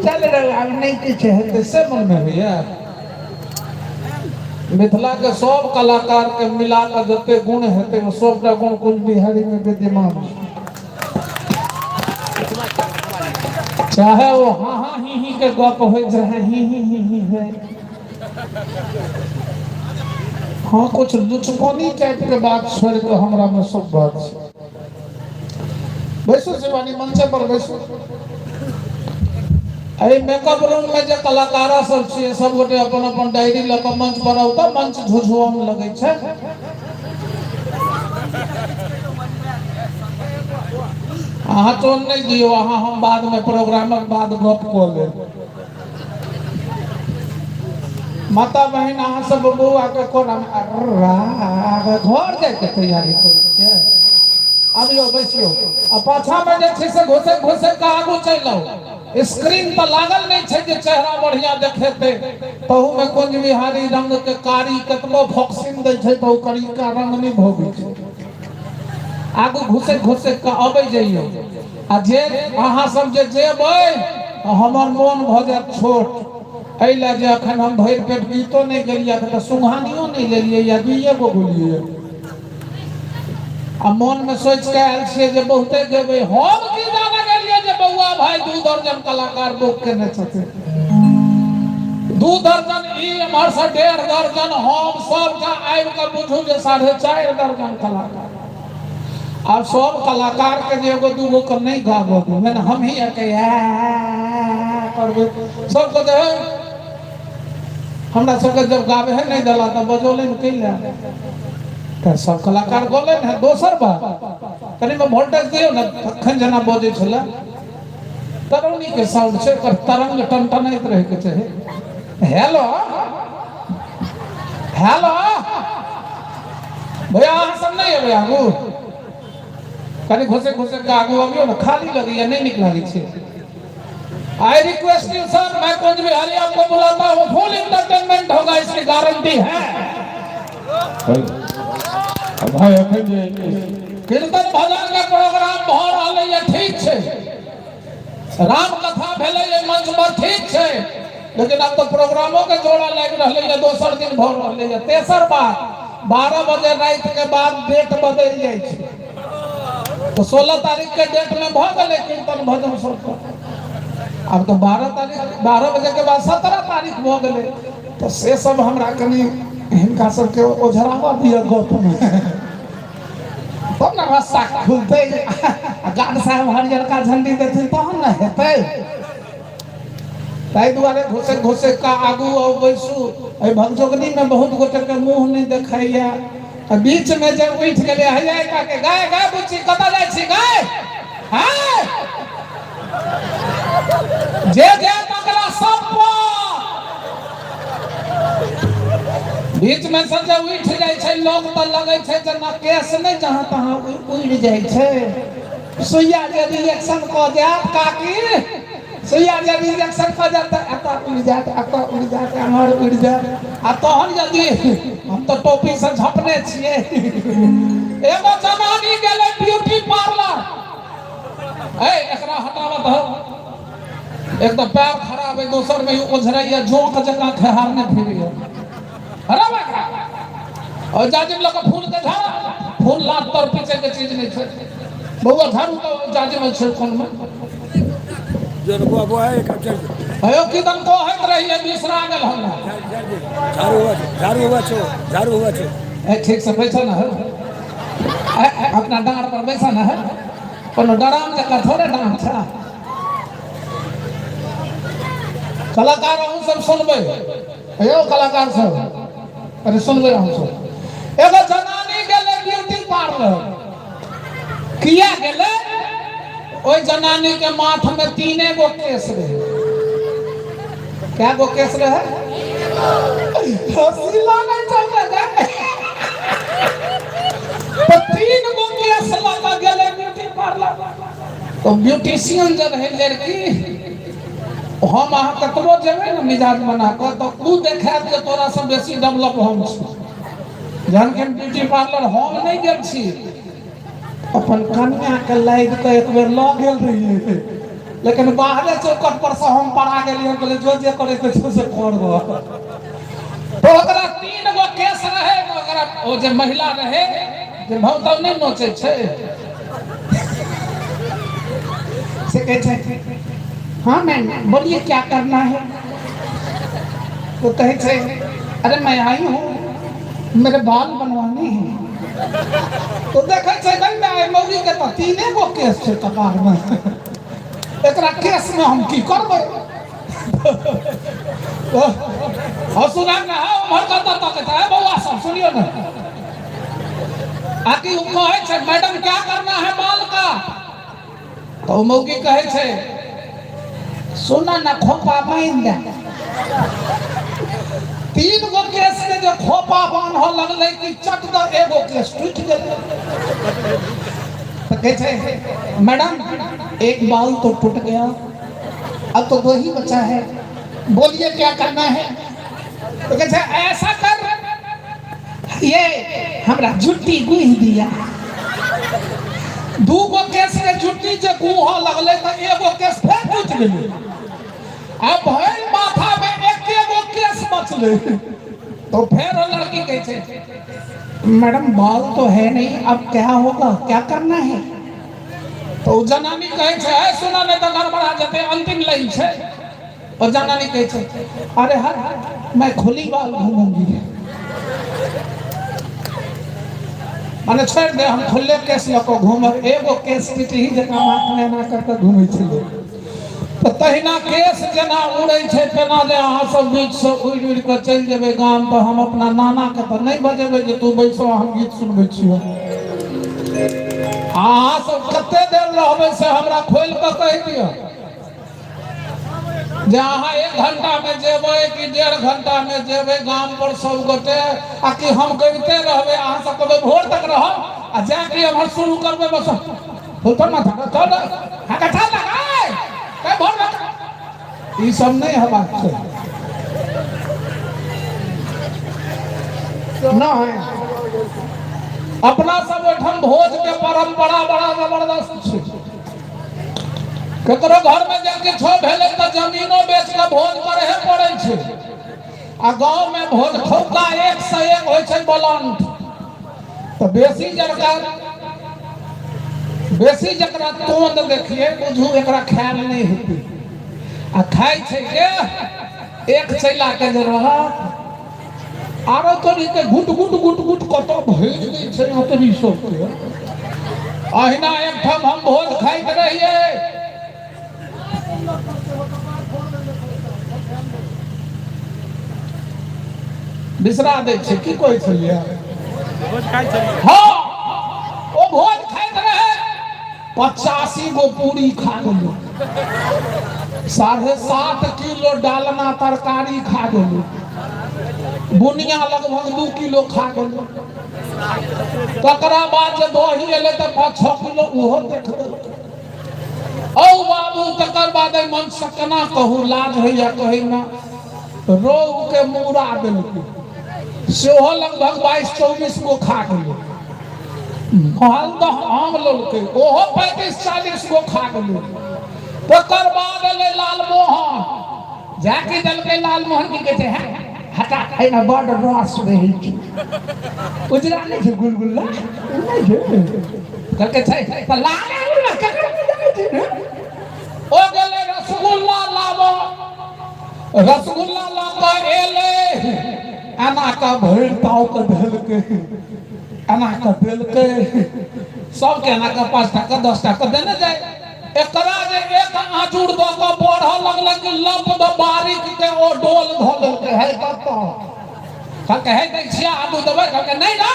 चल रहल आब नहि किछु हेतै से मनमे होइए। मिथिला के सब कलाकार के मिला के जते गुण हेतै ओ सबटा गुण कुंज बिहारी में विद्यमान छै, चाहे ओ हाँ हाँ ही ही के गप होय चाहे ही ही ही ही है, हाँ कुछ लुचपनी टाइप के बात छोड़ के हमरा में सब बात छै। बैसू शिवानी मंचे पर बैसू। एहि मेकअप रूम में जे कलाकार सब छियै सब गोटे अपन अपन डायरी लऽ कऽ मंच पर आउ तऽ मंच झुझुआन लगै छै। अहाँ टोन नहि दियौ, अहाँ हम बाद में प्रोग्रामक बाद गप कऽ लेब। माता बहिन अहाँ सब बौआ के कोना में घर जाइके तैयारी करै छियै? आबियौ बैसियौ। आ पाछा में जे छै से घुसै घुसै के आगू चलि आउ। स्क्रीन तऽ लागल नहि छै जे चेहरा बढ़िया देखेतै, तहू में कुंज बिहारी रंग के कारी कतबो फोक्सिन दै छै तऽ ओ करिका रंग नहि भोगै छै। आगू घुसै घुसै के अबै जइयौ आ जे अहाँ सब जे जेबै तऽ हमर मोन भऽ जायत छोट, एहि लए जे अखन हम भरि पेट गीतो नहि गेलियै तऽ सुघानियो नहि लेलियै या दुइए गो गेलियै आ मन में सोच के आयल छियै जे बहुते गेबै, हम की जाने गेलियै जे बौआ भाई 2 दर्जन कलाकार बुक केने छथिन, 2 दर्जन ई एम्हर से 1.5 दर्जन हम सबटा आबि कऽ बुझू जे 4.5 दर्जन कलाकार। आब सब कलाकार के जे एगो दूगो के नहीं गाबऽ देबै ने, हम ही एके करबै सबके जे हमरा सबके जब गाबे है नहीं देला तऽ बजौले ने कैला, तऽ सब कलाकार गोले ने। दोसर बात कनि में वोल्टेज दियौ ने, तखन जेना बजै छलै तरौनी के साउंड छै, ओकर तरंग टनटनाइत रहै के चाही। हेलो हेलो भैया अहाँ सब नहीं एबै आगू, कनि घुसे घुसे के आगू अबियौ ने, खाली लगैया नहीं नीक लागै छै। I request you sir, मैं कुंज बिहारी आपको बुलाता हूँ, फुल इंटरटेनमेंट होगा इसकी गारंटी है। भाई अखन जे कीर्तन भजन के प्रोग्राम भऽ रहलै ये ठीक छै, राम कथा भेलै ये मंच पर ठीक छै, लेकिन अब तो प्रोग्रामों के जोड़ा लागि रहलै ये, दोसर दिन भऽ रहलै ये। तेसर बात 12 बजे राति के बाद डेट बदलि जाइ छै, तो 16 तारीख के डेट में भऽ गेलै कीर्तन भजन सब, अब तो 12 तारीख 12 बजे के बाद 17 तारीख भऽ गेलै, तो से सब हमरा कनि हिनका सबके ओझराबऽ दिअ गप में, तब ने रास्ता खुलतै। गार्ड साहब हरियरका झंडी देथिन तहन ने हेतै। ताहि दुआरे घुसे घुसे का आगू आउ बैसू। एहि भगजोगनी में बहुत गोटे के मुँह नहीं देखाइया, बीच में जे उठि गेलै हैया काके गाय गाय बुच्ची कतऽ जाइ छी गाय, हाय जे जे तकरा सब पर बीच में से जे उठि जाइ छै लोक तऽ लगै छै जेना केस नहि जहाँ तहाँ उड़ि जाइ छै, सुइया जे रिएक्शन कऽ जायत काकी, सुइया जे रिएक्शन कऽ जायत तऽ एतऽ उड़ि जायत, एतऽ उड़ि जायत, एम्हर उड़ि जायत, आ तहन यदि हम तऽ टोपीसँ झपने छियै। एगो जनानी गेलै ब्यूटी पार्लर, ए एकरा हटाबऽ दहो, एक तऽ पैर खराब है, दोसर में ओझराइया जोंक जकाँ खेहारने फिरैया, अरे बाबा और जाजिम लऽ कऽ फूल के झाड़ा, फूल लात तर पीछे के चीज नहीं छै बौआ, झाड़ू तऽ जाजिम छै कोन में अयो की दन कहैत रहिए बिसरा गेल हमरा। झाड़ू हुआ छो, झाड़ू हुआ छो। ए ठीक से बैठो ना हो, अपना डाँड़ पर बैठो ना हो, कोनो डराम जकाँ थोड़े डाँड़ छै। कलाकार अहूँ सब सुनबै, यौ कलाकार सब अरे सुनबै हम सब। एगो जनानी गेलै ब्यूटी पार्लर, किया गेलै? ओहि जनानी के माथ में 3 गो केस रहे। क्या गो केस रहे? हंसी लागै छै तो 3 गो केस लऽ कऽ गेलै ब्यूटी पार्लर। तो ब्यूटिशियन जे रहै लड़की, हम अहाँ कतबो जेबै ने मिजाज बना कऽ तऽ ओ देखायत जे तोरा से बेसी डेवलप हम छी। जहन कि ब्यूटी पार्लर हम नहि गेल छी, अपन कनिया के लादि कऽ एक बेर लऽ गेल रहियै, लेकिन बाहरे चौकट पर से हम पड़ा गेलियै। कहलियै जो जे करे के छौ से कर। तो ओकरा 3 गो केस रहे। ओकरा ओ जे महिला रहे जे भाव ताव नहि नोचै छै से कहै छै, हाँ मैम बोलिए क्या करना है। तो कहै छै, अरे मैं आई हूँ, मेरे बाल बनवाने हैं। तो देखै छै गई मैं मौगी के तो 3 गो केस छै कपार में, एकरा केस में हम की करबै? और सुना ना, उम्हर कतऽ तकै छै? बौआ सब सुनियो ने, आकि ओ कहै छै मैडम क्या करना है बाल का? तो मौगी कहै छै, सुना ना खोपा बान्हि दे। 3 गो केस के जे खोपा बान्हऽ लगलै कि चट दऽ एगो केस टूटि गेलै। तो कहै छै, मैडम एक बाल तो टूट गया, अब तो 2 ही बचा है, बोलिए क्या करना है। तो कहै छै, ऐसा कर, ये हमरा जुट्टी गुहि दिया। 2 गो केस के जुट्टी जे गुहऽ लगलै तऽ एगो केस फेर टूटि गेलै। आ भरि माथा में 1 गो केस बचलै। तो फेर ओ लड़की कहै छै, मैडम बाल तो है नहीं, अब क्या होगा, क्या करना है? तो ओ जनानी कहै छै, ऐ सुना नहीं तऽ गड़बड़ा जेतै, अंतिम लाइन छै। ओ जनानी कहै छै, अरे हर मैं खुली बाल घूमूंगी, माने छोड़ि दे, हम खुले केस लऽ कऽ घूमब। एगो केस टिटही जकाँ माथ में एना कऽ कऽ घूमै छलै। तऽ तहिना केस जेना उड़ै छै तेना जे अहाँ सब बीच से उड़ि उड़ि कऽ चलि जेबै गाम, तऽ हम अपना नाना के तऽ नहि बजेबै जे तू बैसो हम गीत सुनबै छियौ। अहाँ सब कते देर रहबै से हमरा खोलि कऽ कहि दिअ जे अहाँ 1 घंटा में जेबै कि 1.5 घंटा में जेबै गाम पर सब गोटे, आ कि हम गबिते रहबै? अहाँ सब कहबै भोर तक रहब आ जाके एम्हर शुरू करबै बस चल ना, चल चल चल भोर तक, ई सब नहि हेबाक छै। नहीं, अपना सब ओहिठाम भोज के परंपरा बड़ा जबरदस्त छै। ककरो घर में जब किछो भेलै तऽ जमीनो बेच कऽ भोज करहे पड़ै छै। आ गाँव में भोज खौका 1 से 1 होइ छै बलंठ। तऽ बेसी जकरा तोंद देखिए बुझू एकरा खायल नहि हेतै। आ खाइ छै के एक चैला के जे रहत आरो तोरी के गुट गुट गुट गुट कतऽ भरि दै छै अतरी सबके। अहिना एकठाम हम भोज खाइत रहियै, बिसरा दै छै। की कहै छलियै? हाँ, ओ भोज खाइत रहे, 85 गो पूरी खा गेलै, 7.5 किलो डालना तरकारी खा गेलै, बुनिया लगभग 2 किलो खा गेलै। तकरा बाद जे दही एलै तऽ 5-6 किलो ओहो देख देलकै। औ बाबू, तकर बाद एहि मंच से केना कहू, लाज होइया कहैमे, रोहु के मूड़ा देलकै, सेहो लगभग 22-24 गो खा गेलै। मालदह आम लेलकै, ओहो 35-40 गो खा गेलै। तकर बाद एलै लालमोहन, जाके देलकै लालमोहन की कहै छै, हैं हटा, एहिमे बड रस रहै छै, उजरा नहि छै, गुलगुल्ला नहि छै, कहलकै छै तऽ लाल गुलगुल्ला केकरा नहि देखै छै ने? ओ गेलै रसगुल्ला लाबऽ, रसगुल्ला लऽ कऽ एलै, एना कऽ भरि ताव कऽ देलकै, एना कऽ देलकै, सबके एना कऽ 5 टाका 10 टाका देने जाय। एकरा जे जे एक आँजुर दऽ कऽ बढ़ऽ लगलै कि लप दऽ बारिक के ओ डोल धऽ लेलकै है कतऽ। कहलकै हे दै छिया आलू देबै। कहलकै नहि ना,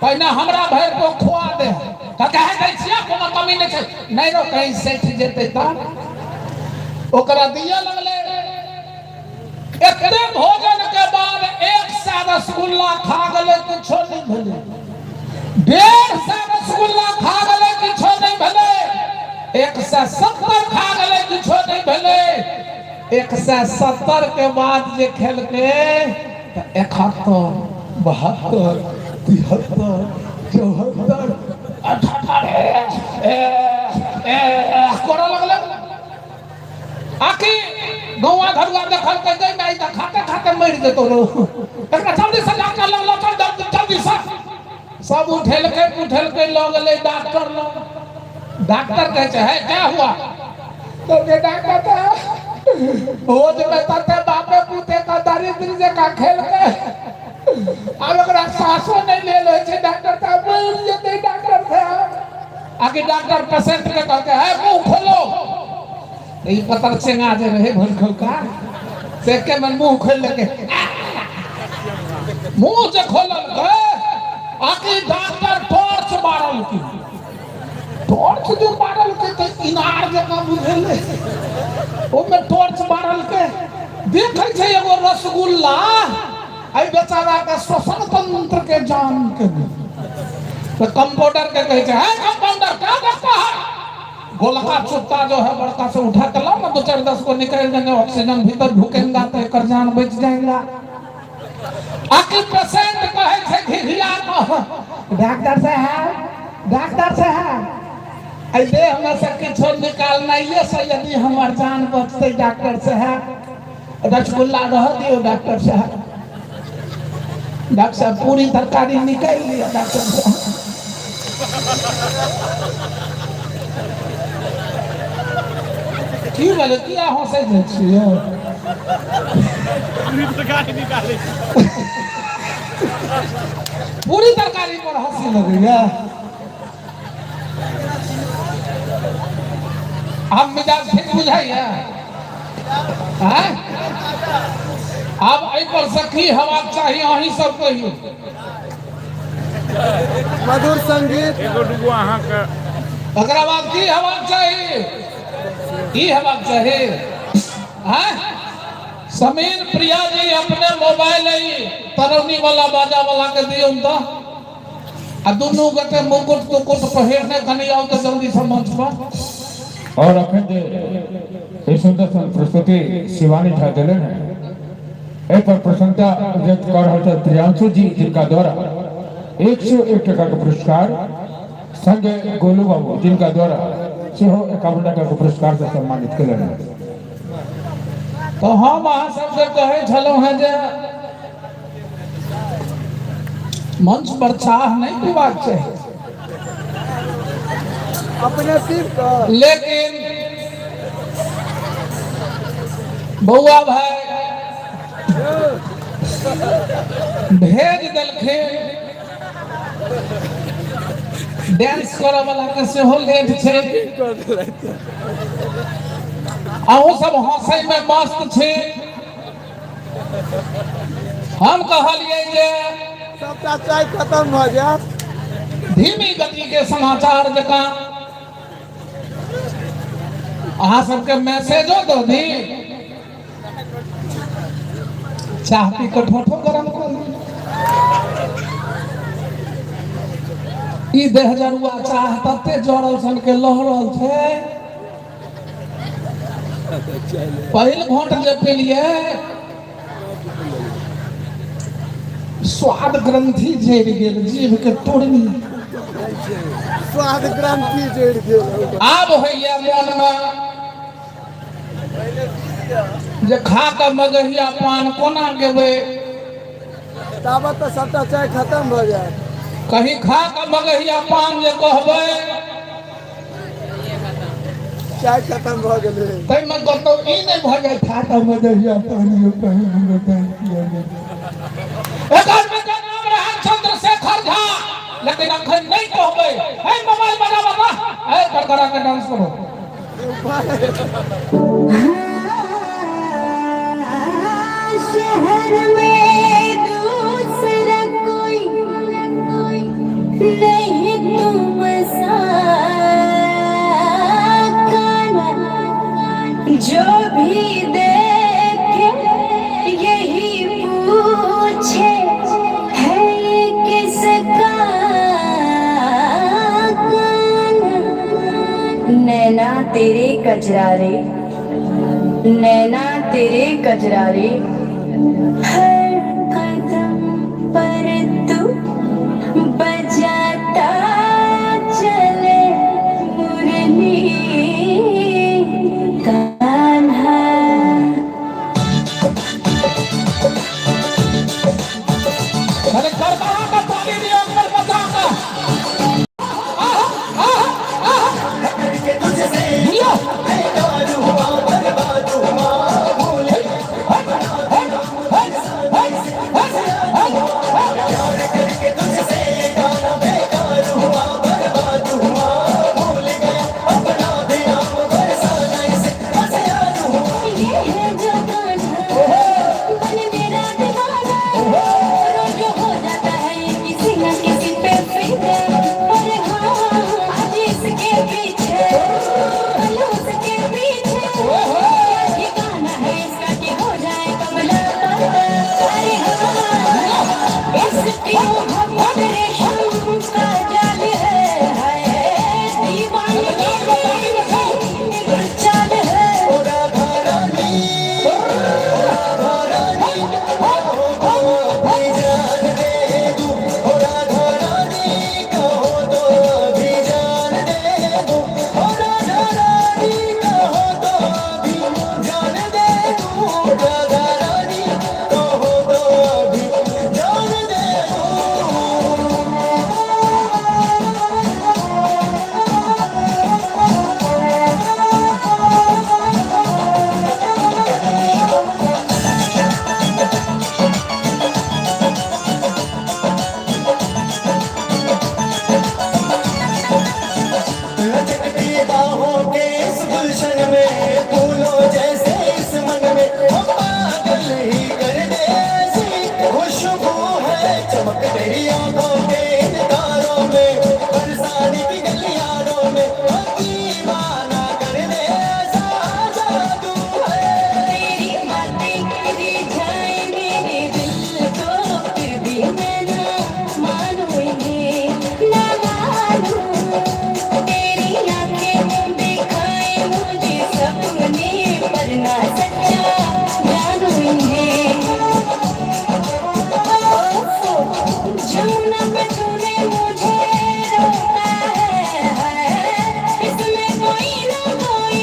पहिने हमरा भरि को खुआ दे। कहलकै हे दै छिया, कोनो कमी नहि छै। नहि रौ, कहीं सठि जेतै तऽ ओकरा दिअ लगलै। एते भोजन के बाद 100 रसगुल्ला खा गेलै, किछो नहि भेलै। 150 रसगुल्ला खा गेलै, किछो नहि भेलै। 170 खा गेलै, किछो नहि भेलै। 170 के बाद जे खेलकै तऽ 71, 72, 73, 74, 78 करऽ लगलै। आखि गौआ घरुआ देखलकै गई माई तऽ खाते खाते मरि जेतौ रौ, एकरा जल्दी से डॉक्टर लग लऽ चल, जल्दी जल्दी से। सब उठेलकै उठेलकै लऽ गेलै डॉक्टर लग। डॉक्टर कहै छै है क्या हुआ? कहलकै डॉक्टर साहब भोज में तते बापे पुते का दरिद्र जकाँ खेलकै, आब एकरा साँसो नहि लेल होइ छै डॉक्टर साहब, मरि जेतै डॉक्टर साहब। आगे डॉक्टर पेशेंट के कहलकै है मुंह खोलो। ई पतर चेंगा जे रहे भोजखौका से के मन मुंह खोल लेके मुंह जे खोललकै आकि डॉक्टर टॉर्च मारल की, टॉर्च जे मारलकै तऽ इनार जकाँ बुझेलै, ओहिमे टॉर्च मारलकै, देखै छै एगो रसगुल्ला एहि बेचारा के श्वसन तंत्र के जाम के। तो कंपाउंडर के कहै छै है कंपाउंडर क्या देखता है, गोलका चुत्ता जो है बड़का से उठा के लाओ ना, 2-4-10 को निकाल देंगे, ऑक्सीजन भीतर ढुकेगा तो एकर जान बच जाएगा। आखिर पेशेंट कहै छै घिघिया कह डॉक्टर साहब, डॉक्टर साहब एहि देह में से किछो निकालनाइए से यदि हमर जान बचतै डॉक्टर साहब, रसगुल्ला रह दियौ डॉक्टर साहब, डॉक्टर साहब पूरी तरकारी निकालि लिअ डॉक्टर साहब। की भेलै, किया हँसै जाइ छियै? पूरी तरकारी निकालै। पूरी तरकारी पर हँसी लगैया। आब मिजाज ठीक बुझाइया? आँय? आब एहि पर से की हेबाक चाही अहीं सब कहियौ। मधुर संगीत। एगो दूगो अहाँके। तकरा बाद की हेबाक चाही? की हेबाक चाही? आँय? समीर प्रिया जी अपने मोबाइल एहि तरौनी वाला बाजा वाला के दियौ तऽ, आ दुनू गोटे मुकुट तुकुट पहिरने कनि आउ तऽ जल्दी से मंच पर। और अखन जे ई सुंदर सन प्रस्तुति शिवानी झा देलनि हैं, एहि पर प्रसन्नता व्यक्त कऽ रहल छथि प्रियांशु जी, जिनका द्वारा 101 टका के पुरस्कार, संगे गोलू बाबू जिनका द्वारा सेहो 51 टका के पुरस्कार से सम्मानित केलनि हैं। तो हम अहाँ सबके कहै छलहुँ हेँ जे मंच पर चाह नहीं पीबाक चाही, अपने पीब कऽ, लेकिन बौआ भाई भेज देलखिन। डांस करऽ वाला के सेहो लेट छै, अहूँ सब हंसै में मस्त छी। हम कहलियै जे सबटा चाय खत्म भऽ जायत। धीमी गति के समाचार जकाँ अहाँ सबके मैसेजो दऽ दी, चाह पी कऽ ठोठो गरम कऽ ली। ई देहजरुआ चाह तते जरल सन के लहरल छै, पहिल घोंट जे पीलियै स्वाद ग्रंथि जरि गेल, जीभ के तोड़नी स्वाद ग्रंथि जरि गेल। आब होइया मन में जे खा कऽ मगहिया पान कोना गेबै, ताबत तऽ सबटा चाय खत्म भऽ जायत। कहीं खा कऽ मगहिया पान जे कहबै चाय खत्म भऽ गेलै, ताहिमे कतौ ई नहि भऽ जाय खा कऽ मगहिया पान यौ कहीं हमरो पान पिया गेल। एक आदमी के नाम रहै चंद्रशेखर झा, लेकिन अखन नहीं कहबै। हे मोबाइल बजा बाबा, हे करकरा के डांस करो। शहर में दूसरा कोई नहीं तुम सा कान्हा, जो भी देखे यही पूछे है ये किसका कान्हा। नैना तेरे कजरारे, नैना तेरे कजरारे, हर कदम पर तू बजाता चले मुरली कान्हा। अरे करता का ताली दियो अंदर बचा का। लियो। ये है जो कान्हा मन मेरा दीवाना, रोज हो जाता है किसी न किसी पे फिदा। और हाँ, आज इसके पीछे कल उसके पीछे, क्या ठिकाना है इसका कि हो जाए कमला पता। अरे हाँ, इसकी मोहब्बत रेशम का जाल है, हाय दीवानगी एक चाल है। लचकती बाहों के इस गुलशन में, फूलों जैसे इस मन में, हम पागल ही कर दे ऐसी खुशबू है, चमक तेरी आंखों के इन तारों में, बरसाने की गलियारों में, हम दीवाना कर दे ऐसा जादू है। तेरी बातें रिझाए मेरे दिल को, फिर भी मैं ना मानूं इन्हें, ना मानूं। तेरी आंखें दिखाए मुझे सपने, पर ना सच्चा जानूं इन्हें। ओफो, जमुना पे तूने मुझे रोका है, इसमें कोई ना कोई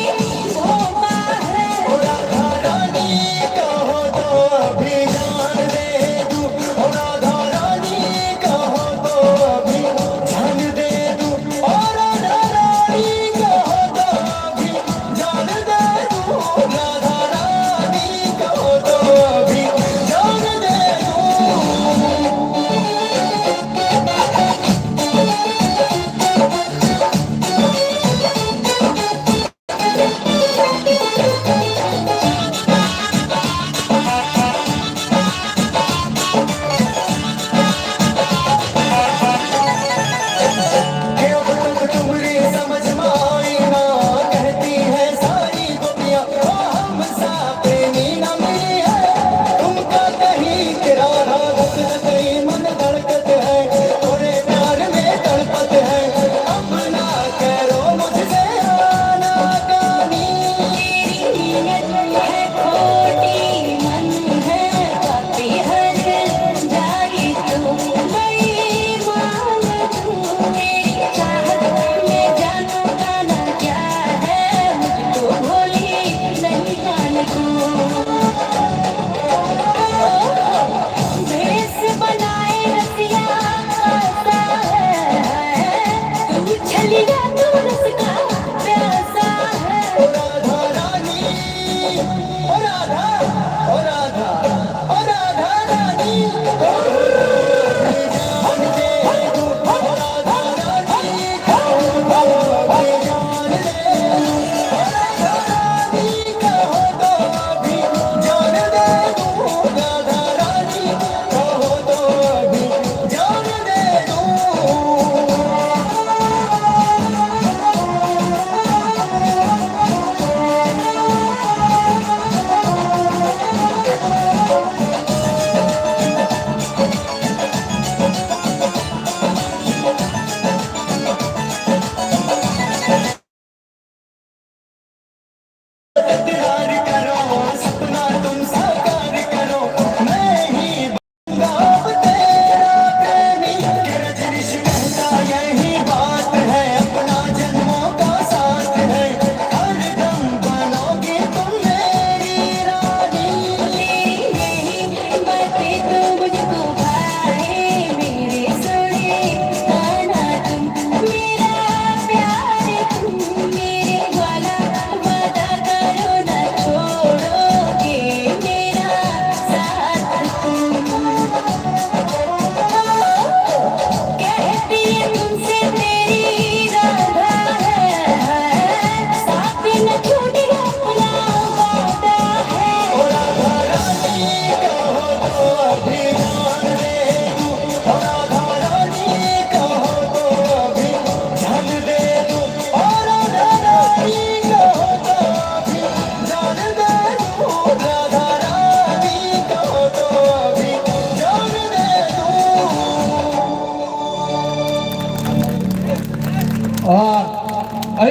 धोखा है। राधा रानी कहो तो अभी जान दे दूं, ओ राधा रानी कहो तो अभी जान दे दूं, ओ राधा रानी कहो तो अभी जान दे दूं, राधा रानी कहो तो अभी जान दे दूं।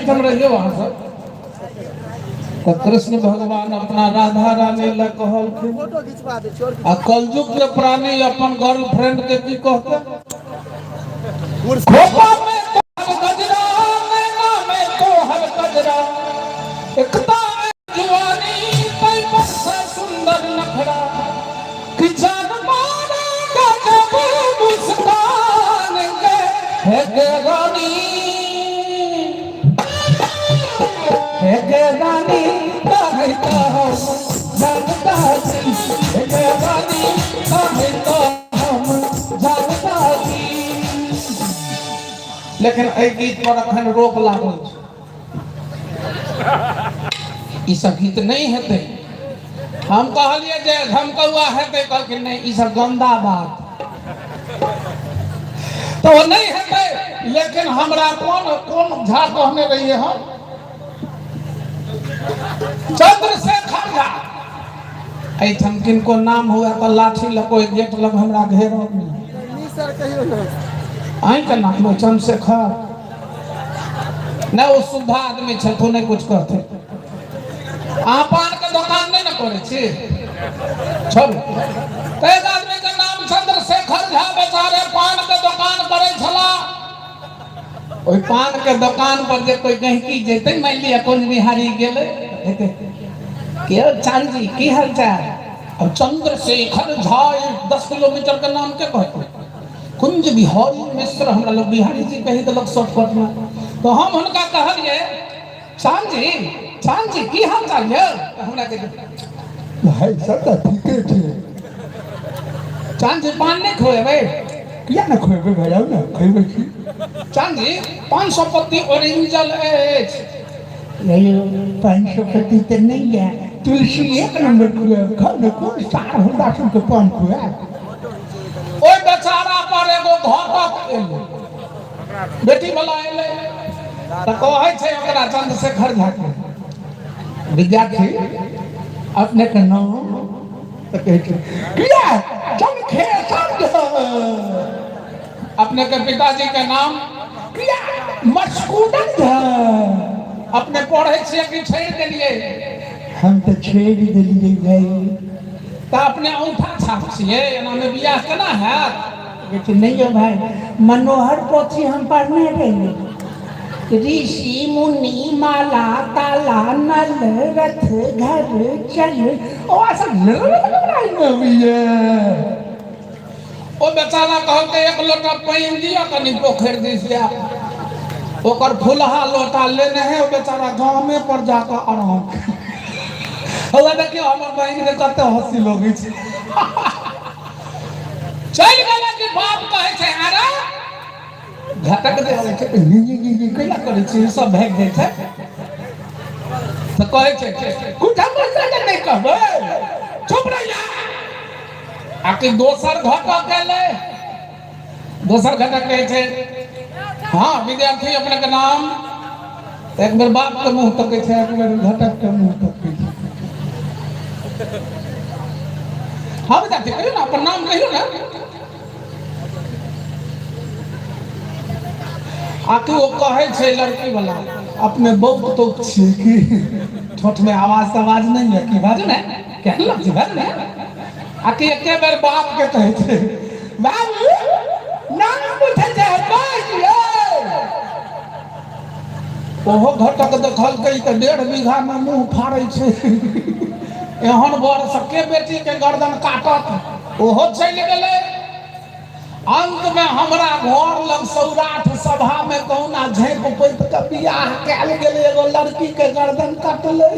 एहिठाम रहियौ अहाँ सब। तऽ कृष्ण भगवान अपना राधा रानी लए कहलखिन आ कलयुग के प्राणी अपन गर्लफ्रेंड के की कहते? खोपा में तोहर गजरा, नैना में तोहर गजरा, एकता में जुआनी, तै पर से सुंदर नखरा, कि जान मारे गजब मुस्कान के, हे गे रानी, हे गे रानी, काहे तो हम जानता छी, हे गे रानी, काहे तो हम जानता छी। लेकिन एहि गीत पर अखन रोक लागल छै। ई सब गीत नहि हेतै। हम कहलियै जे धमकौआ हेतै, कहलखिन नहि, ई सब गंदा बात तो नहि हेतै। लेकिन हमरा कोन कोन झा कहने रहियै हम? चंद्रशेखर झा। एहिठाम किनको नाम हुए तऽ लाठी लऽ कोई गेट लग हमरा घेरल। अहीँके नाम है चंद्रशेखर? नहि, ओ सुधा आदमी छथि, नहि कुछ कहते। अहाँ पानके दोकान नहि ने करै छी? छोड़ू। तऽ एक आदमीके नाम चंद्रशेखर झा, बेचारे पानके दोकान करै छला। ओहि पानके दोकान पर जे कोई गहिकी जेतै, मानि लिअ कुंज बिहारी गेलै, के चांद जी की हाल चाल? अब चंद्रशेखर झा 10 किलोमीटर के नाम के कहते? कुंज बिहारी मिश्र। हमरा लोग बिहारी जी कही देलक शॉर्टकट में। तो हम हुनका कहलिए, चांद जी, चांद जी, की हाल चाल यौ? तऽ हमरा कहै, भाई सब तऽ ठीके छै। चांद जी, पान नहि खुएबै? किया ने खुएबै भाई, आउ ने, खुएबै छी। चांद जी, 500 पत्ती ओरिजिनल अछि? 500 पत्ती तऽ नहि यऽ, तुलसी एक नंबर खुआब, खाउ ने। कोन सार हमरा सबके पान खुआब? ओहि बेचारा पर एगो घटक एलै, बेटी वाला एलै, तऽ कहै छै ओकरा चंद्रशेखर झा के, विद्यार्थी, अपने के नाम? तऽ कहै छै, किया चंद्रशेखर झा। अपने के पिताजी के नाम? किया मस्कूदन झा। अपने पढ़ै छियै कि छोड़ि देलियै? हम तऽ छोड़ि देलियै भाई। तऽ अपने औंठा छाप छियै, एनामे बियाह केना हैत? लेकिन नहीं हो भाई, मनोहर पोथी हम पढ़ने रहिए, ऋषि मुनि माला ताला नल रथ घर चल ओ सब अबैया। ओ बेचारा कहलकै, एक लोटा पानि दिअ, कनि पोखरि दिस जायब। ओकर फुलहा लोटा लेने है, ओ बेचारा गामे पर जाकऽ आराम। हौआ देखियौ, हमर बहिन के कते हँसी लगै छै। चलि गेलै कि बाप कहै छै, अरे घटक जे अबै छै, ही ही ही ही कैला करै छै? ई सब भागि जाइ छै। तऽ कहै छै, कुछ हम नहि कहबै, चुप रहिया। आ कि दोसर घटक एलै। दोसर घटक कहै छै, हाँ विद्यार्थी, अपने के नाम? एक बेर बाप के मुंह तकै छै, एक बेर घटक के मुंह तकै छै। हाँ विद्यार्थी, कहियौ ने, अपन नाम कहियौ ने। आ कि ओ कहै छै लड़की वाला, अपने बहुत तो छियै कि ठोठ में आवाज तवाज नहीं है कि बाजू ने, केहन लग छै, बाजू ने। आ कि एके बेर बाप के कहै छै, बाबू, नाम पूछै छै, बाजियौ। ओहो घटक देखलकै तऽ 1.5 बीघा में मुंह फाड़ै छै, एहन बर सके बेटी के गर्दन काटत। ओहो चलि गेलै। अंत में हमरा घर लग सौराठ सभा में कहुना झाँपि पोति के बियाह कयल गेलै, एगो लड़की के गर्दन कटलै।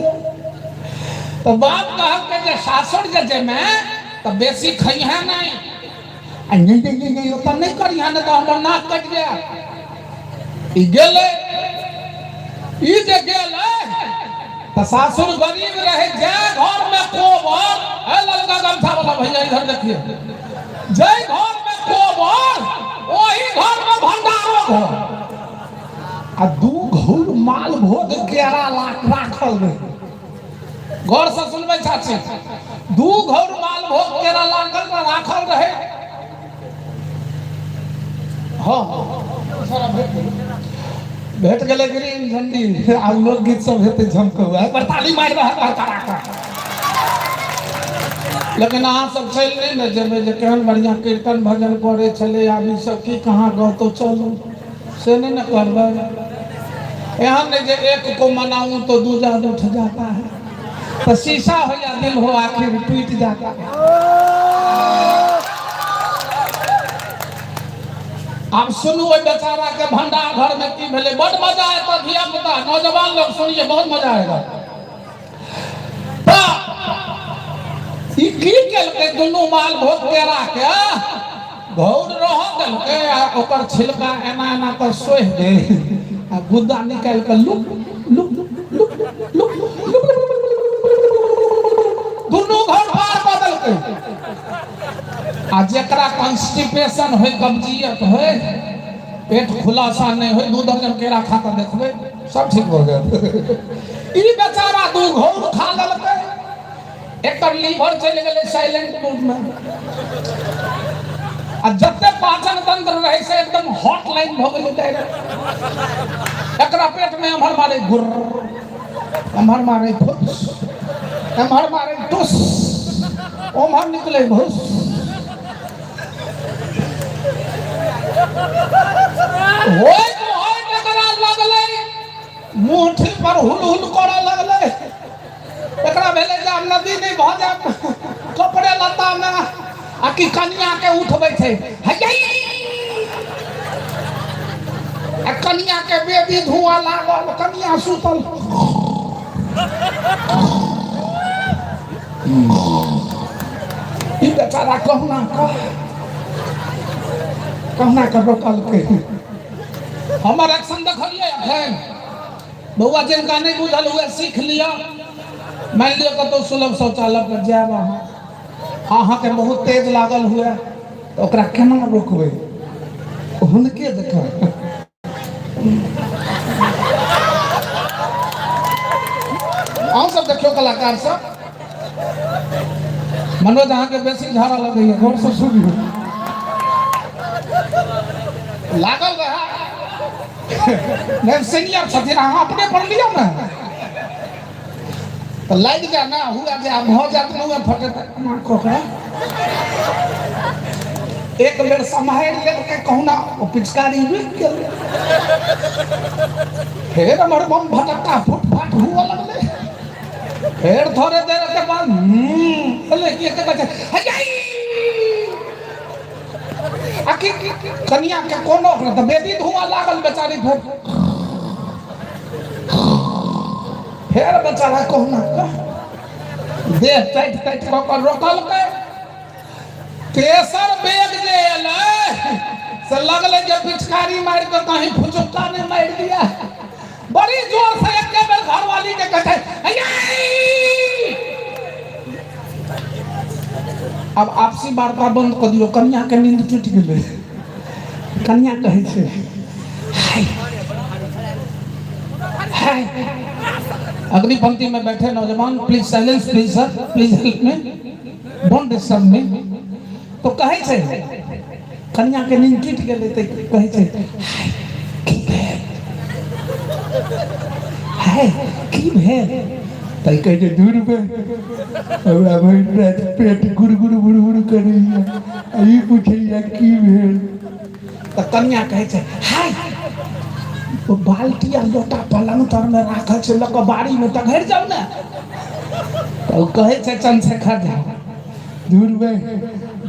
तऽ बाप कहलकै जे सासुर जे जेमे तऽ बेसी खइहे नहि आ नहि नहि नहि नहि ओतऽ नहि करिहे, नहि तऽ हमर नाक कटि जायत। ई गेलै। ई जे गेलै तऽ सासुर गरीब रहे। जै घर में कोबर, ए ललका गमछा वाला भैया, इधर देखिए, जै घर में कोबर ओही घर में भंडारो घर। आ 2 घौर माल भोग केरा राखल रहे। गौर से सुनबै चाची, 2 घौर माल भोग केरा लागल राखल रहे। हाँ, भेट गेलै ग्रीन झंडी। आब लोकगीत सब हेतै झमकौआ पर ताली मारि रहल करा कऽ। लेकिन अहाँ सब चलि नहि ने जेबै जे केहन बढ़िआँ कीर्तन भजन करै छलै, आब ई सब की कहाँ गौतो, चलू से नहि ने करबै। एहन नहि जे एक को मनाऊं तो दूजा उठ जाता है, तो शीशा हो या दिल हो आखिर टूट जाता है। आब सुनू ओहि बेचारा के भंडार घर में की भेलै, बड मजा आयत धिया पुता नौजवान लोग सुनिए, बहुत मजा आएगा। ई की केलकै, दुनू माल भोग केरा के घौर रह देलकै आ ओकर छिलका एना एना कऽ सोहि दे आ गुद्दा निकालि कऽ look look look look look दुनू घर पार कऽ देलकै। आ जेकरा कॉन्स्टिपेशन होय, कब्जियत होय, पेट खुलासा नहि होय, 2 दर्जन केरा खा कऽ देखबै सब ठीक भऽ जायत। ई बेचारा 2 घौर खा लेलकै, एकर लीवर चलि गेलै साइलेंट मोड में, आ जते पाचन तंत्र रहै से एकदम हॉट लाइन भऽ गेलै डायरेक्ट। एकरा पेट में एम्हर मारे गुर्र, एम्हर मारे फुस, एम्हर मारे टुस, ओम्हर निकले भुस। होइत होइत एकरा लगलै मुँह पर हुल हुल करऽ लगलै। एकरा भेलै जे आब नदी नहि भऽ जायत कपड़े लत्तामे, आ कि कनिया के उठबै छै, आ कनिया के बेबी धुआं लागल, कनिया सुतल। ई बेचारा कहुना कऽ कहुना कऽ रोकलकै। हमर एक्शन देखलियै एखन बौआ, जिनका नहि बुझल हुए सीख लिअ। मानि लिअ कतहु सुलभ शौचालय पर जायब अहाँ, अहाँके बहुत तेज लागल हुए तऽ ओकरा केना रोकबै, हुनके जकाँ। अहूँ सब देखियौ कलाकार सब, मनोज अहाँके बेसी झाड़ा लगैया, गौर से सुनियौ। लागल रहे नहीं सीनियर छथिन, अहाँ अपने पर लिअ ने तऽ लागि जाय ने हुए जे आब भऽ जायत मुँहे फटे तऽ एना कऽ के एक बेर सम्हारि लेलकै कहुना, ओ पिचकारी रुकि गेलै। फेर हमर बम भटक्का फुट फाट हुअ लगलै। फेर थोड़े देर के बाद भेलै कि एते कहै छै, हैया! आ कि कनिया के कोनो तऽ बेबी धुआं लागल बेचारी, फेर फेर बेचारा कहुना कऽ देह टाइट टाइट कऽ कऽ रोकलकै। तेसर बेग जे एलै से लगलै जे पिचकारी मारि कऽ कहीं फुचुक्का नहि मारि दिया। बड़ी जोर से एके बेर घरवाली के कहै छै, हैया! अब आपसी वार्ता बंद कऽ दियौ, कनिया के नींद टूटि गेलै। कनिया कहै छै, हाय हाय। अगली पंक्ति में बैठे नौजवान, please silence please sir, please help me, don't disturb me. तो कहै छै कनिया के नींद टूटि गेलै तऽ कहै छै, हाय की भेल, हाय की भेल। तऽ कहै छै, दूर पे हमरा भरि राति पेट गुड़ गुड़ गुड़ गुड़ करैया, आ ई पुछैया की भेल। तऽ कनिया कहै छै, हाय ओ बाल्टी आ लोटा पलंग तर में राखल छै, लऽ कऽ बाड़ी में टघरि जाउ ने। तऽ ओ कहै छै चंद्रशेखर झा, दूर में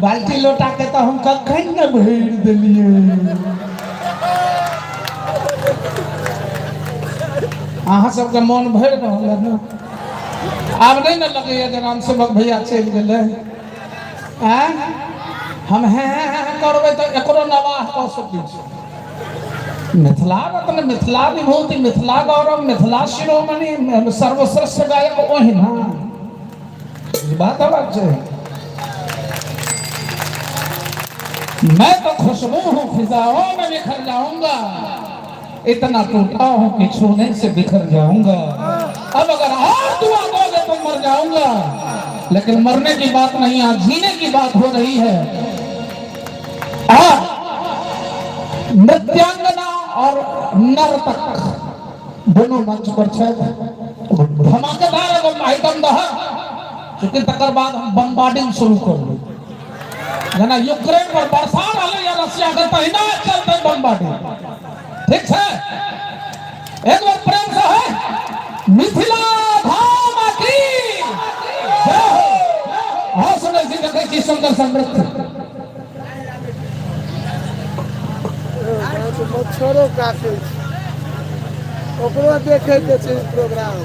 बाल्टी लोटा के तऽ हम कखन ने भरि देलियै। अहाँ सबके मोन भरि रहल है ने? आब नहि ने लगैया जे राम सेवक भैया चलि गेलै। आँय हम हेँ हेँ हेँ करबै तऽ एकरो नवाह कऽ सकै छी। मिथिला रत्न, मिथिला विभूति, मिथिला गौरव, मिथिला शिरोमणि, सर्वश्रेष्ठ गायक ओहिना ई बात अलग छै। मैं तो खुशबू हूँ फिजाओं में बिखर जाऊंगा, इतना टूटा हूँ कि छूने से बिखर जाऊंगा। अब अगर और दुआ दोगे तो मर जाऊंगा, लेकिन मरने की बात नहीं, आज जीने की बात हो रही है। और नृत्यांगना और नर्तक दुनू मंच पर छथि। धमाकेदार एगो आइटम दह, चूँकि तकर बाद हम बम्बार्डिंग शुरू करबै। जेना यूक्रेन पर बरसा रहलै या रसिया के, तहिना चलतै बम्बार्डिंग। ठीक छै? एक बार प्रेम से है मिथिला धाम की जय हो। हाँ, सुनै छी, देखै छी सुंदर समृद्ध मच्छरो काटै छै, ओकरो देखैके छै प्रोग्राम।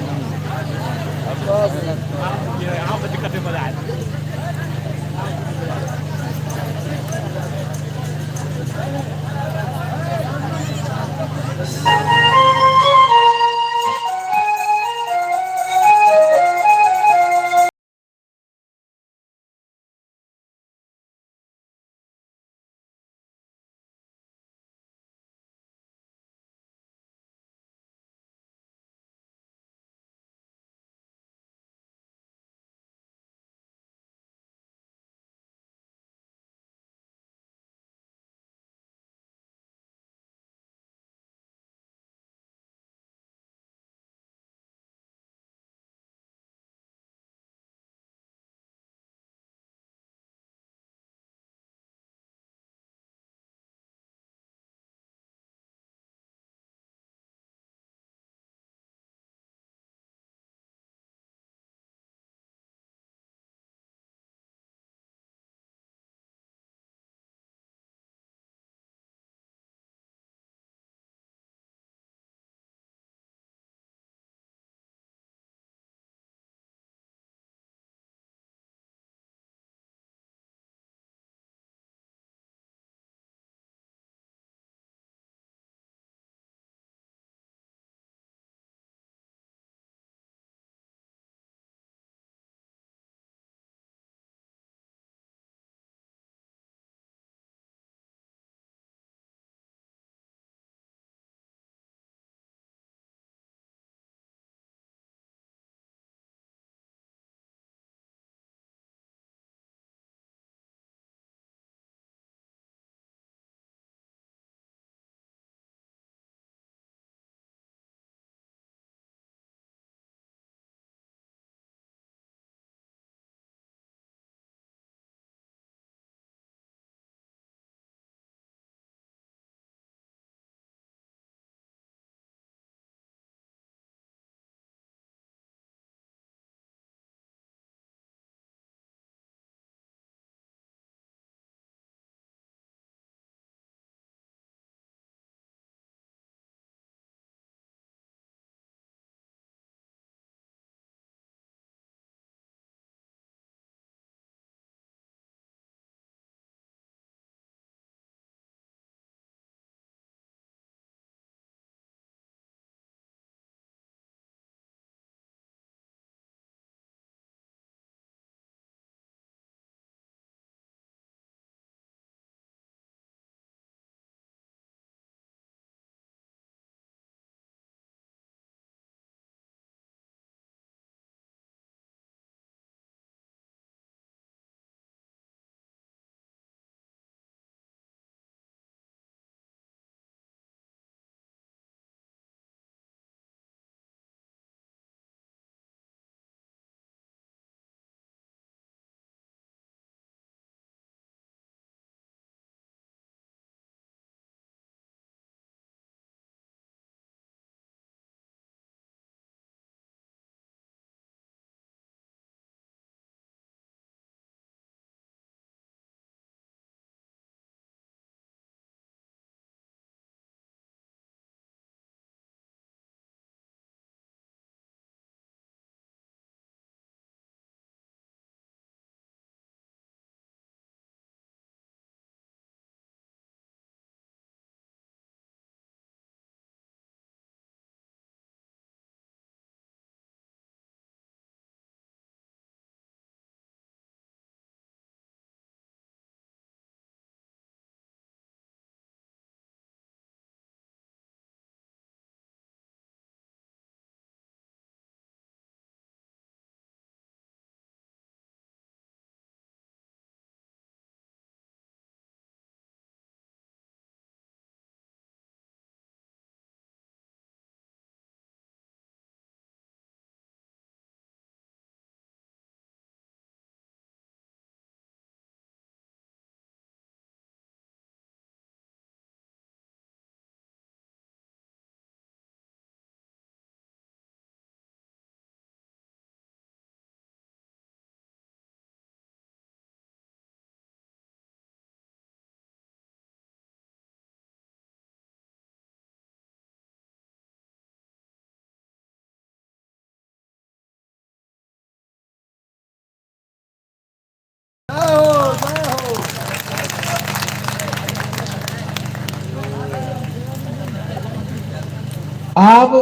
आब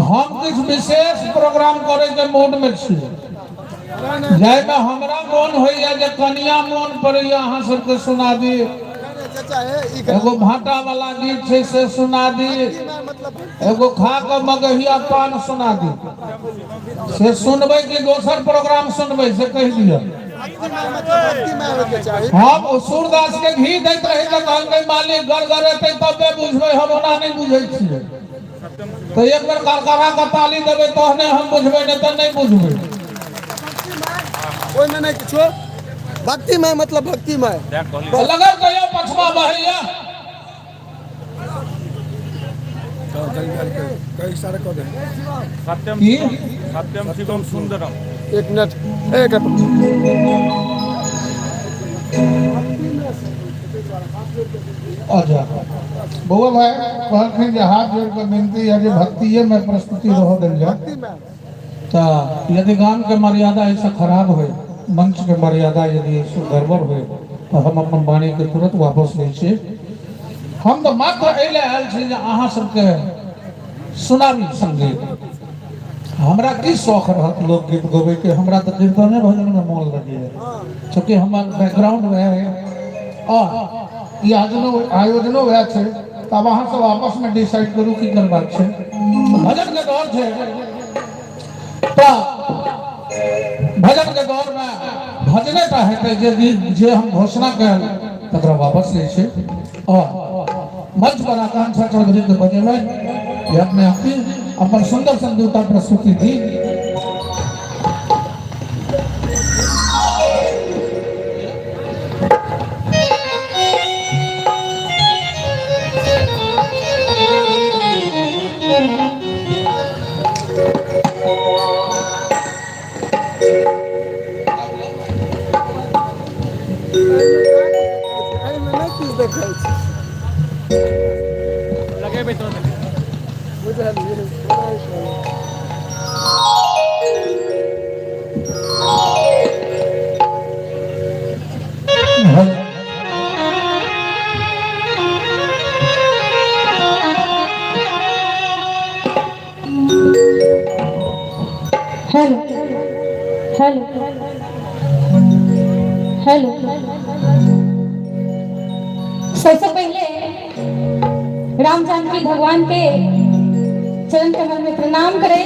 हम किछु विशेष प्रोग्राम करे के मूड में छी, जाहिमे हमरा मोन होइया जे कनिया मोन पड़ैया अहाँ सबके सुना दी, एगो भाटा वाला गीत छै से सुना दी, एगो खा के मगहिया पान सुना दी। से सुनबै कि दोसर प्रोग्राम सुनबै से कहि दिअ। हम सूरदास के घी दैत रही तऽ कहलकै मालिक गड़गड़ेतै तबे बुझबै, हम ओना नहि बुझै छियै। तऽ एक बेर करकरा के ताली देबै तहने हम बुझबै, नहि तऽ नहि बुझबै। ओहिमे नहि किछो भक्तिमय, मतलब भक्तिमय लगल कहियो पछवा बहैया। सत्यम की? सत्यम शिवम सुंदरम। एक मिनट, एक अच्छा बउआ भाई कहलखिन जे हाथ जोड़ के विनती है जे भक्तिये में प्रस्तुति रह देल जाए। तऽ यदि गाम के मर्यादा ऐसे खराब होय, मंच के मर्यादा यदि ऐसे गड़बड़ होय, तऽ हम अपन वाणी के तुरंत वापस लै छी। हम तऽ मात्र एहि लए आयल छी जे अहाँ सबके सुनाबी संगीत। हमरा की शौक रहत लोकगीत गबैके, हमरा तऽ कीर्तने भजनमे मोन लगैए, चूँकि हमर बैकग्राउंड वएह है और ई आयोजनो वएह छै। तऽ आब अहाँ सब आपसमे डिसाइड करू की करबाक छै। भजनके दौर छै तऽ भजनके दौरमे भजने टा हेतै, जे जे हम घोषणा कयल तकरा वापस लै छै। और मंच पर आकांक्षा चौधरी के बजेबै जे अपने अपन सुंदर संगीता प्रस्तुति दी। एहिमे नहि किछु देखै छै। लगेबै तो बुझलियै। हेलो हेलो हेलो, सबसे पहले राम जानकी भगवान के चरण कमल में प्रणाम करे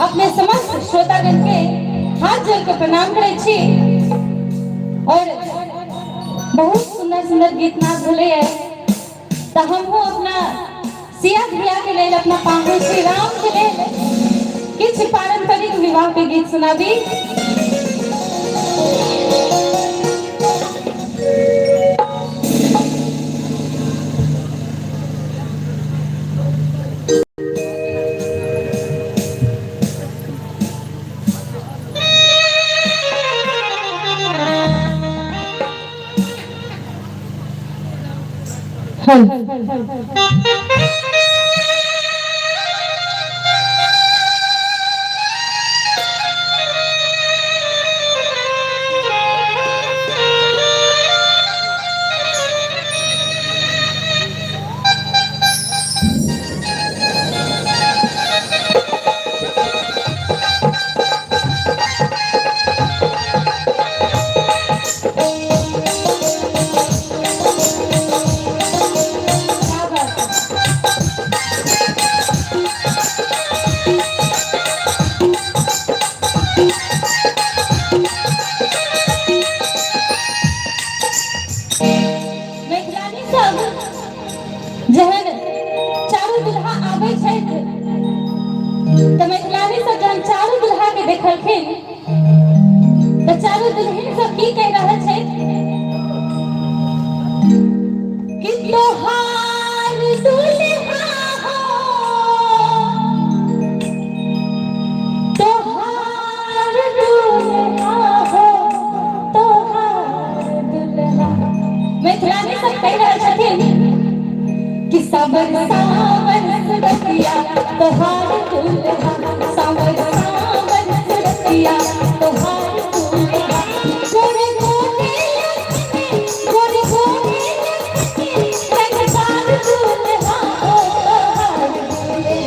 अपने समस्त श्रोतागण के हाथ जोड़ के प्रणाम करे छी। और बहुत सुंदर सुंदर गीत नाद भेलै है, तो हमहूँ अपना सिया धिया के लेल, अपना पाहुन श्री राम के लेल किछु पारंपरिक विवाह के गीत सुनाबी। मैथिलानी सब जहन चारू दुल्हा आबै छथि तऽ मैथिलानी सब जहन चारू दुल्हा के देखलखिन तऽ चारू दुल्हिन सब की कहि रहल छथि कि तोहार दुल्हा हो, तोहार दुल्हा हो, तोहार दुल्हा। मैथिलानी सब कहि रहल छथिन कि सावर सावर सुरतिया तोहार दुल्हा, सावर सावर सुरतिया तोहार दुल्हा, गोरे गोरे गोरे गोरे रंगदार दुल्हा हो तोहार दुल्हा।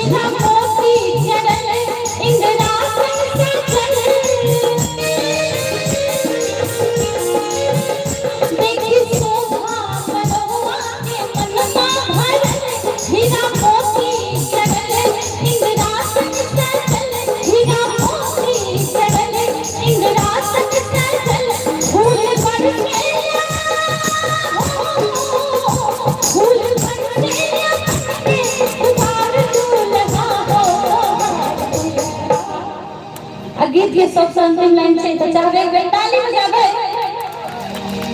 हीरा मोती चढ़ल इंद्रासन सजल। देखी शोभा मनोआ के मनमा भरल, हीरा मोती चढ़ल इंद्रासन सजल, हीरा मोती चढ़ल इंद्रासन सजल। फूल बरसेला फूल बरसेला कुमार दूल्हा हो। आ गीत के सबसँ अंतिम लाइन छै, तऽ चाहबै एक बेर ताली बजाबै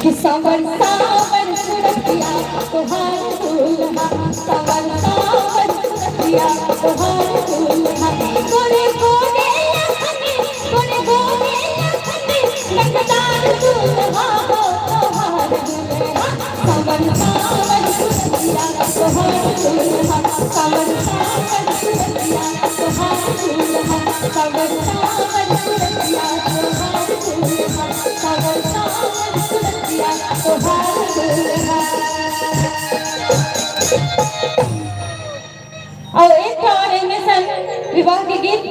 कि सावर सावर सुरतिया तोहार दूल्हा, सावर सावर सुरतिया तोहार दूल्हा, गोरे गोरे लखन, गोरे गोरे लखन लखदार दूल्हा हो तोहार दूल्हा, सावर सावर सुरतिया तोहार दूल्हा, सावर सावर सुरतिया तोहार दूल्हा, सावर सावर सुरतिया तोहार दूल्हा, सावर सावर सुरतिया तोहार दूल्हा। और एक और एहिमे सन विवाह के गीत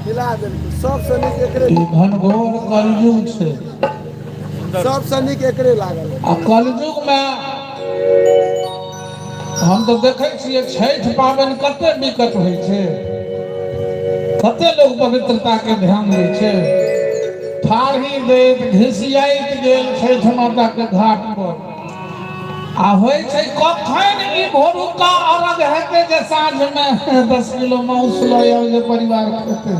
मिला देलकै। सबसँ नीक एकरे। ई घनघोर कलयुग छै। सबसँ नीक एकरे लागल। आ कलयुग मे हम तऽ देखै छियै छठि पाबनि कते विकट होइ छै, कते लोग पवित्रता के ध्यान दै छै। ठाढ़ी दैत घिसियाइत गेल छठि माता के घाट पर, आ होइ छै कखन ई भोरुका अर्घ हेतै जे साँझ मे 10 किलो मांस लऽ आउ जे परिवार खेतै।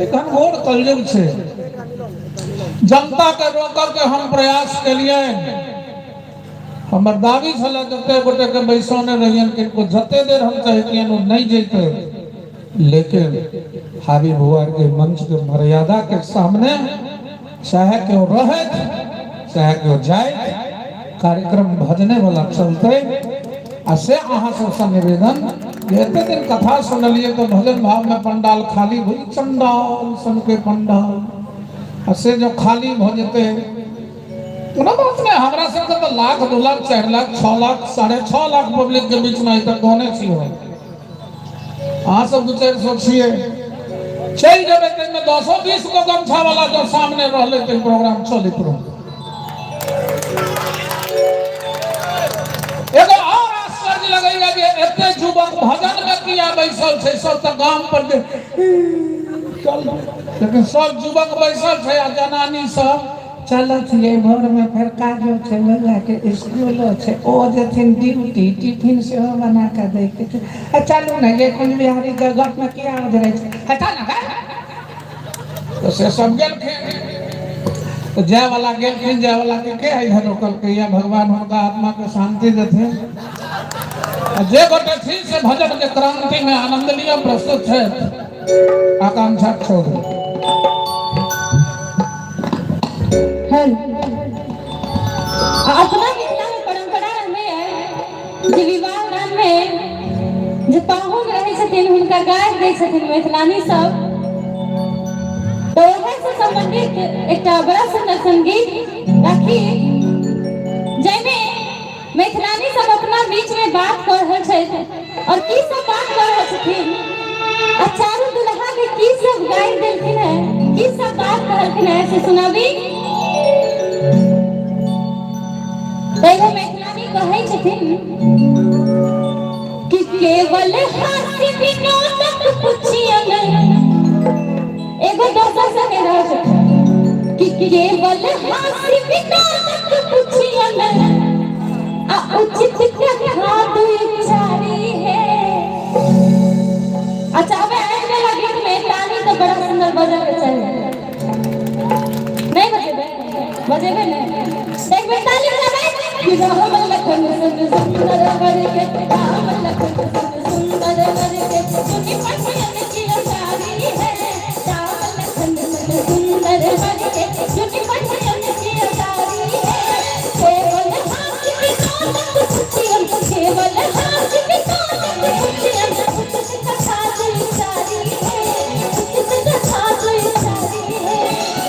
घनघोर कलयुग छै। जनता के रोकऽ के हम प्रयास केलियनि। हमर दाबी छलै जते गोटे के बैसौने रहियनि किनको जते देर हम चाहितियनि ओ नहि जैते, लेकिन हाबी भुआर के मंच के मर्यादा के सामने चाहे केओ रहत चाहे केओ जाए, कार्यक्रम भजने वाला चलते। आ से अहाँ सबसँ निवेदन जे एते दिन कथा सुनलियै तऽ भजन भाव में पंडाल खाली भऽ चंडाल सन के पंडाल, आ से जो खाली भऽ जेतै कोनो बात नहि। हमरा सबके तऽ लाख, 2 लाख, 4 लाख, 6 लाख, 6.5 लाख पब्लिक के बीच में तक गाने छी हम, अहाँ सब 200-400 छियै, चलि जेबै ताहिमे 10-20 गो गमछा वाला जो सामने रहलै तऽ प्रोग्राम चलैत रहल। एगो और आश्चर्य लगैया जे एते युवक भजन में किया बैसल छै, सब तऽ गाम पर जे चल, लेकिन सब युवक बैसल छै आ जनानी सब चलत ये भोर में फेर काजो छै, बच्चा के स्कूलो छै, ओ जेथिन ड्यूटी, टिफिन सेहो बना कऽ दै के छै। आ चलू ने ये कुंज बिहारी के गप में किया उजरै छै, हटा ना गा। तो से सब गेलखिन तो जाय वाला गेलखिन, जाय वाला के इधर रोकलकै या भगवान हुनका आत्मा के शांति देथिन। आ जे गोटे छी से भजन के क्रांति में आनंद लिअ। प्रस्तुत छै आकांक्षा चौधरी। हर अपना मिथिला में परंपरा रहले है जे विवाह दान में जे पाहुन रहै छथिन हुनका गारि दै छथिन मैथिलानी सब, तऽ ओहे से संबंधित एकटा बड़ा सुंदर संगीत राखी जाहिमे मैथिलानी सब अपना बीच में बात कऽ रहल छथि और की सब बात कऽ रहल छथिन आ चारू दुल्हा के की सब गारि देलखिन है, की सब बात कहलखिन है से सुनाबी। तऽ एगो मैथिलानी कहै छथिन कि केवल हास्य विनोदक पुछियन, एगो दोसर से कहि रहल छथिन कि केवल हास्य विनोदक पुछियन आ उचित कथा दुई चारी है। अच्छा अब आबि गेला गीत में ताली तो बड़ा सुंदर बजऽ के चाही, नहीं बजेबै? बजेबै नहीं? देखबै ताली बजाबै कि राम लखन सुन सुंदर वर के, राम लखन सुन सुंदर वर के, सुनि पठियन की अचारी है, राम लखन सुन सुंदर वर के, सुनि पठियन की अचारी है। केवल हाथ विनोदक पुछियन, केवल हाथ विनोदक पुछियन, उचित कथा दुई चारी है, उचित कथा दुई चारी है,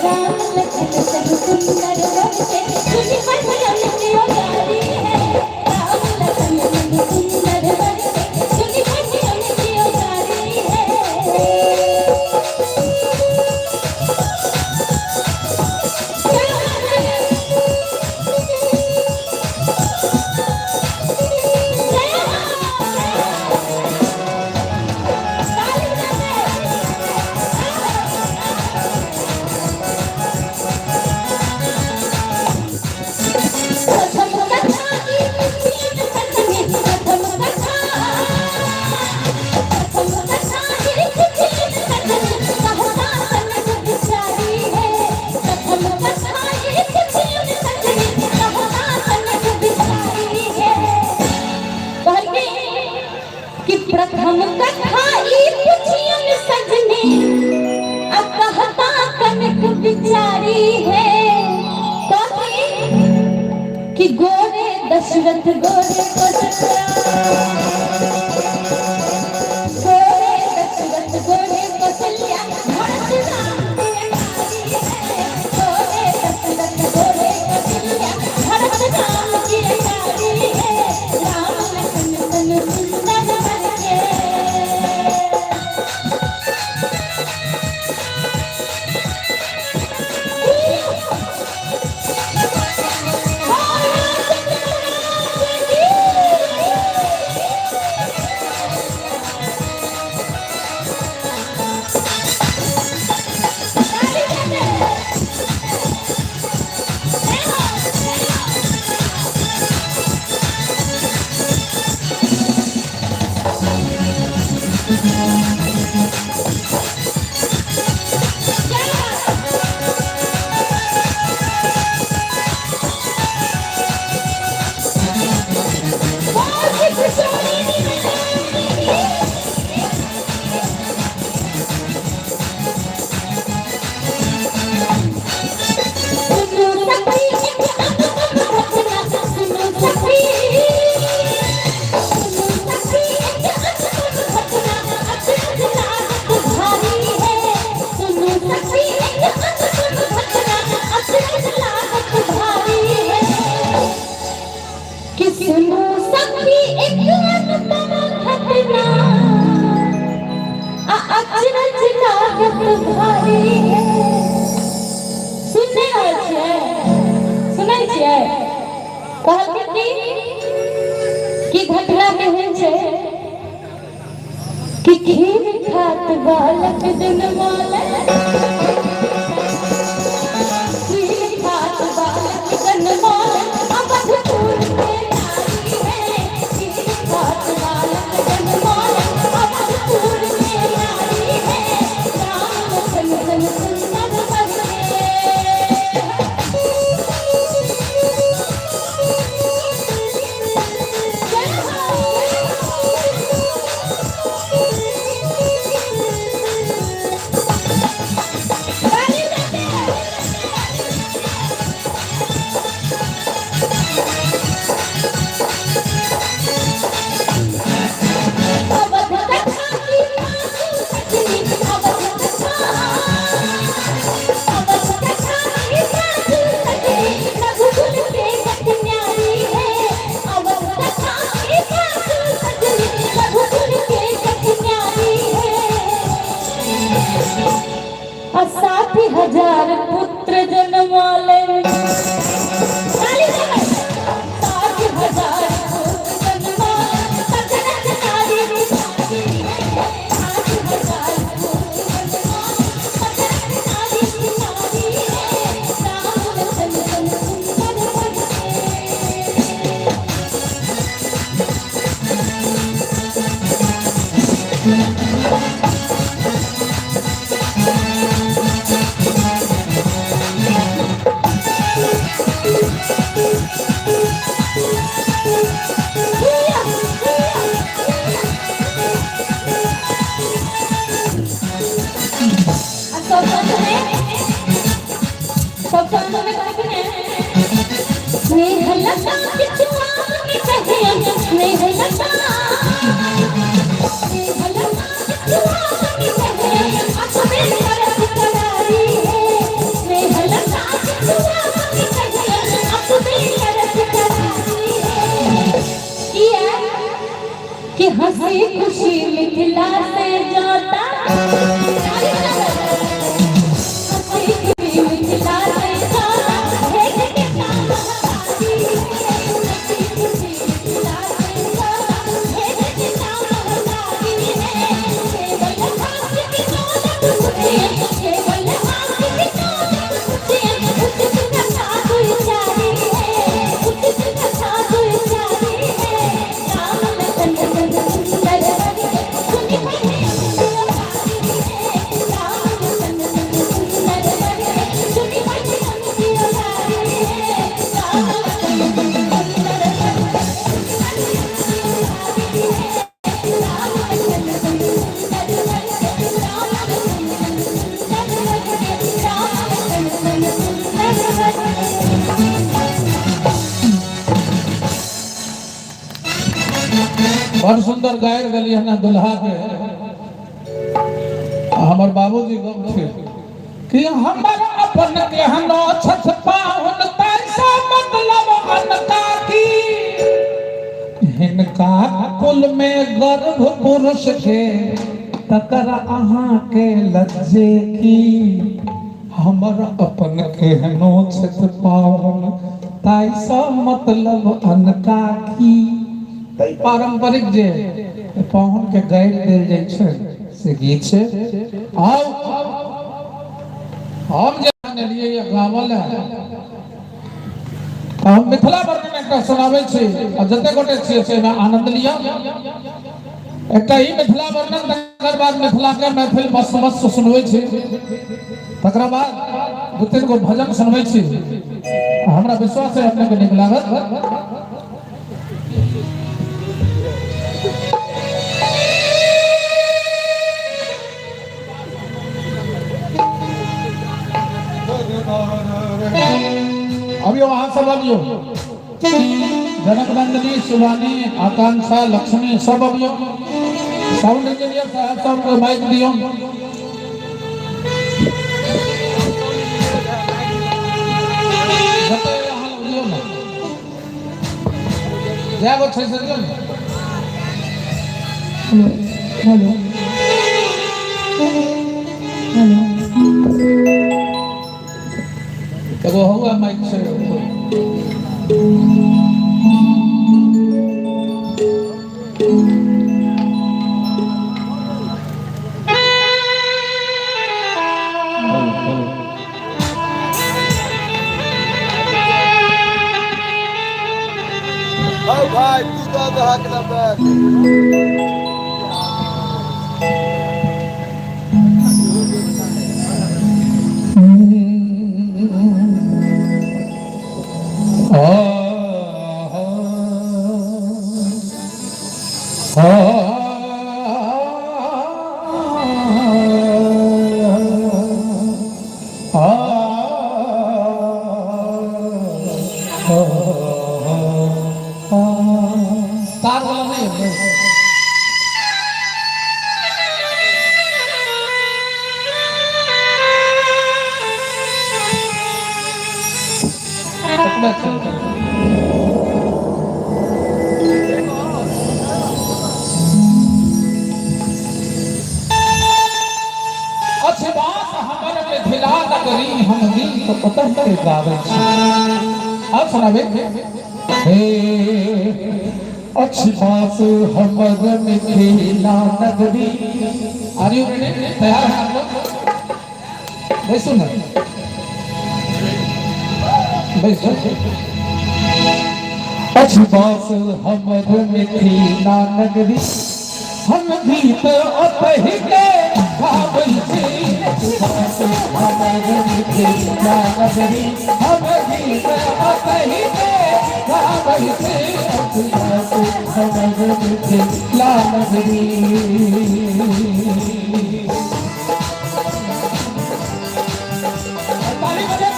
राम लखन सुन सुंदर वर के, सुनि पठियन की अचारी है, प्रथम कथा ई पुछियन सजनी आ कहता कनक बिचारी है कथी कि गोरे दशरथ गोरे कौशल्या गोरे दशरथ गोरे कौशल्या भरत राम के अटारी है गोरे दशरथ गोरे कौशल्या भरत राम के अटारी है राम लखन सन सुंदर बर के। सुनो सखी एक अनुपम रचना सुनो सखी सुनो सखी एक अनुपम घटना अचरज लागत भारी है सुनो सखी एक अनुपम घटना अचरज लागत भारी है कि सुनो सखी एक अनुपम घटना अचरज लागत भारी है। सुनै रहल छियै सुनै छियै कहलकै की घटना केहन छै कि खीर खात बालक जनमाले खीर खात बालक जनमाले अवधपुर के नारी है खीर खात बालक जनमाले अवधपुर के नारी है राम लखन सन सुंदर बर के। अवध कथा की पाँचों सजनी अवध कथा अवध कथा की पाँचों सजनी रघुकुल से गत न्यारी है अवध कथा की पाँचों सजनी रघुकुल से गत न्यारी है आ 60,000 पुत्र जन्माले 60,000 पुत्र जन्माले सजनक नारी नारी है 60,000 पुत्र जन्माले सजनक नारी नारी है राम लखन सन सुंदर बर के। आ सब संग में सब संग में कहते हैं स्नेह लता किछु आपने कहे स्नेह लता स्नेह लता किछु आपने कहे अछबे करत करारी है स्नेह लता किछु आपने कहे अछबे करत करारी है किया कि हंसी खुशी मिथिला से जाता हंसी खुशी मिथिला से जाता भेज के ताना हमारी है हंसी खुशी मिथिला से जाता भेज के ताना हमारी है केवल हाथ की दौलत मुझे केवल हाथ की दौलत मुझे उचित कथा दुचारी है उचित कथा दुचारी है राम लखन सन सुंदर बर के सुनि पढ़े प्रिय है। बड़ सुंदर गारि देलियै हन दुल्हा के। हमर बाबूजी गमथिन कि हमर अपन केहनो छथ पाहुन तैसा मतलब अनका की, हिनका कुल में गर्भ पुरुष के तकर अहाँ के लज्जे की। हमर अपन केहनो छथ पाहुन ताहिसँ मतलब अनका की। तऽ पारंपरिक जे पाहुन के गारि देल जाइ छै से गीत छै। आउ हम जे एलियै गावल हम मिथिला वर्णन एकटा सुनाबै छी आ जते गोटे छियै से आनंद लिअ। एकटा ई मिथिला वर्णन, तकर बाद मिथिला के मैथिल मस्त मस्त सुनबै छी, तकरा बाद दू तीन गो भजन सुनबै छी। हमरा विश्वास है अपने के नीक लागत। अभी वहां सब अबियो, जनक नंदिनी, शिवानी, आकांक्षा, लक्ष्मी सब अबियो। साउंड इंजीनियर साहब सबके माइक दियो। जते अहाँ लग दियो ने, जै गो छै से दियो ने। हेलो हेलो हेलो, एगो हौआ माइक छै। हौ भाई, तू दऽ दहक ना बैग। तार वाला नहीं है। एतबे छै। अछि बात हमर मिथिला नगरी, हम गीत ओतहि के गाबै छी। अब सुनाबे हे, अछि बात हमर मिथिला नगरी। आर you ready? तैयार हैं आप लोग? बैसू ना, बैसू। अछि बास हमर मिथिला नगरी, हम गीत ओतहि के गाबै छी। अछि बास हमर मिथिला नगरी, हम गीत ओतहि के गाबै छी। अछि बास हमर मिथिला नगरी। ताली बजा।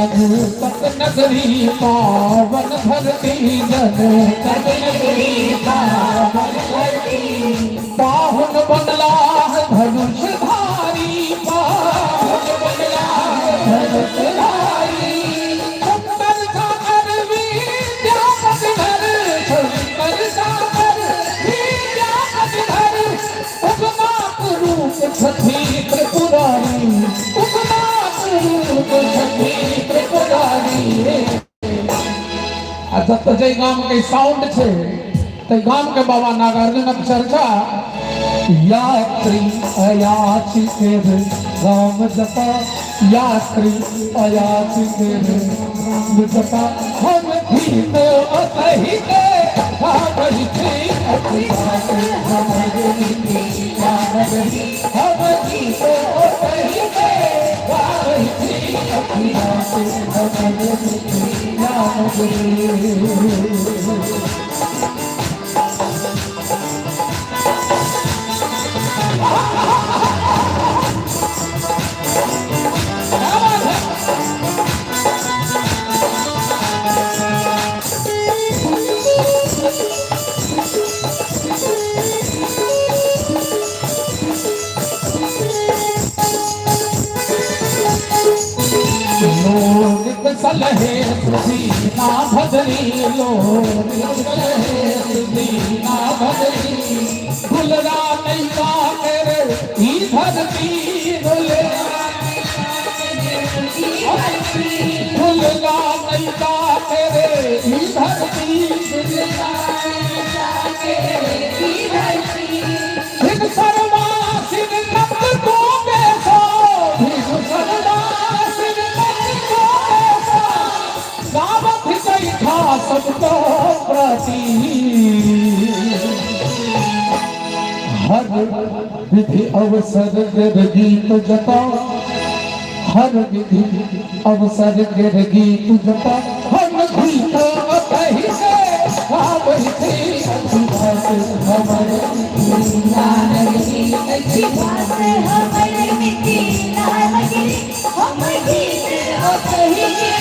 जनक नगरी पावन धरती, जनक नगरी पावन धरती, पाहुन बनला धनुषधारी, पाहुन बनला धनुषधारी। सुंदर सागर विद्यापति धर, सुंदर सागर विद्यापति धर, उगनाथ रूप छथि त्रिपुरारी, उगनाथ रूप छथि त्रिपुरारी। आ जतऽ जाहि गाम के साउंड छै तै गाम के बाबा नागार्जुनक चर्चा। यात्री अयाची केर गाम जता, यात्री अयाची केर गाम जता, हम गीत ओतहि के गाबै छी। अछि बात हमर मिथिला नगरी, हम गीत ओतहि के गाबै छी। अच्छी बात हमर मिथिला नगरी। लोक सलहे दीना भजरी, लोक सलहे दीना भजरी, गुलरा नैया करे ई धरती, गुलरा गुलरा नैया करे ई धरती, सिर सरवा सिर नंद को बेसो, सिर सरवा सिर नंद को बेसो, गावत कैठा सबको प्रति। हर विधि अवसर गिर गीत जता, हर विधि अवसर गिर गीत जता, हम गीत कही से गाबै छी अच्छी बात हमर मिथिला नगरी, अच्छी बात हमर मिथिला नगरी, हम गीत ओतहि के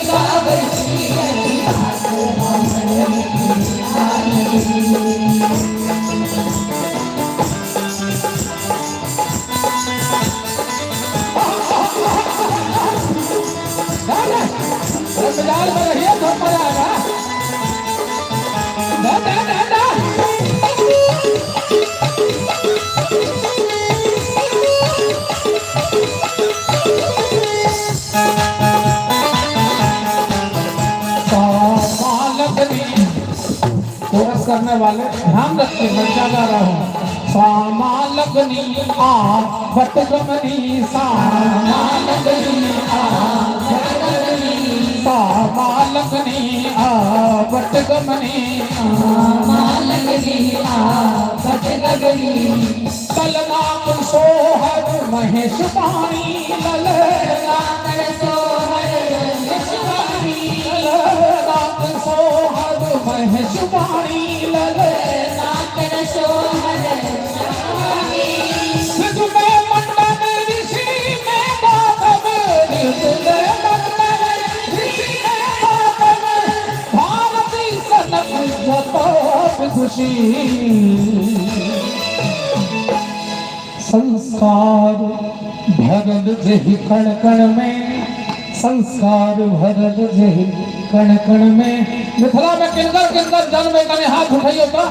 गाबै छी, अच्छी बात हमर मिथिला नगरी। बाजार में रहिए तो मजा आएगा। दा दा दा दा। कोरस करने वाले ध्यान रखिए, मैं क्या गा रहा हूँ। सामा लगनी आ बट गमनी, सामा लगनी आ बट गमनी, सामा लगनी आ बट गमनी, सामा लगनी आ बट गमनी, ललना सोहर महेश पाणी, ललना सोहर महेश पाणी, ललना सोहर महेश पाणी, ललना सोहर पाणी। सिद्ध में मंडन ऋषि में गौतम, सिद्ध में मंडन ऋषि में गौतम, भारती सनक जतो खुशी। संस्कार भरल जेहि कण कण में, संस्कार भरल जेहि कण कण में। मिथिला में किनकर किनकर जन्म है, कने हाथ उठाइयो तो।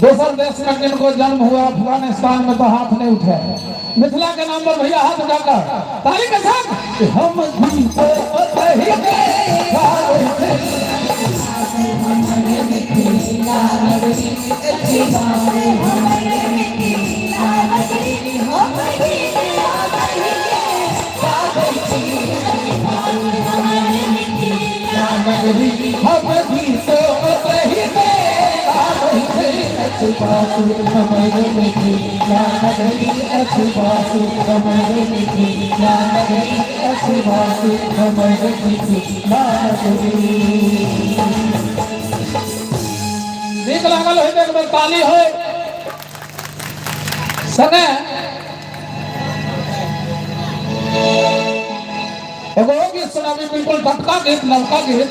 दोसर देश में किनको जन्म हुआ अफगानिस्तान में तो हाथ नहीं उठे। मिथिला के नाम पर भैया हाथ उठाकर ताली के साथ हम गीत ओतहि के गाबै छी। हमर मिथिला नगरी, अच्छी बात हमर मिथिला नगरी, हम गीत ओतहि के गाबै छी, अच्छी बात हमर मिथिला नगरी, हम गीत ओतहि के गाबै छी, अच्छी बात हमर मिथिला नगरी, अच्छी बात हमर मिथिला नगरी, अच्छी बात हमर मिथिला नगरी। नीक लागल होय एक बेर ताली होय संगे। एगो और गीत सुनाबी, बिल्कुल टटका गीत, नवका गीत।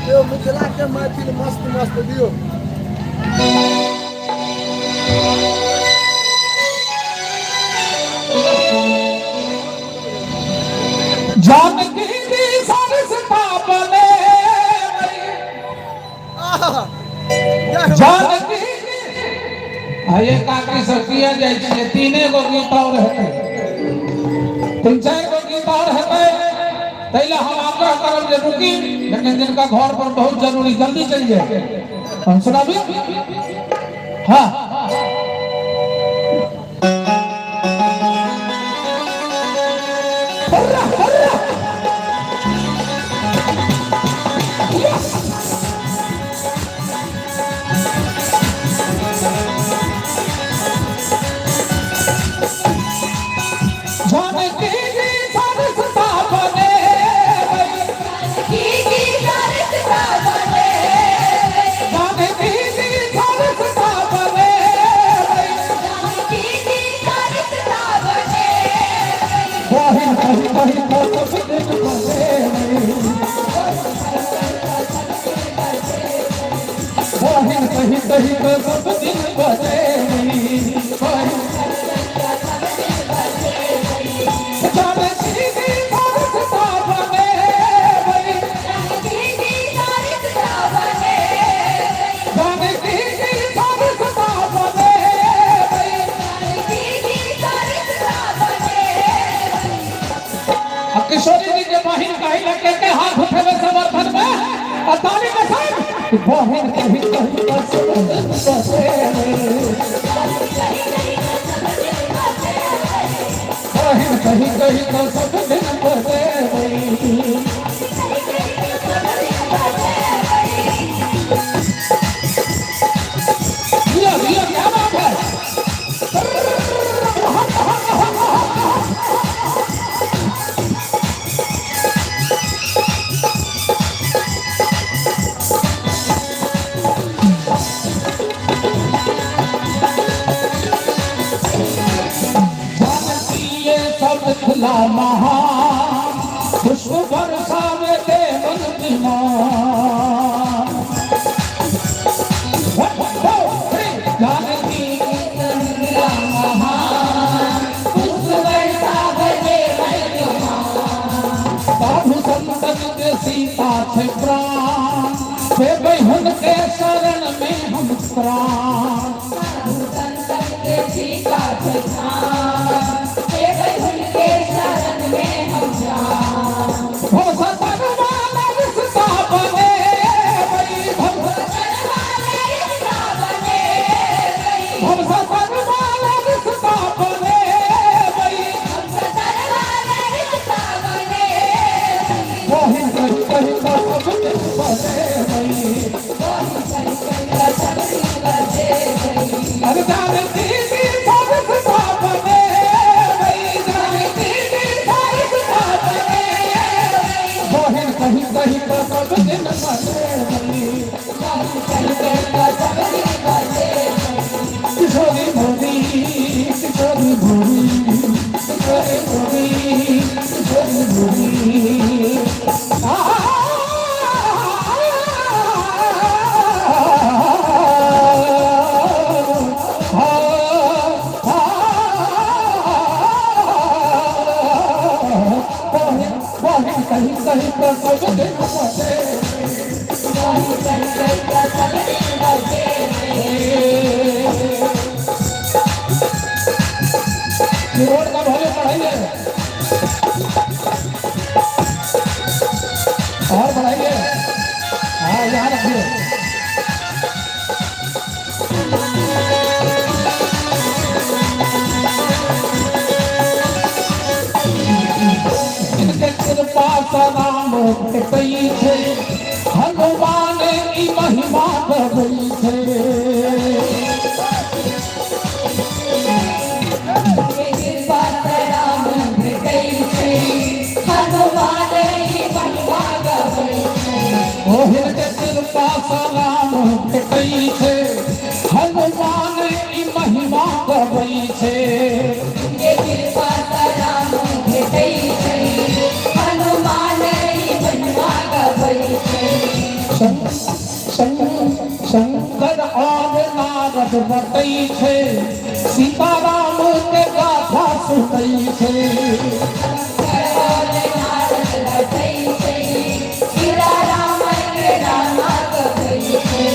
यो मिथिला के मैथिल मस्त मस्त दियो। जानकी दी सरसता बने, जानकी आये काकी से किया जाय छै, तीने गो गीत और हेतै, तीन चार गो गीत और हेतै, तैला हम आग्रह करब जे रुकी, लेकिन जिनका घर पर बहुत जरूरी जल्दी चल जाए। हम सुनाबी। हाँ हर्रा हर्रा जानकी तो सब दिन बसेली। किशोरी जी के बहिन कही लगे के हाथ उठेबे समर्थन में आ ताली के साथ बहिन कही कही बसेली। बहिन कही कही तो सब दिन बसेली। ये क्या बात है। मिथिला महान पुष्प बरसावे देवन विमान। जानकी मिथिला महान पुष्प बरसावे देवन विमान। साधु संतन के सीता छे प्राण, देबै हुनके शरण में हम प्राण। साधु संतन के सीता छे प्राण, देबै हुनके शरण में हम प्राण। भव वाला रिश्ता बने भव वाला रिश्ता बने भव वाला रिश्ता बने वाला रिश्ता बने। बहिन कही कही तो सब दिन बसेली। अरे जानकी जी सब रिश्ता बने, जानकी जी सब रिश्ता बने। बहिन कही कही तो सब दिन बसेली। किशोरी मोदी किशोरी मोदी किशोरी मोदी किशोरी मोदी। बहिन कहीं कहीं तो सब दिन बसेली। रोड का वॉल्यूम बढ़ाइए और बढ़ाइए। हाँ यहाँ रखिए। इनके कृपा सा राम भेटै छै, हनुमान की महिमा गबै छै। हिनके कृपा सा राम भेटै छै, हनुमान की महिमा गबै छै। कृपा सा राम भेटै छै, हनुमान की महिमा गबै छै। शंकर और नारद रटै छै, सीताराम के गाथा सुनै छै। शंकर और नारद रटै छै, सीताराम के गाथा गबै छै।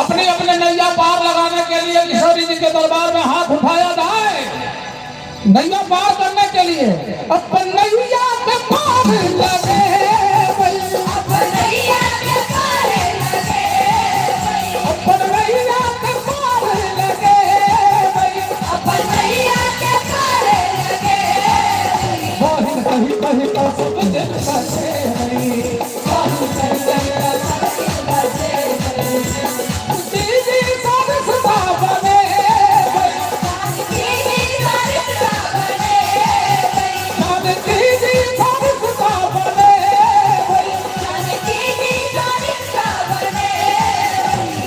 अपने अपने नैया पार लगाने के लिए किशोरी जी के दरबार में हाथ उठाया जाए। नैया पार करने के लिए अपन नैया के पार लगे, अपन नैया के पार लगे, अपन नैया के पार लगे, अपन नैया के पार लगे। बहिन कही कही तो सब दिन बसेली। दीदी सरसता बने, जानकी जी सरसता बने।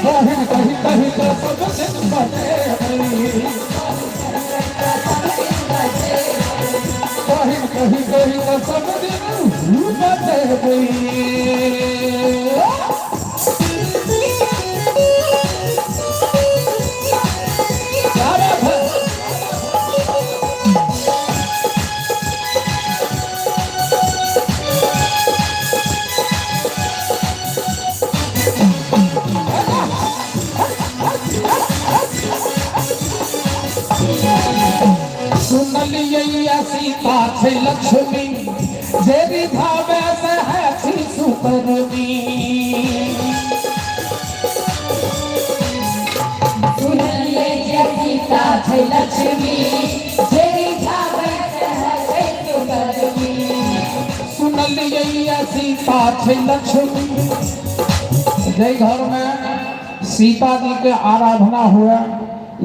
बहिन कही कही तो सब दिन बसेली। बहिन कही कही तो सब दिन बसेली। छै लक्ष्मी जे रिझावे से है छी सुकरनी। सुनलियै जे सीता छै लक्ष्मी जे रिझावे से है छै सुकरनी। सुनलियै सीता छै लक्ष्मी। जै घर में सीता जी के आराधना हुए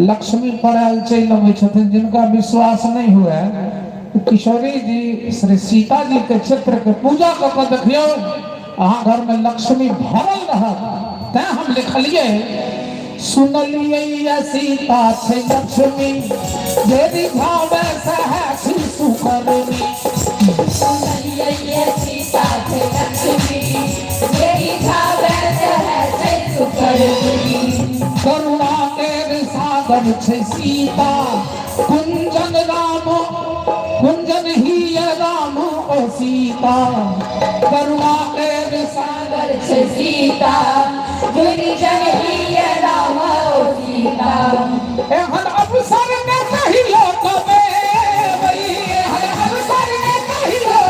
लक्ष्मी पड़ायल चलि अबै छथिन, जिनका विश्वास नहीं हुए किशोरी जी श्री सीता जी के चित्र के पूजा कऽ के देखियौ, अहाँ घर में लक्ष्मी भरल रहत। तैं हम लिखलियै सुनलियै सीता छै लक्ष्मी जे रिझावे से है छी सुकरनी। सुनलियै सीता छै लक्ष्मी जे रिझावे से है छै सुकरनी। करुणा केर सागर छै सीता कुंजन राम कुंजन ही राम ओ सीता। करुणा केर सागर छै सीता कुंजन ही राम ओ सीता। एहन अवसर ने कहियो कबे एहन अवसर ने कहियो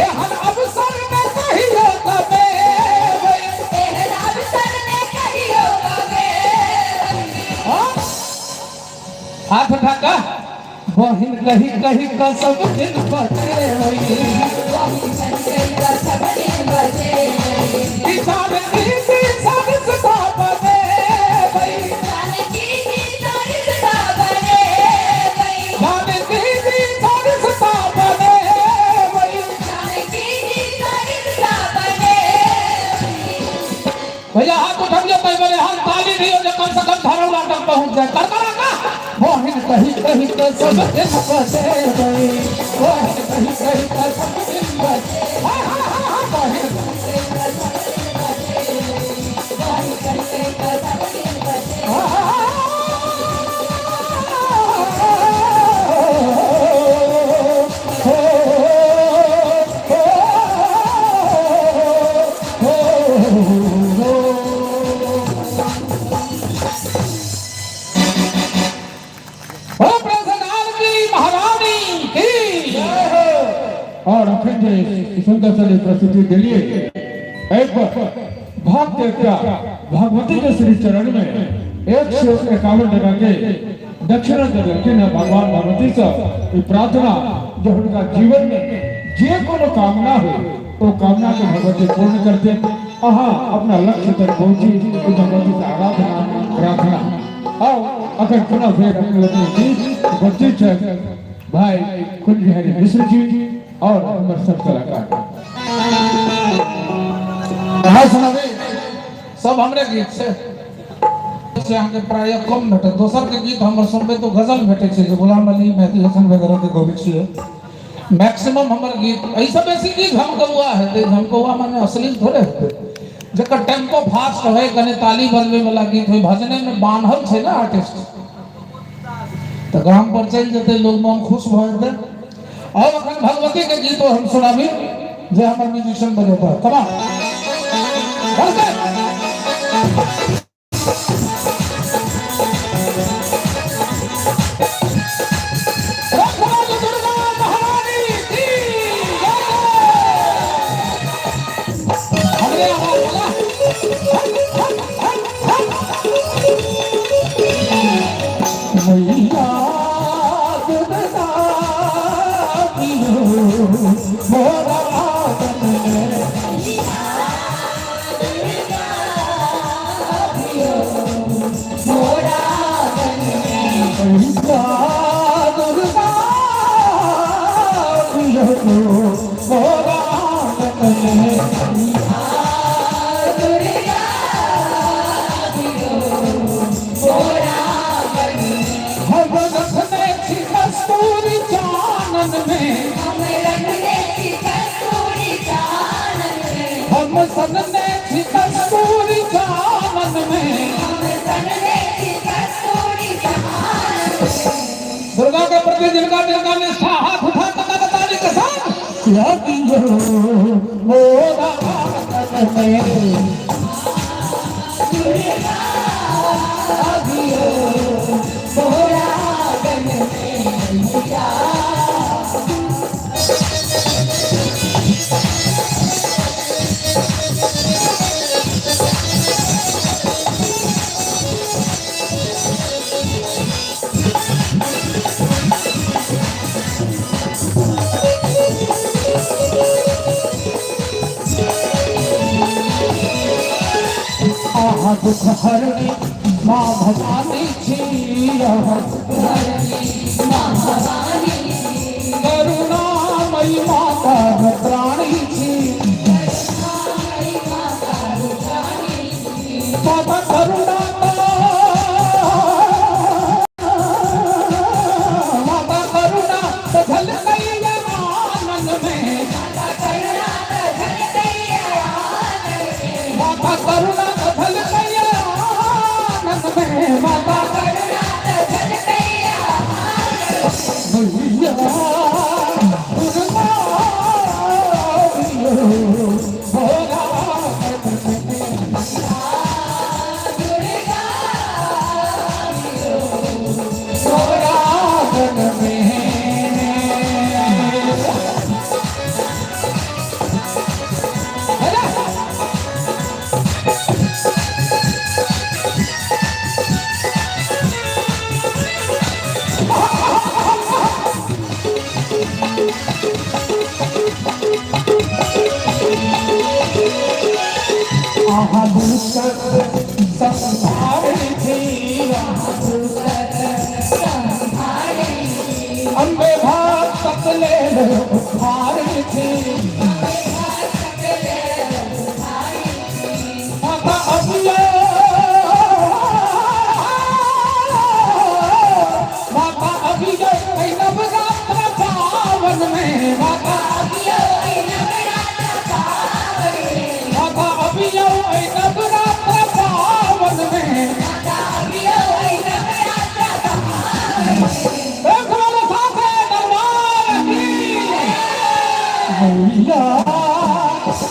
एहन अवसर ने कहियो कबे एहन अवसर ने कहियो कबे। हाथ उठा कऽ बहिन कही कही कऽ सब दिन बचेबै। सब दिन बचेबै। जानकी जी सरिस्ता बनेबै। जानकी जी सरिस्ता बनेबै। जानकी जी सरिस्ता बनेबै। जानकी जी सरिस्ता बनेबै। भैया हाथ उठबियौ तै बेरे हम ताली दियौ जे कम से कम धरौरा तक पहुँच जाए। करकरा का बहिन कही कही कऽ सब दिन बचेबै। बहिन कही कही कऽ सब दिन बचेबै। हा हा हा हा बहिन महारानी की। और अखन जे सुंदर सन प्रस्तुति दिलियै एहि पर भक्त एकटा भगवती के श्री चरण में 151 टका के दक्षिणा देलखिन है। भगवान भगवती से ई प्रार्थना जो हुनका जीवन में जे कोनो कामना हो वो कामना के भगवती पूर्ण करते, अहाँ अपना लक्ष्य तक पहुंची भगवती से आराधना प्रार्थना। आओ अखन पुनः फेर अपने लोकनि बीच उपस्थित छथि भाई कुंज बिहारी मिश्र जी और हमर सब कलाकार। हाँ सुनाबे सब हमरे गीत से अहाँके प्रायः कम भेटत। दोसर के गीत हमर सुनबै तो गजल भेटै छै जे गुलाम अली मेहदी हसन वगैरह के गबै छियै। मैक्सिमम हमर गीत एहिसँ बेसी गीत झमकौआ हेतै। झमकौआ माने अश्लील थोड़े हेतै, जकर टेम्पो फास्ट होइ, कने ताली बजबै वाला गीत होइ। भजने में बान्हल छै ने आर्टिस्ट, तऽ गाम पर चलि जेतै लोग, मन खुश भऽ जेतै। और अखन भगवती के गीतो हम सुनाबी जे हमर म्यूजिशियन बजेता। कमा हमरे आवाज वाला। मैया दुर्गा मोरा आंगन में। मैया दुर्गा मोरा आंगन में। हम रखने छी कस्तूरी चानन में। हम रखने छी कस्तूरी चानन में। हम सनने छी कस्तूरी चानन में। हम सनने छी कस्तूरी चानन में। दुर्गा के प्रति जिनका जिनका निष्ठा हाथ उठा कर ताली के साथ लगियो मोरा आंगन में। दुर्गा दियो मोरा आंगन में। मैया अहाँ दुख हरणी माँ भवानी छी अहाँ करुणामयी माता त्राणी छी माता करुणा माता करुणा त झलकैया आनंद में माता करुणा त झलकैया आनंद में माता करुणा मैया दुर्गा भोला मोरा में। अहाँ दुष्ट संहारिणी छी अम्बे भक्त लेल उद्धारिणी छी माता अभियो माता अभियो ऐ नवरात्र पावन में माता अभियो माता अभियो ऐ नवरात्र पावन में एक बार साथ दरबार की मैया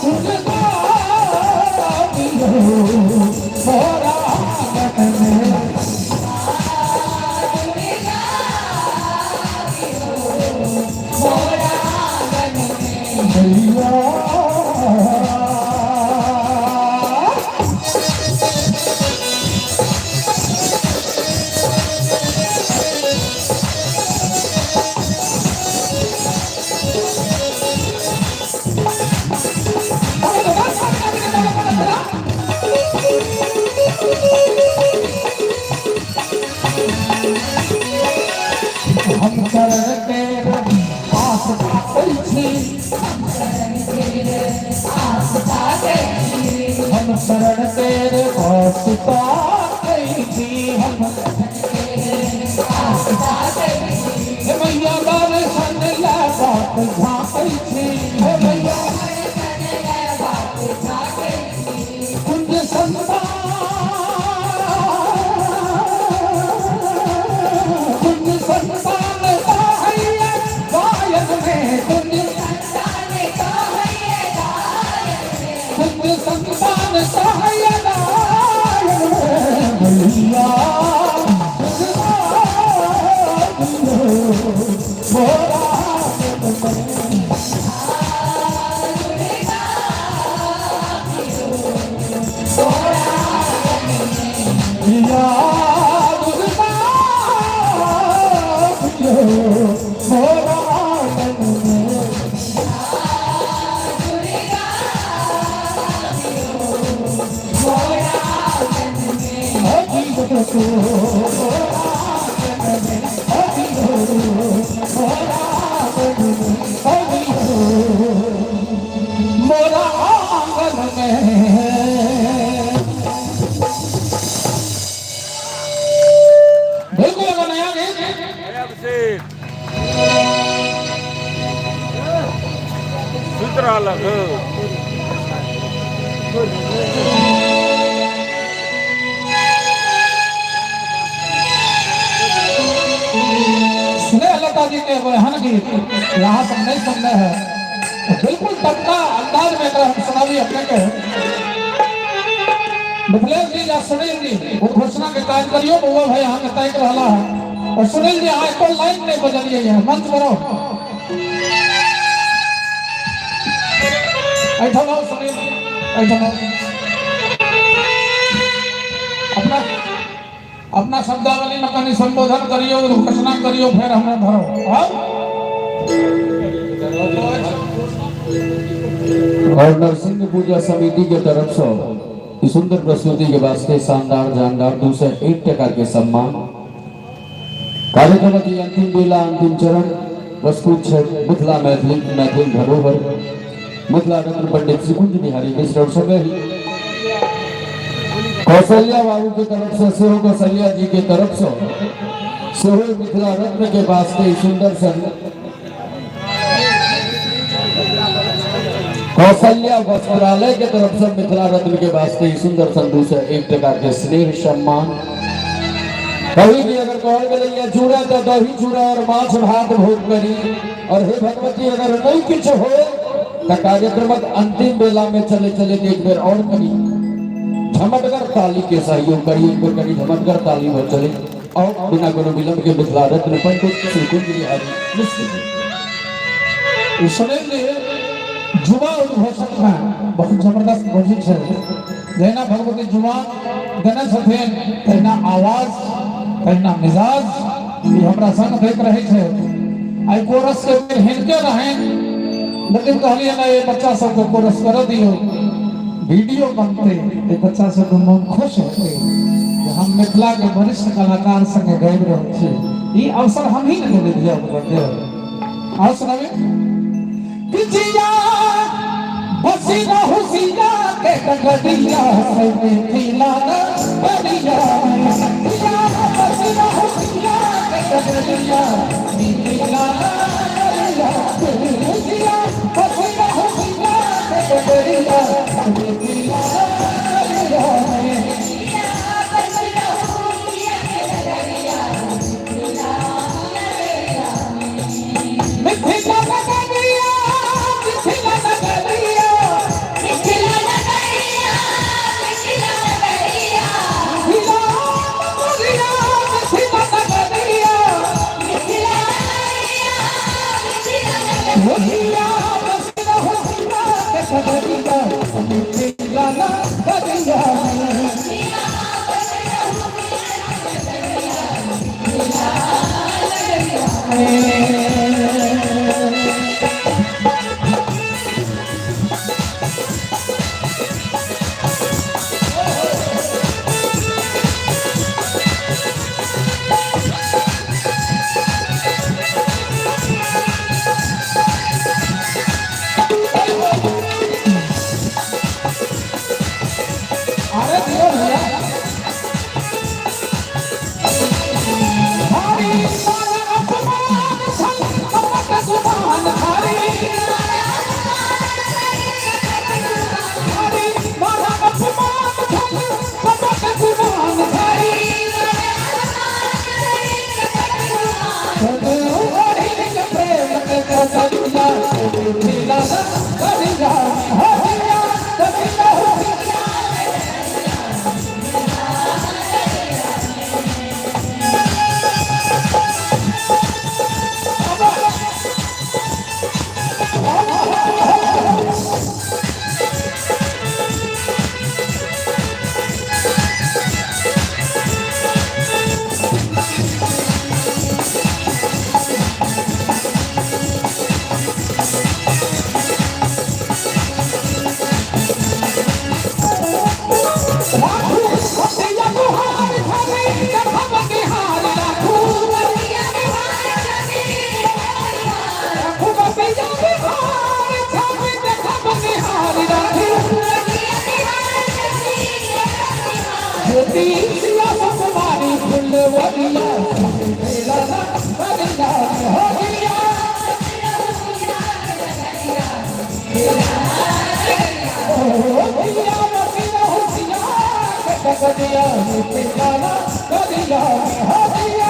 दुर्गा मोरा आंगन में। मैया हम चरण तेरे आस पासै छी हम शरण तेरे आस पासै छी हम हे मैया दर्शन लै बाट झाँकै छी हे मैया कुंज संतान कुंज संतान कहैया गायन में कुंज कुंज संतान कहैया गायन में मैया मोरा मैया दुर्गा मोरा में। मोरा आंगन में बिल्कुल एगो नया गीत। अभिषेक सुति रहलक स्नेह लता जी के एगो एहन गीत यहाँ सब नहीं सुनने है, बिल्कुल टटका अंदाज में एकरा हम सुनाबी अपने के। मिथिलेश जी या सुनील जी उद्घोषणा के काज करियो। बउआ भाई अहाँ के ताकि रहला है और सुनील जी अहाँ एको लाइन नहीं बजलिए है मंच पर आओ। एहिठाम आओ सुनील, एहिठाम आओ। अपना अपना शब्दावली में कनि संबोधन करियो, उद्घोषणा करियो, फिर हमरा धरो। आओ। और नरसिंह पूजा समिति के तरफ से ई सुंदर प्रस्तुति के वास्ते शानदार जानदार 201 टका के सम्मान। कार्यक्रम की अंतिम बेला अंतिम चरण प्रस्तुत छै मिथिला मैथिली मैथिल धरोहर मिथिला रत्न पंडित श्री कुंज बिहारी मिश्र और संगे ही कौशल्या बाबू के तरफ से सेहो कौशल्या जी के तरफ से सेहो मिथिला रत्न के वास्ते सुंदर सन कौशल्या वस्त्रालय के तरफ से मिथिला रत्न के वास्ते सुंदर सन 201 टका के स्नेह सम्मान। कही भी अगर कहल गेलैया चूड़ा तो दही चूड़ा और माछ भात भोग करी, और हे भगवती अगर नहीं किछु हो तो कार्यक्रमक अंतिम बेला में चले चले के एक बेर और करी झमटगर ताली के सहयोग करी, एक बेर करी झमटगर ताली हो चले और बिना कोनो विलंब के मिथिला रत्न पंडित श्री कुंज बिहारी मिश्र जी। सुनेंगे जुबा उद्घोषक में बहुत जबरदस्त घोषित है। जहिना भगवती जुबा देने छथिन तहिना आवाज तहिना मिजाज ई हमरा संग दैत रहै छै। आइ कोरस के बेर हिनके रहनि, लेकिन कहलियै ना ये बच्चा सबके कोरस कर दियौ, वीडियो बनते ये बच्चा सबके मन खुश हेतै जे हम मिथिला के वरिष्ठ कलाकार संगे गाबि रहल छी। ई अवसर हम ही ने देबै धिया पुता के। आओ सुनाबी। जिया बसी हुसिया के डगरिया से मिथिला नगरिया, जिया बसी हुसिया के डगरिया मिथिला नगरिया, जिया बसी हुसिया के डगरिया मिथिला नगरिया। मिथिला नगरिया, मिथिला नगरिया, मिथिला नगरिया, मिथिला नगरिया, मिथिला नगरिया, मिथिला नगरिया, मिथिला हुसिया के डगरिया मिथिला नगरिया। अरे दियो भैया हरी मारा अपमान छल कपट सुमान हरी, हरी मारा अपमान छल कपट सुमान हरी, प्रेम के कसरिया मिथिला नगरिया, हो जिया बसी हुसिया। राखू बसिया तुहार छवि देखब निहार, राखू राखू बसिया तुहार छवि देखब निहार, राखू ज्योति सिया सुकुमारी फुलवरिया मिथिला नगरिया, हो जिया हो जिया बसी हुसिया के डगरिया मिथिला नगरिया, हो जिया।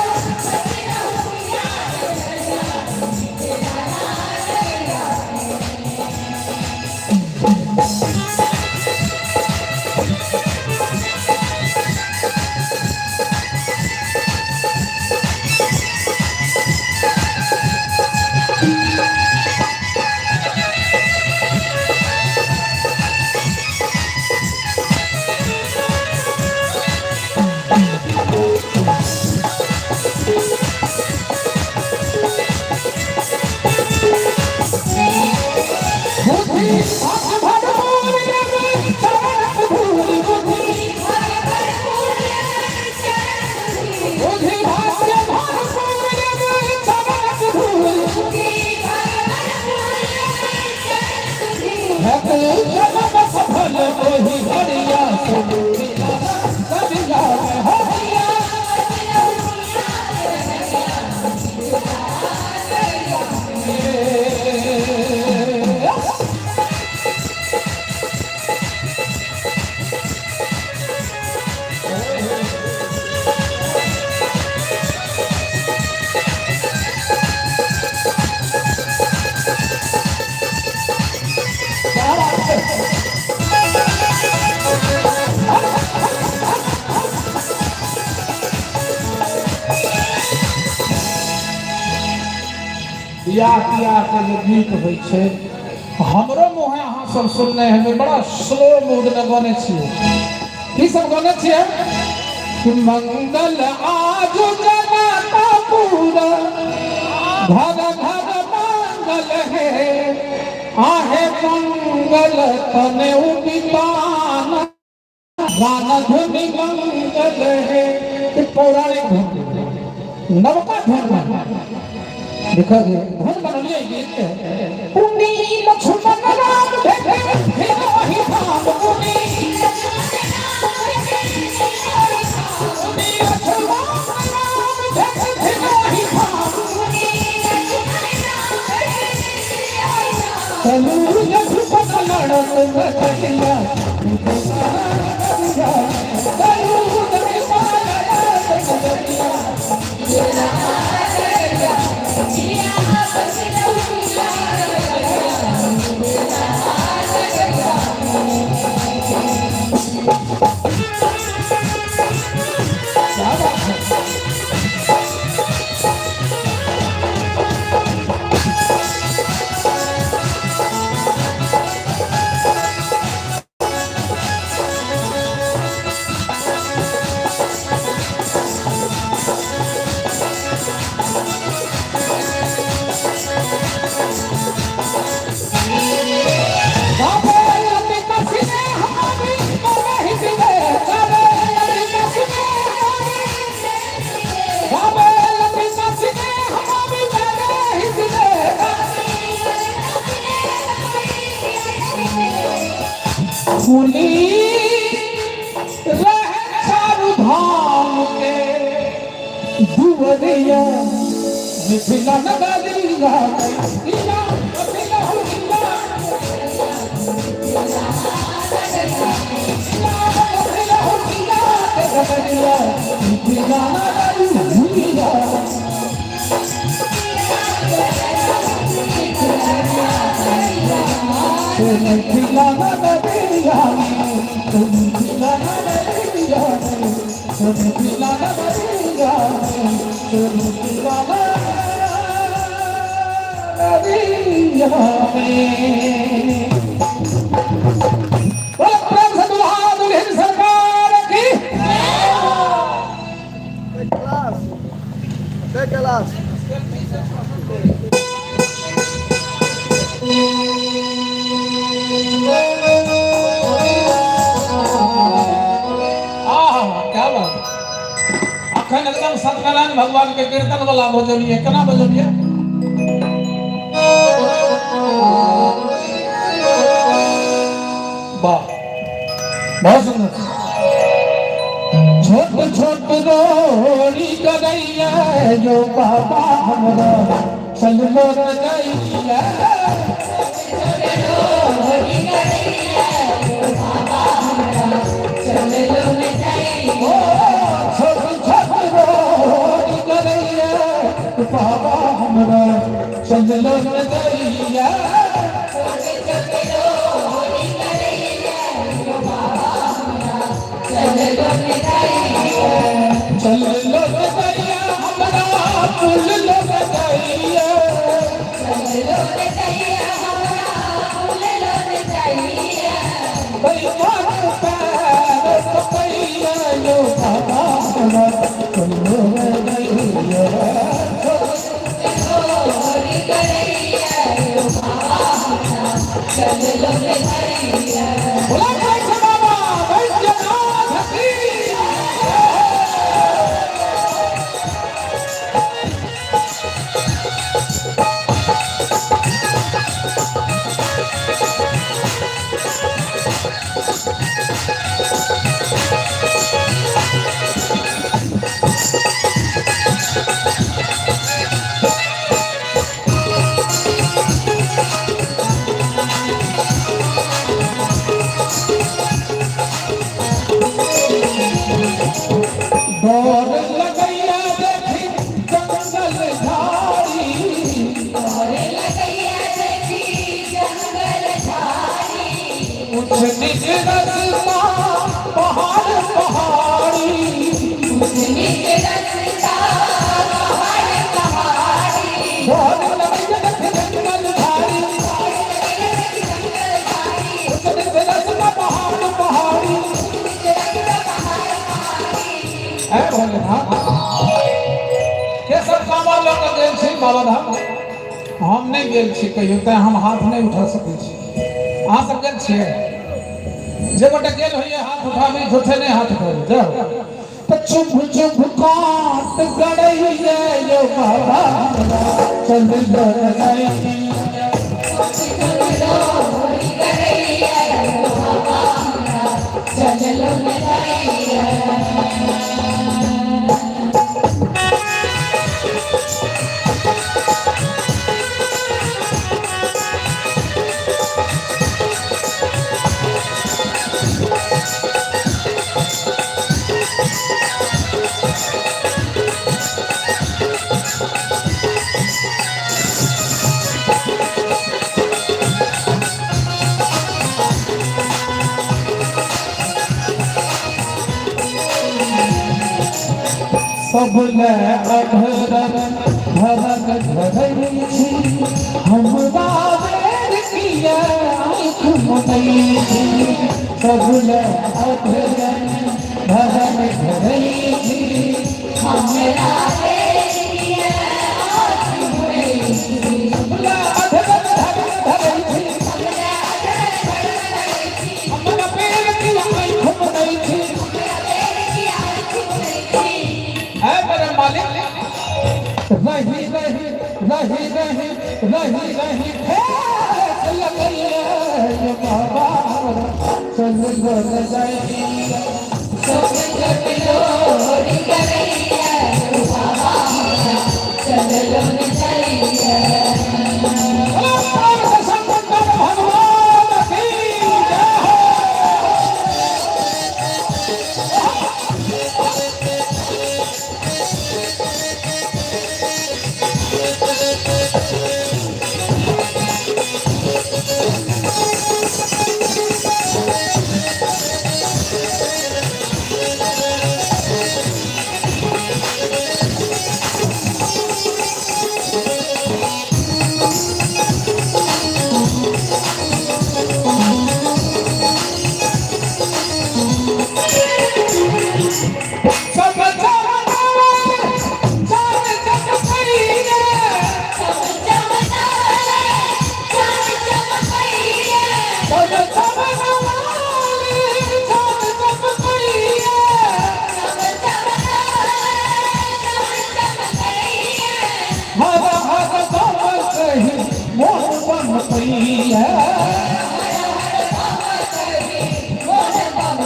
हैत जनम सफल ओहि घड़िया सुमिला नगरिया में हो। बियाह तियाह के जे गीत होइ छै, हमरो मुँहे अहाँ सब सुनने हेबै, बड़ा स्लो मूड में गने छियै। की सब गने छियै? कि मंगल आज जनता पूरा घर घर मंगल है, आहे मंगल तने उबितान गान धुनि मंगल है। ई पौराणिक धुन, नवका धुन देखो, धुन बनलियै गीत के। पुनि लक्ष्मण राम भेटे फिर वही धाम, पुनि लक्ष्मण राम भेटे फिर वही धाम। चलू लक्ष्मण लड़त नगरिया, चलू लक्ष्मण लड़त नगरिया। क्या बात है। खुली रहे चारू धाम के दुवरिया, मिथिला नगरिया, मिथिला मिथिला मिथिला मिथिला नगरिया। मिथिला नगरिया, मिथिला नगरिया, मिथिला नगरिया, मिथिला नगरिया में। बोलो प्रेम से दुल्हा दुल्हन सरकार की। Class class. आहा, क्या बात। अखन एकदम सत्यनारायण भगवान के कीर्तन वाला बजलिए। केना बजलिए? वाह, बहुत सुंदर। छोट छोट रोड़ी करैया जो बाबा हमरा चललो न जाइया। ओ छोट छोट रोड़ी करैया बाबा हमरा चललो न जाइया। चललो न जाइया हमरा पुल लो न जाइया। पैर पैया यो बाबा हमरा चललो न जाइया। बोला जय बाबा वैद्यनाथ की। ऊंच नीच रास्ता पहाड़ पहाड़ी, ऊंच नीच रास्ता पहाड़ पहाड़ी, डोर लगैया देख जंगल झाड़ी, ऊंच नीच रास्ता पहाड़ पहाड़ी। ऐ भोलेनाथ, के सब कांवर लऽ कऽ गेल छी बाबाधाम? हम नहि गेल छी कहियो, तें हम हाथ नहि उठा सकै छी। अहाँ सब गेल छियै? जे गोटे गेल होइए हाथ उठाबी, झूठे नहि हाथ उठाबी। जय हो। तऽ चुभ चुभ काट गड़ैये यो बाबा, चल गड़ैया। सब ले अधरन भरन धरै छी, हमरा बेर किया आँख मुनै छी। सब ले अधरन भरन धरै छी, हमरा बेर किया आँख मुनै छी। सब ले अधरन भरन धरै छी, हमरा बेर किया आँख मुनै छी। ऐ मेरे मालिक, रही रही रही रही रही रही ठेस लगैये ये बाबा, चल चल जाइए। शंकर भगवान की जय हो। सब चमनावे चार चमकैये, सब चमनावे चार चमकैये, सब चमनावे चार चमकैये, सब चमनावे चार चमकैये, हर हर बम कही मोह बम पैया। मोर बम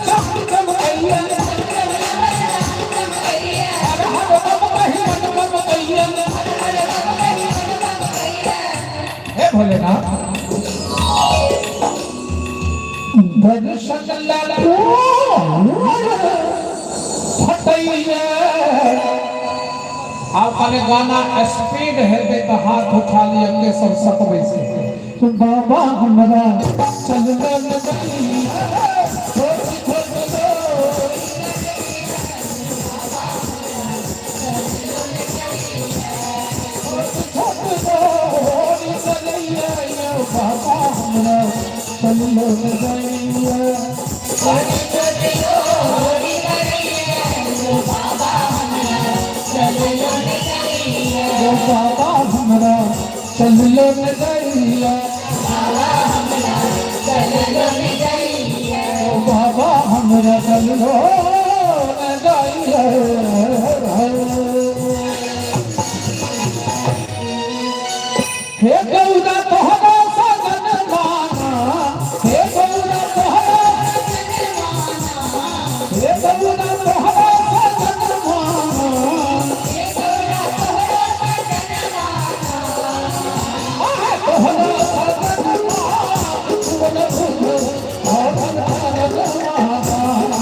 चम चमकैया, हर हर बम कही मन बम पैया। हे भोलेनाथ, दर्शन फटैया। आप खाली गाना स्पीड हेतै तऽ हाथ उठा लिअ के सब सकबै से। बाबा हमरा चल बाबा हमरा चल जाइया। बाबा हमरा चल जाइया। बाबा हमरा चल जाइया। हे गौरा तोहरा सजन माना, हे गौरा तोहरा, हे गौरा तोहरा सजन माना, तोहरा सजन माना, भुवन भुवन हरण हरण माना।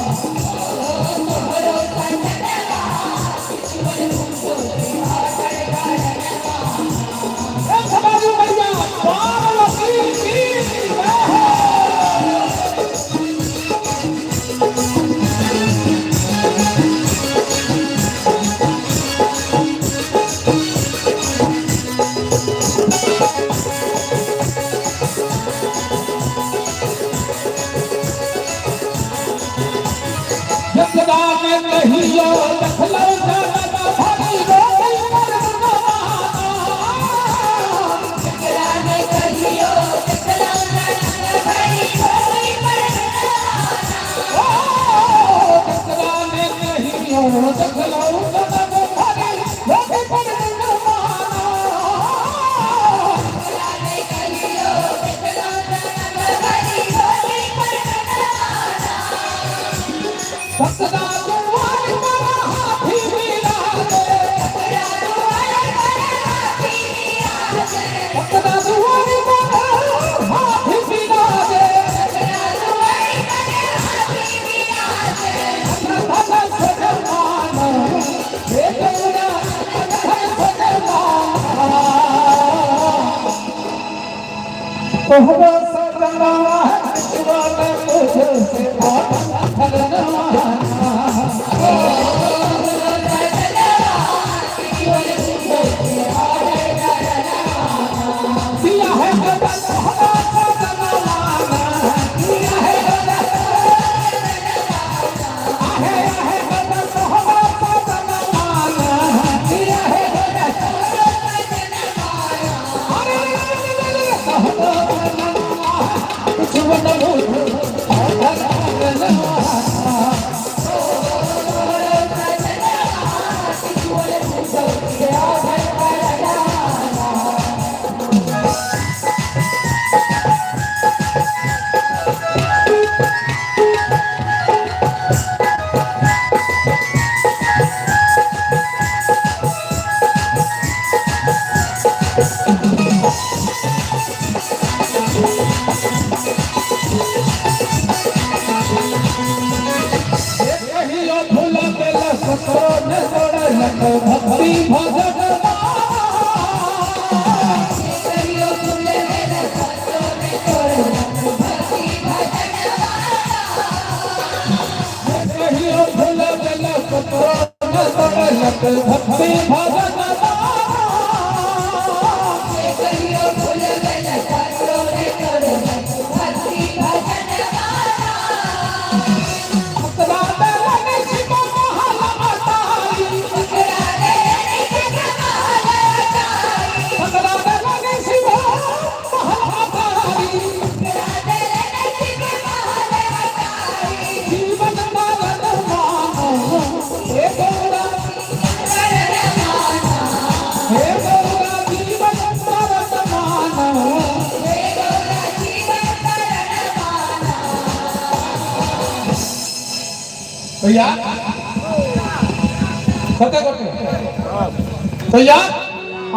कहियो देखलौ जनक भरी रोटी पर केकरा ने कहियो देखलौ जनक भरी रोटी पर केकरा ने कहियो देखलौ जनक भरी रोटी पर केकरा ने कहियो देखलौ जनक भरी रोटी पर पकड़ा दुआर पर हाथी बिराजे पकड़ा दुआर पर हाथी बिराजे पकड़ा दुआर पर हाथी बिराजे पकड़ा दुआर पर हाथी बिराजे धन सजमान हे गौरा धन सजमान तोहरा सजना जीवन तुझसे दिया है तोहरा सजना दिया है आहे आहे तोहरा सजना दिया है कहियो भूल गेल सतो न तोड़लक भक्ति भजन कहियो भूल गेल सतो ने तोड़लक भक्ति भजन कहियो भूल गेल सतो न तोड़लक भक्ति भजन कहियो भूल गेल सतो ने तोड़लक भक्ति भजन पकड़ा देलन शिव महल अटारी पकड़ा देलन शिव महल अटारी पकड़ा देलन शिव महल अटारी पकड़ा देलन शिव महल अटारी जीवन मरण मानो हे गौरा मरण माना हे गौरा जीवन मरण मानो हे गौरा जीवन मरण माना भैया कते गोटे भैया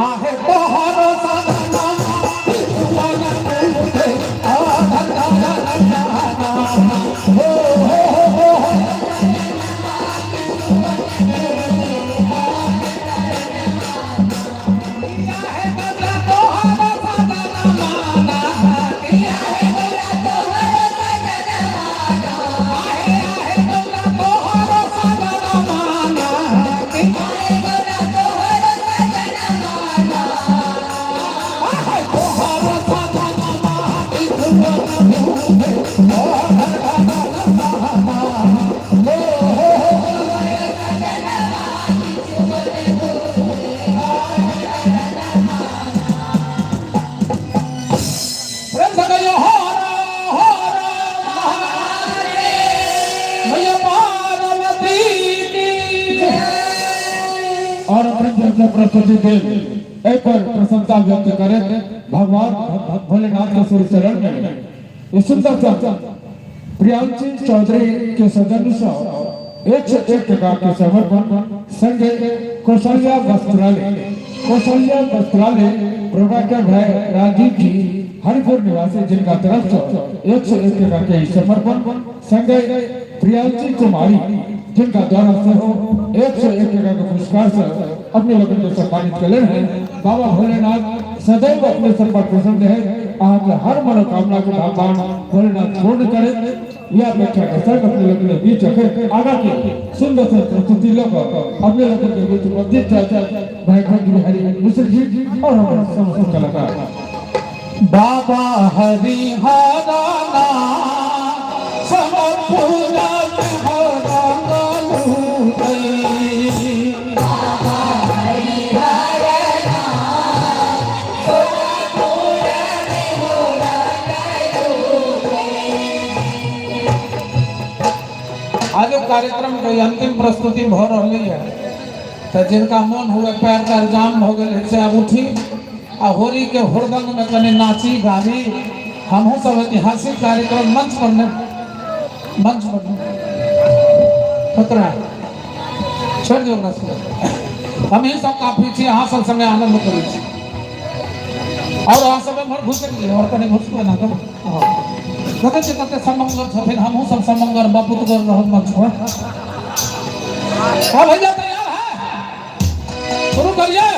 आहे तोहरो सजना भुवन उठे आधन हो हो हो हो तोहरो सजना माना किया है गौरा तोहरो सजन माना आहे आहे गौरा तोहरो सजना माना आहे गौरा तोहरो सजन माना आहे तोहरो सजना माना भुवन उठे हो हो हो प्रेम से कहियो हर हर महादेव भैया पार्वती की जय। और अपने तरफ से प्रस्तुति दे एहि पर प्रसन्नता व्यक्त करैत भगवान भोलेनाथ के श्री चरण में ई सुंदर सा प्रियांशी चौधरी के सौजन्य से 101 टका के समर्पण संगे कौशल्या वस्त्रालय कौशल्या वस्त्रालय प्रोवाइडर भाई राजीव जी हरिपुर निवासी जिनका तरफ से 101 टका के समर्पण संगे प्रियांशी कुमारी जिनका द्वारा से हो 101 टका के पुरस्कार से अपने लोगों को सम्मानित कले हैं। बाबा भोलेनाथ सदैव अपने सब पर प्रसन्न है। अहाँके हर मनोकामना के भगवान भोलेनाथ पूर्ण करे यह अपेक्षा के संग अपने लोगों के बीच रखे आगा के सुंदर से प्रस्तुति लोग अपने लोगों के बीच उपस्थित चाचा भाई बिहारी मिश्र जी और हमारे समस्त कलाकार। बाबा हरिहरा सब पूजा हरा आजुक कार्यक्रम के अंतिम प्रस्तुति भऽ रहलै है तऽ जिनका मोन हुए पैर तैर जाम भऽ गेल से आब उठी आ होली के हुड़दंग में कनि नाची गाबी। हमहूँ सब ऐतिहासिक कार्यक्रम मंच पर ने मंच पर ने पुत्रा छोड़ि दियौ ओकरा सबके। हमही सब काफी छी, अहाँ सब संगे आनंद करै छी। और अहाँ सब एम्हर घुसि गेलियै और कनि घुसबै ना तऽ हँ देखै छियै कते समंगर छथिन, हमहूँ सब समंगर बपुतगर रहब मंच पर। हाँ भैया तैयार है, शुरू करिए।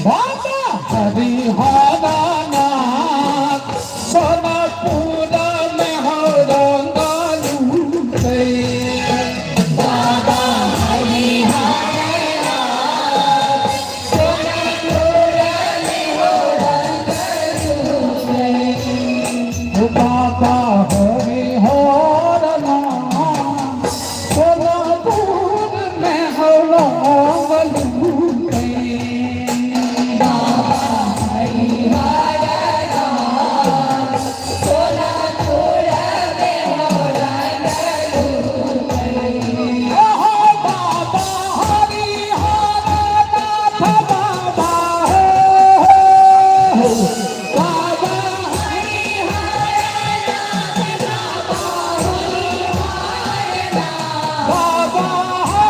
बाबा हरिहरा नाथ सोनापुरा में हो रंगालू बाबा बाबा हरिहर नाथ सोनापुर में हो रंगालू। बाबा हरिहर नाथ बाबा हो बाबा बाबा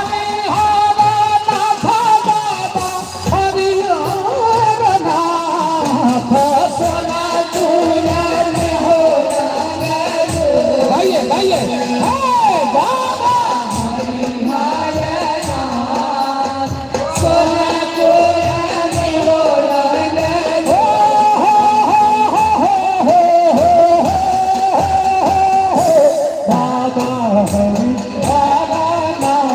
हरिहर नाथ बाबा हरिहर नाथ सोनापुर में हो गाइए गाइए हे बाबा हो हो हो हो हो हो हो बाबा हरिहर नाथ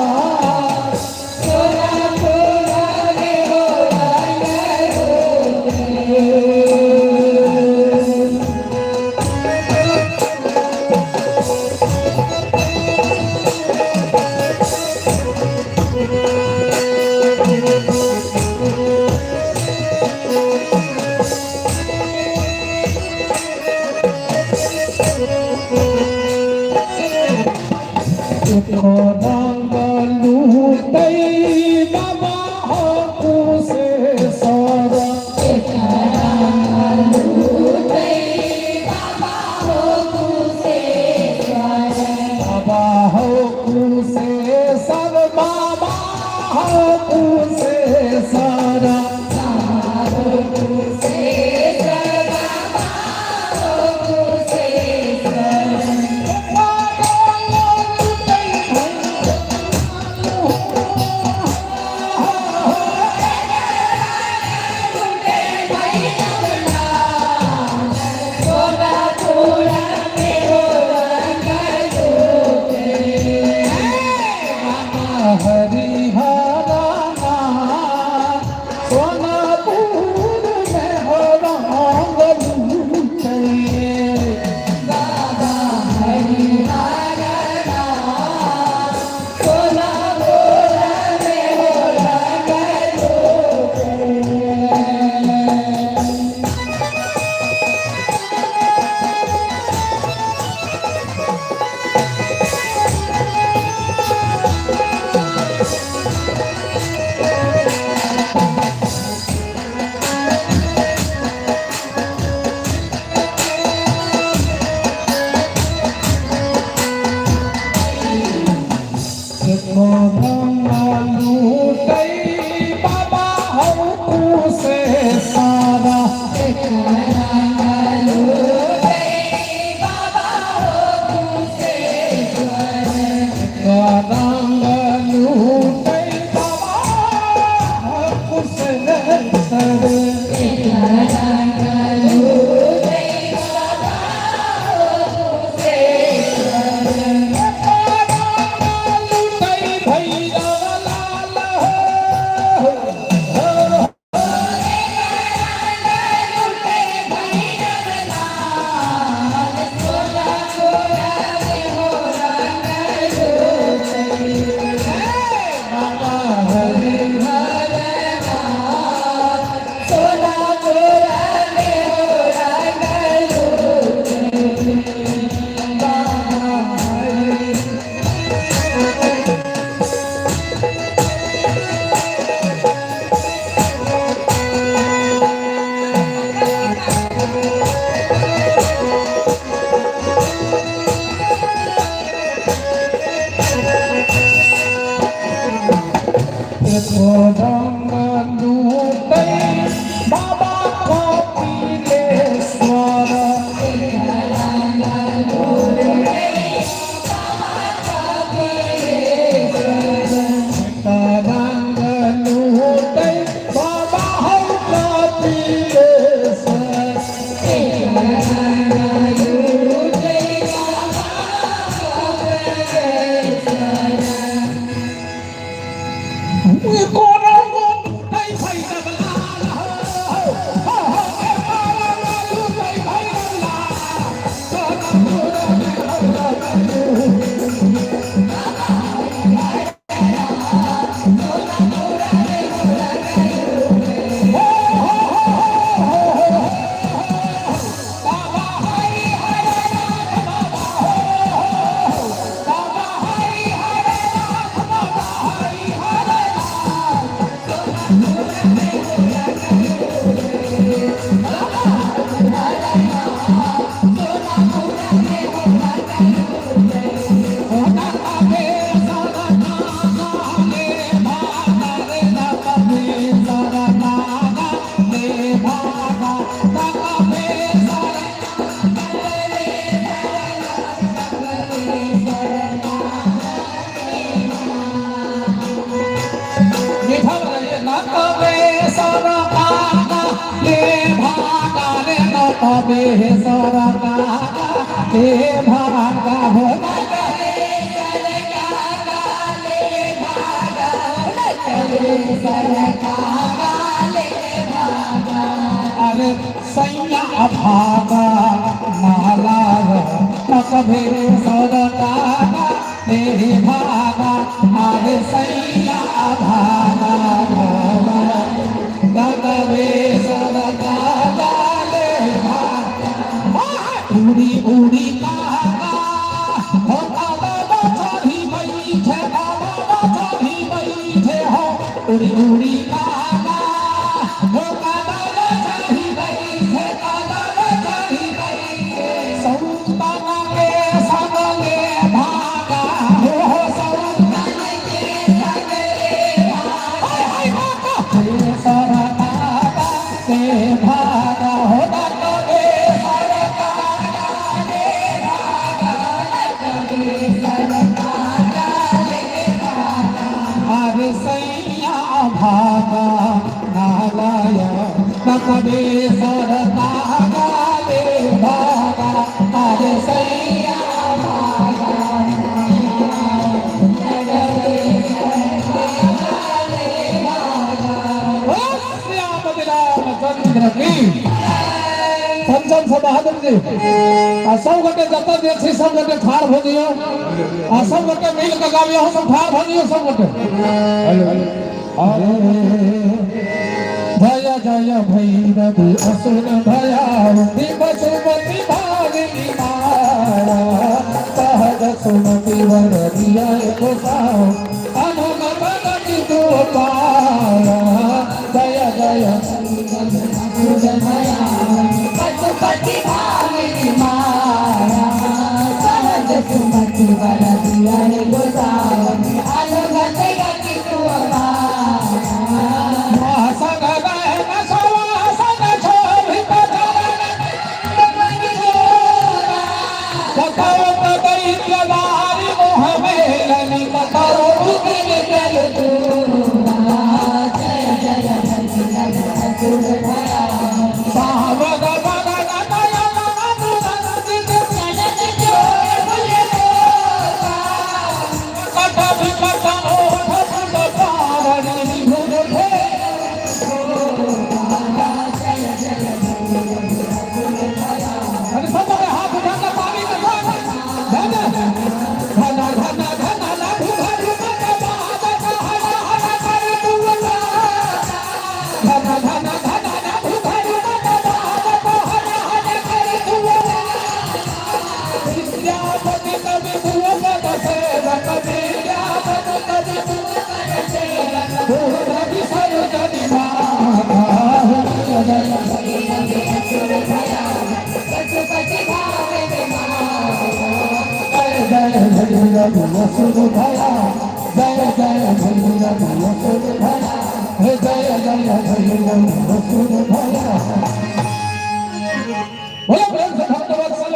रंग लूटै बाबा हो कुशेश्वर बाबा हो कुशेश्वर बाबा हो कुशेश्वर कबे सरकार ले भागा हो अरे सैया भागा नाला कबे सरकार ले भागा अरे सैया भागा कबे सरकार ले भागा उड़ी उड़ी कागा हो कागा चढ़ी बैठे कागा चढ़ी बैठे हो उड़ी उड़ी कागा हो कागा चढ़ी बैठे कागा चढ़ी बैठे सौताना के संग ले भागा हो हो सौताना के संग ले भागा हाय हाय भागा हे सारा कागा ले भागा हो दादा ले सारा कागा ले भागा अरे सैया भागा नालाया कबे सरकागा ले भागा अरे सैया भागा रामचंद्र की। पंचम से बहादुर जी आ सब गोटे जत जे छी सब गोटे ठाढ़ भ जइयो आ सब गोटे मिल के गाबियो, सब ठाढ़ भ जइयो सब गोटे। जय जय भैरवी असुर भयाउनि पशुपति भागिनी माया सहज सुमति वर दिया गोसाओ अनुमत गति गोपाला। जय जय पशुपति भागिनी माया सहज सुमति वर दिया गोसाओ अनुमत गति गोपाला।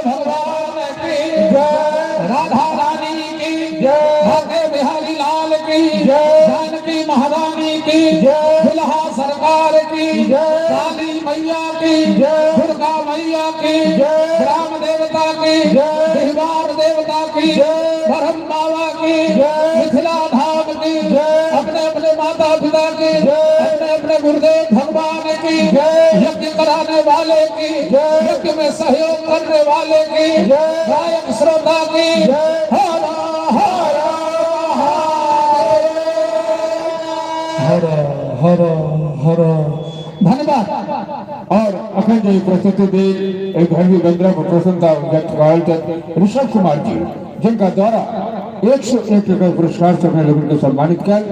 भगवान की जय, राधा रानी की जय, भागे बिहारी लाल की जय, जानकी महारानी की जय, दुल्हा सरकार की जय, काली मैया की जय, दुर्गा मैया की जय, राम देवता की जय, बिहार देवता की जय, ब्रह्म बाबा की जय, मिथिला धाम की जय, अपने अपने माता पिता की जय, अपने अपने गुरुदेव भगवान की जय, यज्ञ कराने वाले की जय, यज्ञ में सहयोग करने वाले की जय, गायक श्रोता की जय। हर हर हर हर हर। धन्यवाद। और अखन जे प्रस्तुति देल एहि भैरवी वंदना पर प्रसन्नता व्यक्त कऽ रहल छथि ऋषभ कुमार जी, जिनका द्वारा 101 रुपया पुरस्कार से अपने लोगों के सम्मानित कयल।